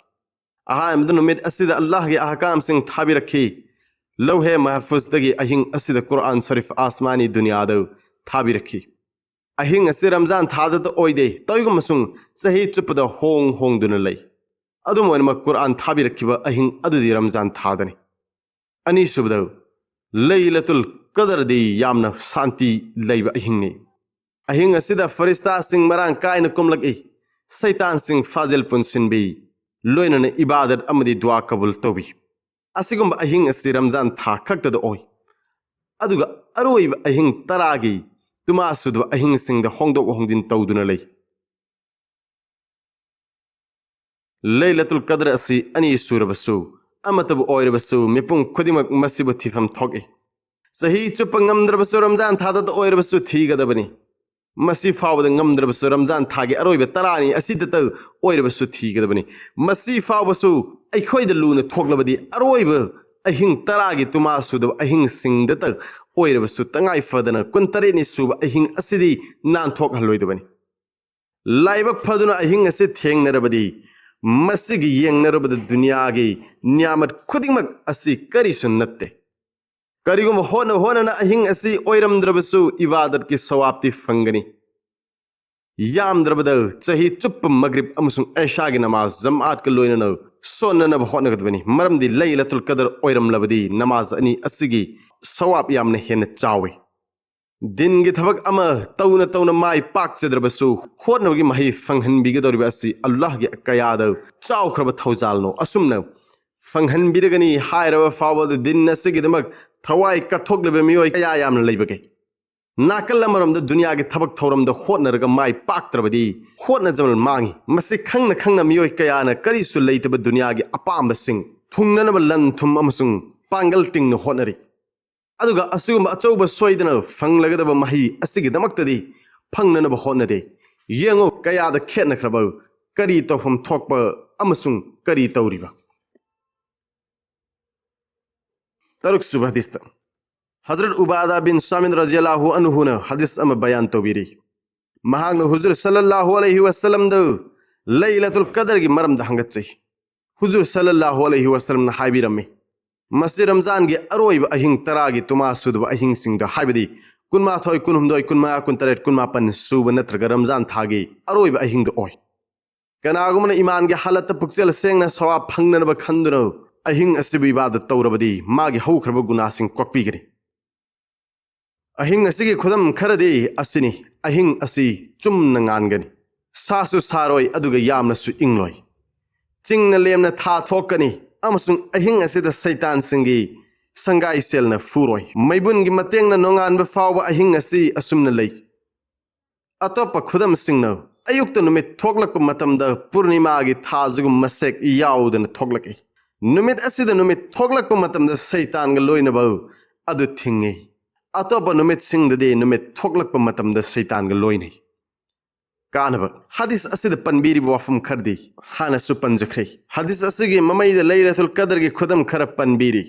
ꯑꯍꯥꯟꯕꯗ ꯅꯨꯃꯤꯠ ꯑꯁꯤꯗ ꯑꯜꯂꯥꯍꯒꯤ ꯑꯍꯀꯥꯝꯁꯤꯡ ꯊꯥꯕꯤꯔꯛꯈꯤ꯫ ꯂꯧꯍꯦ ꯃꯍꯐꯨꯖꯇꯒꯤ ꯑꯍꯤꯡ ꯑꯁꯤꯗ ꯀꯨꯔꯑꯥꯟ ꯁꯔꯤꯐ ꯑꯥꯁꯃꯥꯅꯤ ꯗꯨꯅꯤꯌꯥꯗ ꯊꯥꯕꯤꯔꯛꯈꯤ꯫ ꯑꯍꯤꯡ ꯑꯁꯤ ꯔꯝꯖꯥꯟ ꯊꯥꯗꯇ ꯑꯣꯏꯗꯦ, ꯇꯧꯏꯒꯨꯝꯕꯁꯨꯡ ꯆꯍꯤ ꯆꯨꯞꯄꯗ ꯍꯣꯡ ꯍꯣꯡꯗꯨꯅ ꯂꯩ꯫ ꯑꯗꯨꯝ ꯑꯣꯏꯅꯃꯛ ꯀꯨꯔꯑꯥꯟ ꯊꯥꯕꯤꯔꯛꯈꯤꯕ ꯑꯍꯤꯡ ꯑꯗꯨꯗꯤ ꯔꯝꯖꯥꯟ ꯊꯥꯗꯅꯤ꯫ ꯑꯅꯤꯁꯨꯕꯗ, ꯂꯩꯂꯇꯨꯜ ꯀꯗꯔꯗꯤ ꯌꯥꯝꯅ ꯁꯥꯟꯇꯤ ꯂꯩꯕ ꯑꯍꯤꯡꯅꯤ꯫ ꯑꯍꯤꯡ ꯑꯁꯤꯗ ꯐꯔꯤꯁꯇꯥꯁꯤꯡ ꯃꯔꯥꯡ ꯀꯥꯏꯅ ꯀꯨꯝꯂꯛꯏ, ꯁꯩꯇꯥꯟꯁꯤꯡ ꯐꯥꯖꯤꯜ ꯄꯨꯟꯁꯤꯟꯕꯤ, ꯂꯣꯏꯅꯅ ꯏꯕꯥꯗꯠ ꯑꯃꯗꯤ ꯗꯨꯋꯥ ꯀꯕꯨꯜ ꯇꯧꯏ꯫ ꯑꯁꯤꯒꯨꯝꯕ ꯑꯍꯤꯡ ꯑꯁꯤ ꯔꯝꯖꯥꯟ ꯊꯥ ꯈꯛꯇꯗ ꯑꯣꯏ꯫ ꯑꯗꯨꯒ ꯑꯔꯣꯏꯕ ꯑꯍꯤꯡ ꯇꯔꯥꯒꯤ ꯇꯨꯃꯥ ꯁꯨꯗꯕ ꯑꯍꯤꯡꯁꯤꯡꯗ ꯍꯣꯡꯗꯣꯛ ꯍꯣꯡꯖꯤꯟ ꯇꯧꯗꯨꯅ ꯂꯩ꯫ ꯂꯩꯂꯇꯨꯜ ꯀꯗꯔ ꯑꯁꯤ ꯑꯅꯤ ꯁꯨꯔꯕꯁꯨ, ꯑꯃꯠꯇꯕꯨ ꯑꯣꯏꯔꯕꯁꯨ, ꯃꯤꯄꯨꯝ ꯈꯨꯗꯤꯡꯃꯛ ꯃꯁꯤꯕꯨ ꯊꯤꯐꯝ ꯊꯣꯛꯏ꯫ ꯆꯍꯤ ꯆꯨꯞꯄ ꯉꯝꯗ꯭ꯔꯕꯁꯨ ꯔꯝꯖꯥꯟ ꯊꯥꯗꯇ ꯑꯣꯏꯔꯕꯁꯨ ꯊꯤꯒꯗꯕꯅꯤ꯫ ꯃꯁꯤ ꯐꯥꯎꯕꯗ ꯉꯝꯗ꯭ꯔꯕꯁꯨ ꯔꯝꯖꯥꯟ ꯊꯥꯒꯤ ꯑꯔꯣꯏꯕ ꯇꯔꯥꯅꯤ ꯑꯁꯤꯗꯇ ꯑꯣꯏꯔꯕꯁꯨ ꯊꯤꯒꯗꯕꯅꯤ꯫ ꯃꯁꯤ ꯐꯥꯎꯕꯁꯨ ꯑꯩꯈꯣꯏꯗ ꯂꯨꯅ ꯊꯣꯛꯂꯕꯗꯤ ꯑꯔꯣꯏꯕ ꯑꯍꯤꯡ ꯇꯔꯥꯒꯤ ꯇꯨꯃꯥ ꯁꯨꯗꯕ ꯑꯍꯤꯡꯁꯤꯡꯗꯇ ꯑꯣꯏꯔꯕꯁꯨ ꯇꯉꯥꯏ ꯐꯗꯅ ꯀꯨꯟꯇꯔꯦꯠꯅꯤ ꯁꯨꯕ ꯑꯍꯤꯡ ꯑꯁꯤꯗꯤ ꯅꯥꯟꯊꯣꯛꯍꯜꯂꯣꯏꯗꯕꯅꯤ꯫ ꯂꯥꯏꯕꯛ ꯐꯗꯨꯅ ꯑꯍꯤꯡ ꯑꯁꯤ ꯊꯦꯡꯅꯔꯕꯗꯤ ꯃꯁꯤꯒꯤ ꯌꯦꯡꯅꯔꯨꯕꯗ ꯗꯨꯅꯤꯌꯥꯒꯤ ꯅꯤꯌꯥꯃꯠ ꯈꯨꯗꯤꯡꯃꯛ ꯑꯁꯤ ꯀꯔꯤꯁꯨ ꯅꯠꯇꯦ꯫ ꯀꯔꯤꯒꯨꯝꯕ ꯍꯣꯠꯅ ꯍꯣꯠꯅꯅ ꯑꯍꯤꯡ ꯑꯁꯤ ꯑꯣꯏꯔꯝꯗ꯭ꯔꯕꯁꯨ ꯏꯕꯥꯗꯠꯀꯤ ꯁꯋꯥꯕꯇꯤ ꯐꯪꯒꯅꯤ꯫ ꯌꯥꯝꯗ꯭ꯔꯕꯗ ꯆꯍꯤ ꯆꯨꯞꯄ ꯃꯒ꯭ꯔꯤꯕ ꯑꯃꯁꯨꯡ ꯑꯩꯁꯥꯒꯤ ꯅꯃꯥꯖ ꯖꯃꯥꯠꯀ ꯂꯣꯏꯅꯅ ꯁꯣꯟꯅꯅꯕ ꯍꯣꯠꯅꯒꯗꯕꯅꯤ, ꯃꯔꯝꯗꯤ ꯂꯩꯂꯇꯨꯜ ꯀꯗꯔ ꯑꯣꯏꯔꯝꯂꯕꯗꯤ ꯅꯃꯥꯖ ꯑꯅꯤ ꯑꯁꯤꯒꯤ ꯁꯋꯥꯕ ꯌꯥꯝꯅ ꯍꯦꯟꯅ ꯆꯥꯎꯏ꯫ ꯗꯤꯟꯒꯤ ꯊꯕꯛ ꯑꯃ ꯇꯧꯅ ꯇꯧꯅ ꯃꯥꯏ ꯄꯥꯛꯆꯗ꯭ꯔꯕꯁꯨ ꯍꯣꯠꯅꯕꯒꯤ ꯃꯍꯩ ꯐꯪꯍꯟꯕꯤꯒꯗꯧꯔꯤꯕ ꯑꯁꯤ ꯑꯜꯂꯥꯍꯒꯤ ꯀꯌꯥꯗ ꯆꯥꯎꯈ꯭ꯔꯕ ꯊꯧꯖꯥꯜꯅꯣ꯫ ꯑꯁꯨꯝꯅ ꯐꯪꯍꯟꯕꯤꯔꯒꯅꯤ ꯍꯥꯏꯔꯕ ꯐꯥꯎꯕꯗ ꯗꯤꯟ ꯑꯁꯤꯒꯤꯗꯃꯛ ꯊꯋꯥꯏ ꯀꯠꯊꯣꯛꯂꯤꯕ ꯃꯤꯑꯣꯏ ꯀꯌꯥ ꯌꯥꯝꯅ ꯂꯩꯕꯒꯦ꯫ ꯅꯥꯀꯜ ꯑꯃꯔꯣꯝꯗ ꯗꯨꯅꯤꯌꯥꯒꯤ ꯊꯕꯛ ꯊꯧꯔꯝꯗ ꯍꯣꯠꯅꯔꯒ ꯃꯥꯏ ꯄꯥꯛꯇ꯭ꯔꯕꯗꯤ ꯍꯣꯠꯅꯖꯃꯜ ꯃꯥꯡꯏ꯫ ꯃꯁꯤ ꯈꯪꯅ ꯈꯪꯅ ꯃꯤꯑꯣꯏ ꯀꯌꯥꯅ ꯀꯔꯤꯁꯨ ꯂꯩꯇꯕ ꯗꯨꯅꯤꯌꯥꯒꯤ ꯑꯄꯥꯝꯕꯁꯤꯡ ꯊꯨꯡꯅꯅꯕ ꯂꯟ ꯊꯨꯝ ꯑꯃꯁꯨꯡ ꯄꯥꯡꯒꯜ ꯇꯤꯡꯅ ꯍꯣꯠꯅꯔꯤ꯫ ꯑꯗꯨꯒ ꯑꯁꯤꯒꯨꯝꯕ ꯑꯆꯧꯕ ꯁꯣꯏꯗꯅ ꯐꯪꯂꯒꯗꯕ ꯃꯍꯩ ꯑꯁꯤꯒꯤꯗꯃꯛꯇꯗꯤ ꯐꯪꯅꯅꯕ ꯍꯣꯠꯅꯗꯦ꯫ ꯌꯦꯡꯉꯨ ꯀꯌꯥꯗ ꯈꯦꯠꯅꯈ꯭ꯔꯕ, ꯀꯔꯤ ꯇꯧꯐꯝ ꯊꯣꯛꯄ ꯑꯃꯁꯨꯡ ꯀꯔꯤ ꯇꯧꯔꯤꯕ꯫ ꯇꯔꯨꯛ ꯁꯨꯕ ꯍꯗꯤꯁꯇ ꯍꯖꯔꯠ ꯎꯕꯥꯗꯥ ꯕꯤꯟ ꯁꯥꯃꯤꯠ ꯔꯖꯤꯌꯜꯂꯥꯍꯨ ꯑꯟꯍꯨꯅ ꯍꯗꯤꯁ ꯑꯃ ꯕꯌꯥꯟ ꯇꯧꯕꯤꯔꯤ꯫ ꯃꯍꯥꯛꯅ ꯍꯨꯖꯨꯔ ꯁꯜꯂꯜꯂꯥꯍꯨ ꯑꯂꯩꯍꯤ ꯋꯁꯜꯂꯝꯗ ꯂꯩꯂꯇꯨꯜ ꯀꯗꯔꯒꯤ ꯃꯔꯝꯗ ꯍꯪꯒꯠꯆꯩ꯫ ꯍꯨꯖꯨꯔ ꯁꯜꯂꯜꯂꯥꯍꯨ ꯑꯂꯩꯍꯤ ꯋꯁꯜꯂꯝꯅ ꯍꯥꯏꯕꯤꯔꯝꯃꯤ, ꯃꯁꯤ ꯔꯝꯖꯥꯟꯒꯤ ꯑꯔꯣꯏꯕ ꯑꯍꯤꯡ ꯇꯔꯥꯒꯤ ꯇꯨꯃꯥ ꯁꯨꯗꯕ ꯑꯍꯤꯡꯁꯤꯡꯗ, ꯍꯥꯏꯕꯗꯤ ꯀꯨꯟꯃꯥꯊꯣꯏ, ꯀꯨꯟꯍꯨꯝꯗꯣꯏ, ꯀꯨꯟꯃꯉꯥ, ꯀꯨꯟꯇꯔꯦꯠ, ꯀꯨꯟꯃꯥꯄꯟ ꯁꯨꯕ ꯅꯠꯇ꯭ꯔꯒ ꯔꯝꯖꯥꯟ ꯊꯥꯒꯤ ꯑꯔꯣꯏꯕ ꯑꯍꯤꯡꯗ ꯑꯣꯏ꯫ ꯀꯅꯥꯒꯨꯝꯕꯅ ꯏꯃꯥꯟꯒꯤ ꯍꯥꯂꯠꯇ ꯄꯨꯛꯆꯦꯜ ꯁꯦꯡꯅ ꯁꯋꯥꯕ ꯐꯪꯅꯅꯕ ꯈꯟꯗꯨꯅ ꯑꯍꯤꯡ ꯑꯁꯤꯕꯨ ꯏꯕꯥꯗꯠ ꯇꯧꯔꯕꯗꯤ ꯃꯥꯒꯤ ꯍꯧꯈ꯭ꯔꯕ ꯒꯨꯅꯥꯁꯤꯡ ꯀꯣꯛꯄꯤꯒꯅꯤ꯫ ꯑꯍꯤꯡ ꯑꯁꯤꯒꯤ ꯈꯨꯗꯝ ꯈꯔꯗꯤ ꯑꯁꯤꯅꯤ꯫ ꯑꯍꯤꯡ ꯑꯁꯤ ꯆꯨꯝꯅ ꯉꯥꯟꯒꯅꯤ, ꯁꯥꯁꯨ ꯁꯥꯔꯣꯏ ꯑꯗꯨꯒ ꯌꯥꯝꯅꯁꯨ ꯏꯪꯂꯣꯏ꯫ ꯆꯤꯡꯅ ꯂꯦꯝꯅ ꯊꯥ ꯊꯣꯛꯀꯅꯤ ꯑꯃꯁꯨꯡ ꯑꯍꯤꯡ ꯑꯁꯤꯗ ꯁꯩꯇꯥꯟꯁꯤꯡꯒꯤ ꯁꯪꯒꯥꯏꯁꯦꯜꯅ ꯐꯨꯔꯣꯏ꯫ ꯃꯩꯕꯨꯟꯒꯤ ꯃꯇꯦꯡꯅ ꯅꯣꯡꯉꯥꯟꯕ ꯐꯥꯎꯕ ꯑꯍꯤꯡ ꯑꯁꯤ ꯑꯁꯨꯝꯅ ꯂꯩ꯫ ꯑꯇꯣꯞꯄ ꯈꯨꯗꯝꯁꯤꯡꯅ ꯑꯌꯨꯛꯇ ꯅꯨꯃꯤꯠ ꯊꯣꯛꯂꯛꯄ ꯃꯇꯝꯗ ꯄꯨꯔꯅꯤꯃꯥꯒꯤ ꯊꯥꯁꯤꯒꯨꯝ ꯃꯁꯦꯛ ꯌꯥꯎꯗꯅ ꯊꯣꯛꯂꯛꯏ꯫ ꯅꯨꯃꯤꯠ ꯑꯁꯤꯗ ꯅꯨꯃꯤꯠ ꯊꯣꯛꯂꯛꯄ ꯃꯇꯝꯗ ꯁꯩꯇꯥꯟꯒ ꯂꯣꯏꯅꯕ ꯑꯗꯨ ꯊꯤꯡꯉꯤ꯫ ꯑꯇꯣꯞꯄ ꯅꯨꯃꯤꯠꯁꯤꯡꯗꯗꯤ ꯅꯨꯃꯤꯠ ꯊꯣꯛꯂꯛꯄ ꯃꯇꯝꯗ ꯁꯩꯇꯥꯟꯒ ꯂꯣꯏꯅꯩ꯫ ꯀꯥꯟꯅꯕ꯫ ꯍꯗꯤꯁ ꯑꯁꯤꯗ ꯄꯟꯕꯤꯔꯤꯕ ꯋꯥꯐꯝ ꯈꯔꯗꯤ ꯍꯥꯟꯅꯁꯨ ꯄꯟꯖꯈ꯭ꯔꯦ꯫ ꯍꯗꯤꯁ ꯑꯁꯤꯒꯤ ꯃꯃꯩꯗ ꯂꯩꯂꯇꯨꯜ ꯀꯗꯔꯒꯤ ꯈꯨꯗꯝ ꯈꯔ ꯄꯟꯕꯤꯔꯤ꯫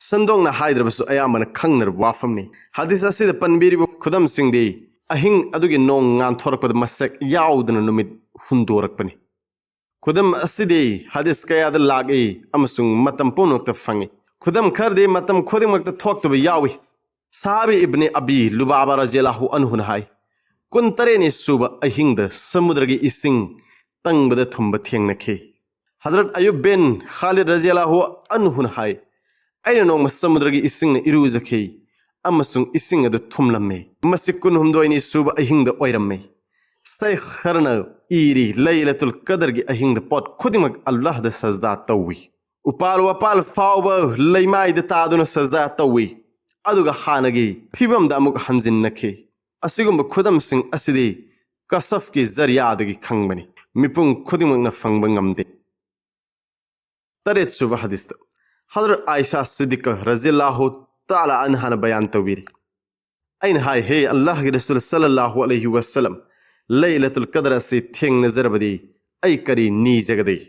ꯁꯟꯗꯣꯛꯅ ꯍꯥꯏꯗ꯭ꯔꯕꯁꯨ ꯑꯌꯥꯝꯕꯅ ꯈꯪꯅꯔꯕ ꯋꯥꯐꯝꯅꯤ꯫ ꯍꯗꯤꯁ ꯑꯁꯤꯗ ꯄꯟꯕꯤꯔꯤꯕ ꯈꯨꯗꯝꯁꯤꯡꯗꯤ ꯑꯍꯤꯡ ꯑꯗꯨꯒꯤ ꯅꯣꯡ ꯉꯥꯟꯊꯣꯔꯛꯄꯗ ꯃꯁꯛ ꯌꯥꯎꯗꯅ ꯅꯨꯃꯤꯠ ꯍꯨꯟꯗꯣꯔꯛꯄꯅꯤ꯫ ꯈꯨꯗꯝ ꯑꯁꯤꯗꯤ ꯍꯗꯤꯁ ꯀꯌꯥꯗ ꯂꯥꯛꯏ ꯑꯃꯁꯨꯡ ꯃꯇꯝ ꯄꯨꯝꯅꯃꯛꯇ ꯐꯪꯏ꯫ ꯈꯨꯗꯝ ꯈꯔꯗꯤ ꯃꯇꯝ ꯈꯨꯗꯤꯡꯃꯛꯇ ꯊꯣꯛꯇꯕ ꯌꯥꯎꯏ꯫ ꯁꯍꯥꯕꯤ ꯏꯕꯅꯤ ꯑꯕꯤ ꯂꯨꯕꯥꯕꯥ ꯔꯖꯤꯌꯜꯂꯥꯍꯨ ꯑꯟꯍꯨꯅ ꯍꯥꯏ, "ꯀꯨꯟꯇꯔꯦꯠꯅꯤ ꯁꯨꯕ ꯑꯍꯤꯡꯗ ꯁꯃꯨꯗ꯭ꯔꯒꯤ ꯏꯁꯤꯡ ꯇꯪꯕꯗ ꯊꯨꯝꯕ ꯊꯦꯡꯅꯈꯤ꯫" ꯍꯖꯔꯠ ꯑꯌꯨꯕ ꯕꯤꯟ ꯈꯥꯂꯤꯗ ꯔꯖꯤꯌꯜꯂꯥꯍꯨ ꯑꯟꯍꯨꯅ ꯍꯥꯏ, "ꯑꯩꯅ ꯅꯣꯡꯃ ꯁꯃꯨꯗ꯭ꯔꯒꯤ ꯏꯁꯤꯡꯅ ꯏꯔꯨꯖꯈꯤ ꯑꯃꯁꯨꯡ ꯏꯁꯤꯡ ꯑꯗꯨ ꯊꯨꯝꯂꯝꯃꯤ꯫ ꯃꯁꯤ ꯀꯨꯟꯍꯨꯝꯗꯣꯏꯅꯤ ꯁꯨꯕ ꯑꯍꯤꯡꯗ ꯑꯣꯏꯔꯝꯃꯤ꯫" ꯁꯩꯈ ꯈꯔꯅ ꯏꯔꯤ, "ꯂꯩꯂꯇꯨꯜ ꯀꯗꯔꯒꯤ ꯑꯍꯤꯡꯗ ꯄꯣꯠ ꯈꯨꯗꯤꯡꯃꯛ ꯑꯜꯂꯥꯍꯗ ꯁꯖꯗꯥ ꯇꯧꯏ꯫ ꯎꯄꯥꯜ ꯋꯥꯄꯥꯜ ꯐꯥꯎꯕ ꯂꯩꯃꯥꯏꯗ ꯇꯥꯗꯨꯅ ꯁꯖꯗꯥ ꯇꯧꯏ, ꯑꯗꯨꯒ ꯍꯥꯟꯅꯒꯤ ꯐꯤꯕꯝꯗ ꯑꯃꯨꯛ ꯍꯟꯖꯤꯟꯅꯈꯤ꯫" ꯑꯁꯤꯒꯨꯝꯕ ꯈꯨꯗꯝꯁꯤꯡ ꯑꯁꯤꯗꯤ ꯀꯁꯐꯀꯤ ꯖꯔꯤꯌꯥꯗꯒꯤ ꯈꯪꯕꯅꯤ, ꯃꯤꯄꯨꯝ ꯈꯨꯗꯤꯡꯃꯛꯅ ꯐꯪꯕ ꯉꯝꯗꯦ꯫ ꯇꯔꯦꯠꯁꯨꯕ ꯍꯗꯤꯁꯇ ꯍꯖꯔꯠ ꯑꯥꯏꯁꯥ ꯁꯤꯗꯤꯀ ꯔꯖꯤꯌꯜꯂꯥꯍꯨ ꯇꯥꯂꯥ ꯑꯟꯍꯥꯅ ꯕꯌꯥꯟ ꯇꯧꯕꯤꯔꯤ, ꯑꯩꯅ ꯍꯥꯏ, "ꯍꯦ ꯑꯜꯂꯥꯍꯒꯤ ꯔꯁꯨꯜ ꯁꯜꯂꯜꯂꯥꯍꯨ ꯑꯂꯩꯍꯤ ꯋꯁꯜꯂꯝ, ꯂꯩꯂꯇꯨꯜ ꯀꯗꯔ ꯑꯁꯤ ꯊꯦꯡꯅꯖꯔꯕꯗꯤ ꯑꯩ ꯀꯔꯤ ꯅꯤꯖꯒꯗꯒꯦ?"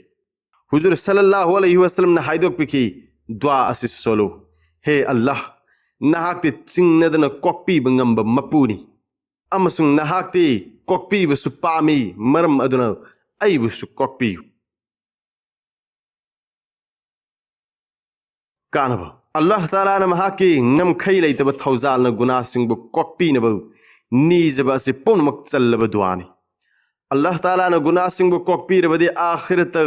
ꯍꯨꯖꯨꯔ ꯁꯜꯂꯜꯂꯥꯍꯨ ꯑꯂꯩꯍꯤ ꯋꯁꯜꯂꯝꯅ ꯍꯥꯏꯗꯣꯛꯄꯤꯈꯤ, "ꯗꯨꯋꯥ ꯑꯁꯤ ꯁꯣꯜꯂꯨ, ꯍꯦ ꯑꯜꯂꯥꯍ, ꯅꯍꯥꯛꯇꯤ ꯆꯤꯡꯅꯗꯅ ꯀꯣꯛꯄꯤꯕ ꯉꯝꯕ ꯃꯄꯨꯅꯤ, ꯑꯃꯁꯨꯡ ꯅꯍꯥꯛꯇꯤ ꯀꯣꯛꯄꯤꯕꯁꯨ ꯄꯥꯝꯃꯤ, ꯃꯔꯝ ꯑꯗꯨꯅ ꯑꯩꯕꯨꯁꯨ ꯀꯣꯛꯄꯤꯌꯨ꯫" ꯀꯥꯟꯅꯕ꯫ ꯑꯜꯂꯥꯍ ꯇꯥꯂꯥꯅ ꯃꯍꯥꯛꯀꯤ ꯉꯝꯈꯩ ꯂꯩꯇꯕ ꯊꯧꯖꯥꯜꯅ ꯒꯨꯅꯥꯁꯤꯡꯕꯨ ꯀꯣꯛꯄꯤꯅꯕ ꯅꯤꯖꯕ ꯑꯁꯤ ꯄꯨꯝꯅꯃꯛ ꯆꯜꯂꯕ ꯗꯨꯋꯥꯅꯤ꯫ ꯑꯜꯂꯥꯍ ꯇꯥꯂꯥꯅ ꯒꯨꯅꯥꯁꯤꯡꯕꯨ ꯀꯣꯛꯄꯤꯔꯕꯗꯤ ꯑꯥꯈꯤꯔꯠꯇ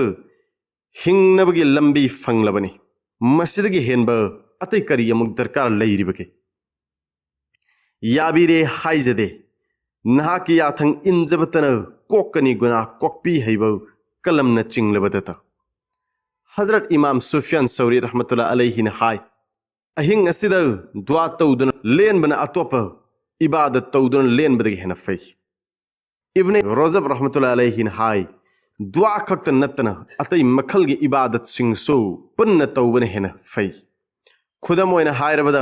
ꯍꯤꯡꯅꯕꯒꯤ ꯂꯝꯕꯤ ꯐꯪꯂꯕꯅꯤ꯫ ꯃꯁꯤꯗꯒꯤ ꯍꯦꯟꯕ ꯑꯇꯩ ꯀꯔꯤ ꯑꯃꯨꯛ ꯗꯔꯀꯥꯔ ꯂꯩꯔꯤꯕꯒꯦ? ꯌꯥꯕꯤꯔꯦ ꯍꯥꯏꯖꯗꯦ꯫ ꯅꯍꯥꯛꯀꯤ ꯌꯥꯊꯪ ꯏꯟꯖꯕꯇꯅ ꯀꯣꯛꯀꯅꯤ ꯒꯨꯅꯥ ꯀꯣꯛꯄꯤ ꯍꯩꯕ ꯀꯂꯝꯅ ꯆꯤꯡꯂꯕꯗꯇ꯫ ꯍꯖꯔꯠ ꯏꯃꯥꯝ ꯁꯨꯐꯤꯌꯥꯟ ꯁꯧꯔꯤ ꯔꯍꯃꯇꯨꯜꯂꯥ ꯑꯂꯩꯍꯤꯅ ꯍꯥꯏ, "ꯑꯍꯤꯡ ꯑꯁꯤꯗ ꯗꯨꯋꯥ ꯇꯧꯗꯨꯅ ꯂꯦꯟꯕꯅ ꯑꯇꯣꯞꯄ ꯏꯕꯥꯗꯠ ꯇꯧꯗꯨꯅ ꯂꯦꯟꯕꯗꯒꯤ ꯍꯦꯟꯅ ꯐꯩ꯫" ꯏꯕꯅꯦ ꯔꯣꯖꯕ ꯔꯍꯃꯇꯨꯜꯂꯥ ꯑꯂꯩꯍꯤꯅ ꯍꯥꯏ, "ꯗꯨꯋꯥ ꯈꯛꯇ ꯅꯠꯇꯅ ꯑꯇꯩ ꯃꯈꯜꯒꯤ ꯏꯕꯥꯗꯠꯁꯤꯡꯁꯨ ꯄꯨꯟꯅ ꯇꯧꯕꯅ ꯍꯦꯟꯅ ꯐꯩ꯫ ꯈꯨꯗꯝ ꯑꯣꯏꯅ ꯍꯥꯏꯔꯕꯗ,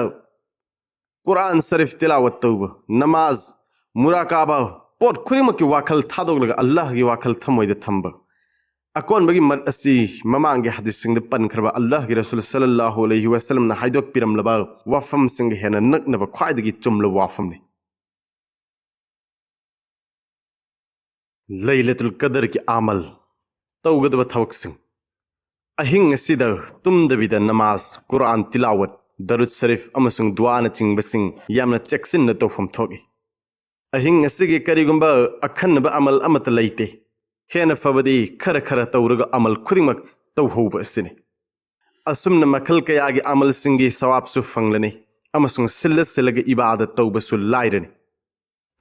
ꯀꯨꯔꯥꯟ ꯁꯔꯤꯐ ꯇꯤꯂꯥꯋꯠ ꯇꯧꯕ, ꯅꯃꯥꯖ, ꯃꯨꯔꯥꯀꯥꯕꯥ, ꯄꯣꯠ ꯈꯨꯗꯤꯡꯃꯛꯀꯤ ꯋꯥꯈꯜ ꯊꯥꯗꯣꯛꯂꯒ ꯑꯜꯂꯥꯍꯒꯤ ꯋꯥꯈꯜ ꯊꯃꯣꯏꯗ ꯊꯝꯕ꯫ ꯑꯀꯣꯟꯕꯒꯤ ꯃꯠ ꯑꯁꯤ ꯃꯃꯥꯡꯒꯤ ꯍꯗꯤꯁꯁꯤꯡꯗ ꯄꯟꯈ꯭ꯔꯕ ꯑꯜꯂꯥꯍꯒꯤ ꯔꯁꯨꯜ ꯁꯜꯂꯜꯂꯥꯍꯨ ꯑꯂꯩꯍꯤ ꯋꯥꯁꯜꯂꯝꯅ ꯍꯥꯏꯗꯣꯛꯄꯤꯔꯝꯂꯕ ꯋꯥꯐꯝꯁꯤꯡꯒ ꯍꯦꯟꯅ ꯅꯛꯅꯕ ꯈ꯭ꯋꯥꯏꯗꯒꯤ ꯆꯨꯝꯂꯕ ꯋꯥꯐꯝꯅꯤ꯫ ꯂꯩꯂꯇꯨꯜ ꯀꯗꯔꯒꯤ ꯑꯃꯜ꯫ ꯇꯧꯒꯗꯕ ꯊꯕꯛꯁꯤꯡ꯫ ꯑꯍꯤꯡ ꯑꯁꯤꯗ ꯇꯨꯝꯗꯕꯤꯗ ꯅꯃꯥꯖ, ꯀꯨꯔꯥꯟ ꯇꯤꯂꯥꯋꯠ, ꯗꯔꯨꯗ ꯁꯔꯤꯐ ꯑꯃꯁꯨꯡ ꯗꯨꯋꯥꯅꯆꯤꯡꯕꯁꯤꯡ ꯌꯥꯝꯅ ꯆꯦꯛꯁꯤꯟꯅ ꯇꯧꯐꯝ ꯊꯣꯛꯏ꯫ ꯑꯍꯤꯡ ꯑꯁꯤꯒꯤ ꯀꯔꯤꯒꯨꯝꯕ ꯑꯈꯟꯅꯕ ꯑꯃꯜ ꯑꯃꯠꯇ ꯂꯩꯇꯦ꯫ ꯍꯦꯟꯅ ꯐꯕꯗꯤ ꯈꯔ ꯈꯔ ꯇꯧꯔꯒ ꯑꯃꯜ ꯈꯨꯗꯤꯡꯃꯛ ꯇꯧꯍꯧꯕ ꯑꯁꯤꯅꯤ꯫ ꯑꯁꯨꯝꯅ ꯃꯈꯜ ꯀꯌꯥꯒꯤ ꯑꯃꯜꯁꯤꯡꯒꯤ ꯁꯋꯥꯕꯁꯨ ꯐꯪꯂꯅꯤ ꯑꯃꯁꯨꯡ ꯁꯤꯜꯂ ꯁꯤꯜꯂꯒ ꯏꯕꯥꯗꯠ ꯇꯧꯕꯁꯨ ꯂꯥꯏꯔꯅꯤ꯫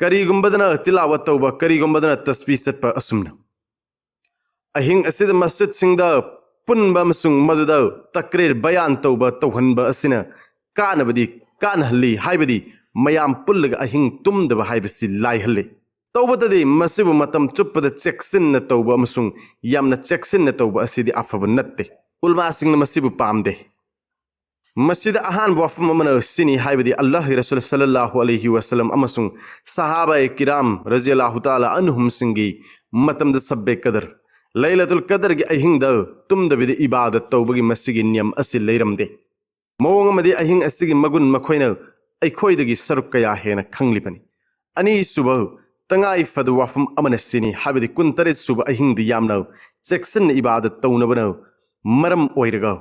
ꯀꯔꯤꯒꯨꯝꯕꯗꯅ ꯇꯤꯂꯥꯋꯠ ꯇꯧꯕ, ꯀꯔꯤꯒꯨꯝꯕꯗꯅ ꯇꯁꯕꯤ ꯆꯠꯄ ꯑꯁꯨꯝꯅ꯫ ꯑꯍꯤꯡ ꯑꯁꯤꯗ ꯃꯁꯖꯤꯗꯁꯤꯡꯗ ꯄꯨꯟꯕ ꯑꯃꯁꯨꯡ ꯃꯗꯨꯗ ꯇꯛꯔꯤꯔ ꯕꯌꯥꯟ ꯇꯧꯕ ꯇꯧꯍꯟꯕ ꯑꯁꯤꯅ ꯀꯥꯟꯅꯕꯗꯤ ꯀꯥꯟꯅꯍꯜꯂꯤ, ꯍꯥꯏꯕꯗꯤ ꯃꯌꯥꯝ ꯄꯨꯜꯂꯒ ꯑꯍꯤꯡ ꯇꯨꯝꯗꯕ ꯍꯥꯏꯕꯁꯤ ꯂꯥꯏꯍꯜꯂꯤ꯫ ꯇꯧꯕꯇꯗꯤ ꯃꯁꯤꯕꯨ ꯃꯇꯝ ꯆꯨꯞꯄꯗ ꯆꯦꯛꯁꯤꯟꯅ ꯇꯧꯕ ꯑꯃꯁꯨꯡ ꯌꯥꯝꯅ ꯆꯦꯛꯁꯤꯟꯅ ꯇꯧꯕ ꯑꯁꯤꯗꯤ ꯑꯐꯕ ꯅꯠꯇꯦ꯫ ꯎꯂꯃꯥꯁꯤꯡꯅ ꯃꯁꯤꯕꯨ ꯄꯥꯝꯗꯦ꯫ ꯃꯁꯤꯗ ꯑꯍꯥꯟꯕ ꯋꯥꯐꯝ ꯑꯃꯅ ꯁꯤꯅꯤ, ꯍꯥꯏꯕꯗꯤ ꯑꯜꯂꯥꯍꯒꯤ ꯔꯁꯨꯜ ꯁꯜꯂꯜꯂꯥꯍꯨ ꯑꯂꯩꯍꯤ ꯋꯥꯁꯜꯂꯝ ꯑꯃꯁꯨꯡ ꯁꯍꯥꯕꯥꯏ ꯀꯤꯔꯥꯝ ꯔꯖꯤꯌꯜꯂꯥꯍꯨ ꯇꯥꯂꯥ ꯑꯟꯍꯨꯝꯁꯤꯡꯒꯤ ꯃꯇꯝꯗ ꯁꯕꯕꯦ ꯀꯗꯔ, ꯂꯩꯂꯇꯨꯜ ꯀꯗꯔꯒꯤ ꯑꯍꯤꯡꯗ ꯇꯨꯝꯗꯕꯤꯗ ꯏꯕꯥꯗꯠ ꯇꯧꯕꯒꯤ ꯃꯁꯤꯒꯤ ꯅꯤꯌꯝ ꯑꯁꯤ ꯂꯩꯔꯝꯗꯦ꯫ ꯃꯑꯣꯡ ꯑꯃꯗꯤ ꯑꯍꯤꯡ ꯑꯁꯤꯒꯤ ꯃꯒꯨꯟ ꯃꯈꯣꯏꯅ ꯑꯩꯈꯣꯏꯗꯒꯤ ꯁꯔꯨꯛ ꯀꯌꯥ ꯍꯦꯟꯅ ꯈꯪꯂꯤꯕꯅꯤ꯫ ꯑꯅꯤꯁꯨꯕ, ꯇꯉꯥꯏ ꯐꯗꯕ ꯋꯥꯐꯝ ꯑꯃꯅ ꯁꯤꯅꯤ, ꯍꯥꯏꯕꯗꯤ ꯀꯨꯟꯇꯔꯦꯠ ꯁꯨꯕ ꯑꯍꯤꯡꯗ ꯌꯥꯝꯅ ꯆꯦꯛꯁꯤꯟꯅ ꯏꯕꯥꯗꯠ ꯇꯧꯅꯕꯅ ꯃꯔꯝ ꯑꯣꯏꯔꯒ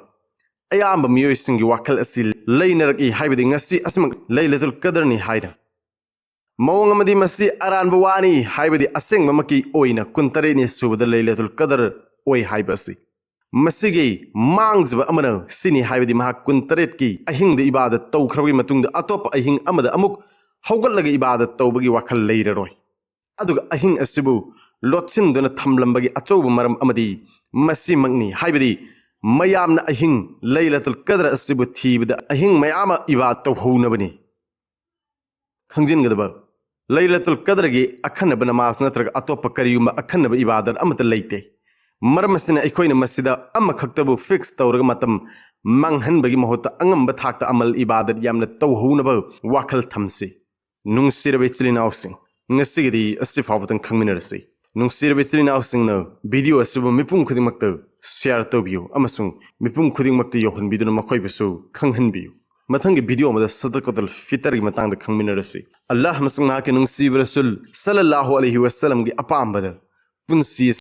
ꯑꯌꯥꯝꯕ ꯃꯤꯑꯣꯏꯁꯤꯡꯒꯤ ꯋꯥꯈꯜ ꯑꯁꯤ ꯂꯩꯅꯔꯛꯏ, ꯍꯥꯏꯕꯗꯤ ꯉꯁꯤ ꯑꯁꯤꯃꯛ ꯂꯩꯂꯇꯨꯜ ꯀꯗꯔꯅꯤ ꯍꯥꯏꯅ꯫ ꯃꯑꯣꯡ ꯑꯃꯗꯤ ꯃꯁꯤ ꯑꯔꯥꯟꯕ ꯋꯥꯅꯤ, ꯍꯥꯏꯕꯗꯤ ꯑꯁꯦꯡꯕꯃꯛꯀꯤ ꯑꯣꯏꯅ ꯀꯨꯟꯇꯔꯦꯠꯅꯤ ꯁꯨꯕꯗ ꯂꯩꯂꯇꯨꯜ ꯀꯗꯔ ꯑꯣꯏ ꯍꯥꯏꯕ ꯑꯁꯤ꯫ ꯃꯁꯤꯒꯤ ꯃꯥꯡꯖꯕ ꯑꯃꯅ ꯁꯤꯅꯤ, ꯍꯥꯏꯕꯗꯤ ꯃꯍꯥꯛ ꯀꯨꯟꯇꯔꯦꯠꯀꯤ ꯑꯍꯤꯡꯗ ꯏꯕꯥꯗꯠ ꯇꯧꯈ꯭ꯔꯕꯒꯤ ꯃꯇꯨꯡꯗ ꯑꯇꯣꯞꯄ ꯑꯍꯤꯡ ꯑꯃꯗ ꯑꯃꯨꯛ ꯍꯧꯒꯠꯂꯒ ꯏꯕꯥꯗꯠ ꯇꯧꯕꯒꯤ ꯋꯥꯈꯜ ꯂꯩꯔꯔꯣꯏ꯫ ꯑꯗꯨꯒ ꯑꯍꯤꯡ ꯑꯁꯤꯕꯨ ꯂꯣꯠꯁꯤꯟꯗꯨꯅ ꯊꯝꯂꯝꯕꯒꯤ ꯑꯆꯧꯕ ꯃꯔꯝ ꯑꯃꯗꯤ ꯃꯁꯤꯃꯛꯅꯤ, ꯍꯥꯏꯕꯗꯤ ꯃꯌꯥꯝꯅ ꯑꯍꯤꯡ ꯂꯩꯂꯇꯨꯜ ꯀꯗꯔ ꯑꯁꯤꯕꯨ ꯊꯤꯕꯗ ꯑꯍꯤꯡ ꯃꯌꯥꯝ ꯑꯃ ꯏꯕꯥꯗꯠ ꯇꯧꯍꯧꯅꯕꯅꯤ꯫ ꯈꯪꯖꯤꯟꯒꯗꯕ, ꯂꯩꯂꯇꯨꯜ ꯀꯗꯔꯒꯤ ꯑꯈꯟꯅꯕ ꯅꯃꯥꯖ ꯅꯠꯇ꯭ꯔꯒ ꯑꯇꯣꯞꯄ ꯀꯔꯤꯒꯨꯝꯕ ꯑꯈꯟꯅꯕ ꯏꯕꯥꯗꯠ ꯑꯃꯠꯇ ꯂꯩꯇꯦ꯫ ꯃꯔꯝ ꯑꯁꯤꯅ ꯑꯩꯈꯣꯏꯅ ꯃꯁꯤꯗ ꯑꯃꯈꯛꯇꯕꯨ ꯐꯤꯛꯁ ꯇꯧꯔꯒ ꯃꯇꯝ ꯃꯥꯡꯍꯟꯕꯒꯤ ꯃꯍꯨꯠꯇ ꯑꯉꯝꯕ ꯊꯥꯛꯇ ꯑꯃꯜ ꯏꯕꯥꯗꯠ ꯌꯥꯝꯅ ꯇꯧꯍꯧꯅꯕ ꯋꯥꯈꯜ ꯊꯝꯁꯤ꯫ ꯅꯨꯡꯁꯤꯔꯕ ꯏꯆꯤꯜ ꯏꯅꯥꯎꯁꯤꯡ, ꯉꯁꯤꯒꯤꯗꯤ ꯑꯁꯤ ꯐꯥꯎꯕꯗꯪ ꯈꯪꯃꯤꯟꯅꯔꯁꯤ꯫ ꯅꯨꯡꯁꯤꯔꯕ ꯏꯆꯤꯜ ꯏꯅꯥꯎꯁꯤꯡꯅ video ꯑꯁꯤꯕꯨ ꯃꯤꯄꯨꯝ ꯈꯨꯗꯤꯡꯃꯛꯇ share ꯇꯧꯕꯤꯌꯨ ꯑꯃꯁꯨꯡ ꯃꯤꯄꯨꯝ ꯈꯨꯗꯤꯡꯃꯛꯇ ꯌꯧꯍꯟꯕꯤꯗꯨꯅ ꯃꯈꯣꯏꯕꯨꯁꯨ ꯈꯪꯍꯟꯕꯤꯌꯨ꯫ ꯃꯊꯪꯒꯤ video ꯑꯃꯗ ꯁꯗꯀꯇꯨꯜ ꯐꯤꯇꯔꯒꯤ ꯃꯇꯥꯡꯗ ꯈꯪꯃꯤꯟꯅꯔꯁꯤ꯫ ꯑꯜꯂꯥꯍ ꯑꯃꯁꯨꯡ ꯅꯍꯥꯛꯀꯤ ꯅꯨꯡꯁꯤꯕ ꯔꯁꯨꯜ ꯁꯜꯂꯜꯂꯥꯍꯨ ꯑꯂꯩꯍꯤ ꯋꯁꯜꯂꯝꯒꯤ ꯑꯄꯥꯝꯕꯗ ꯄꯨꯟꯁꯤ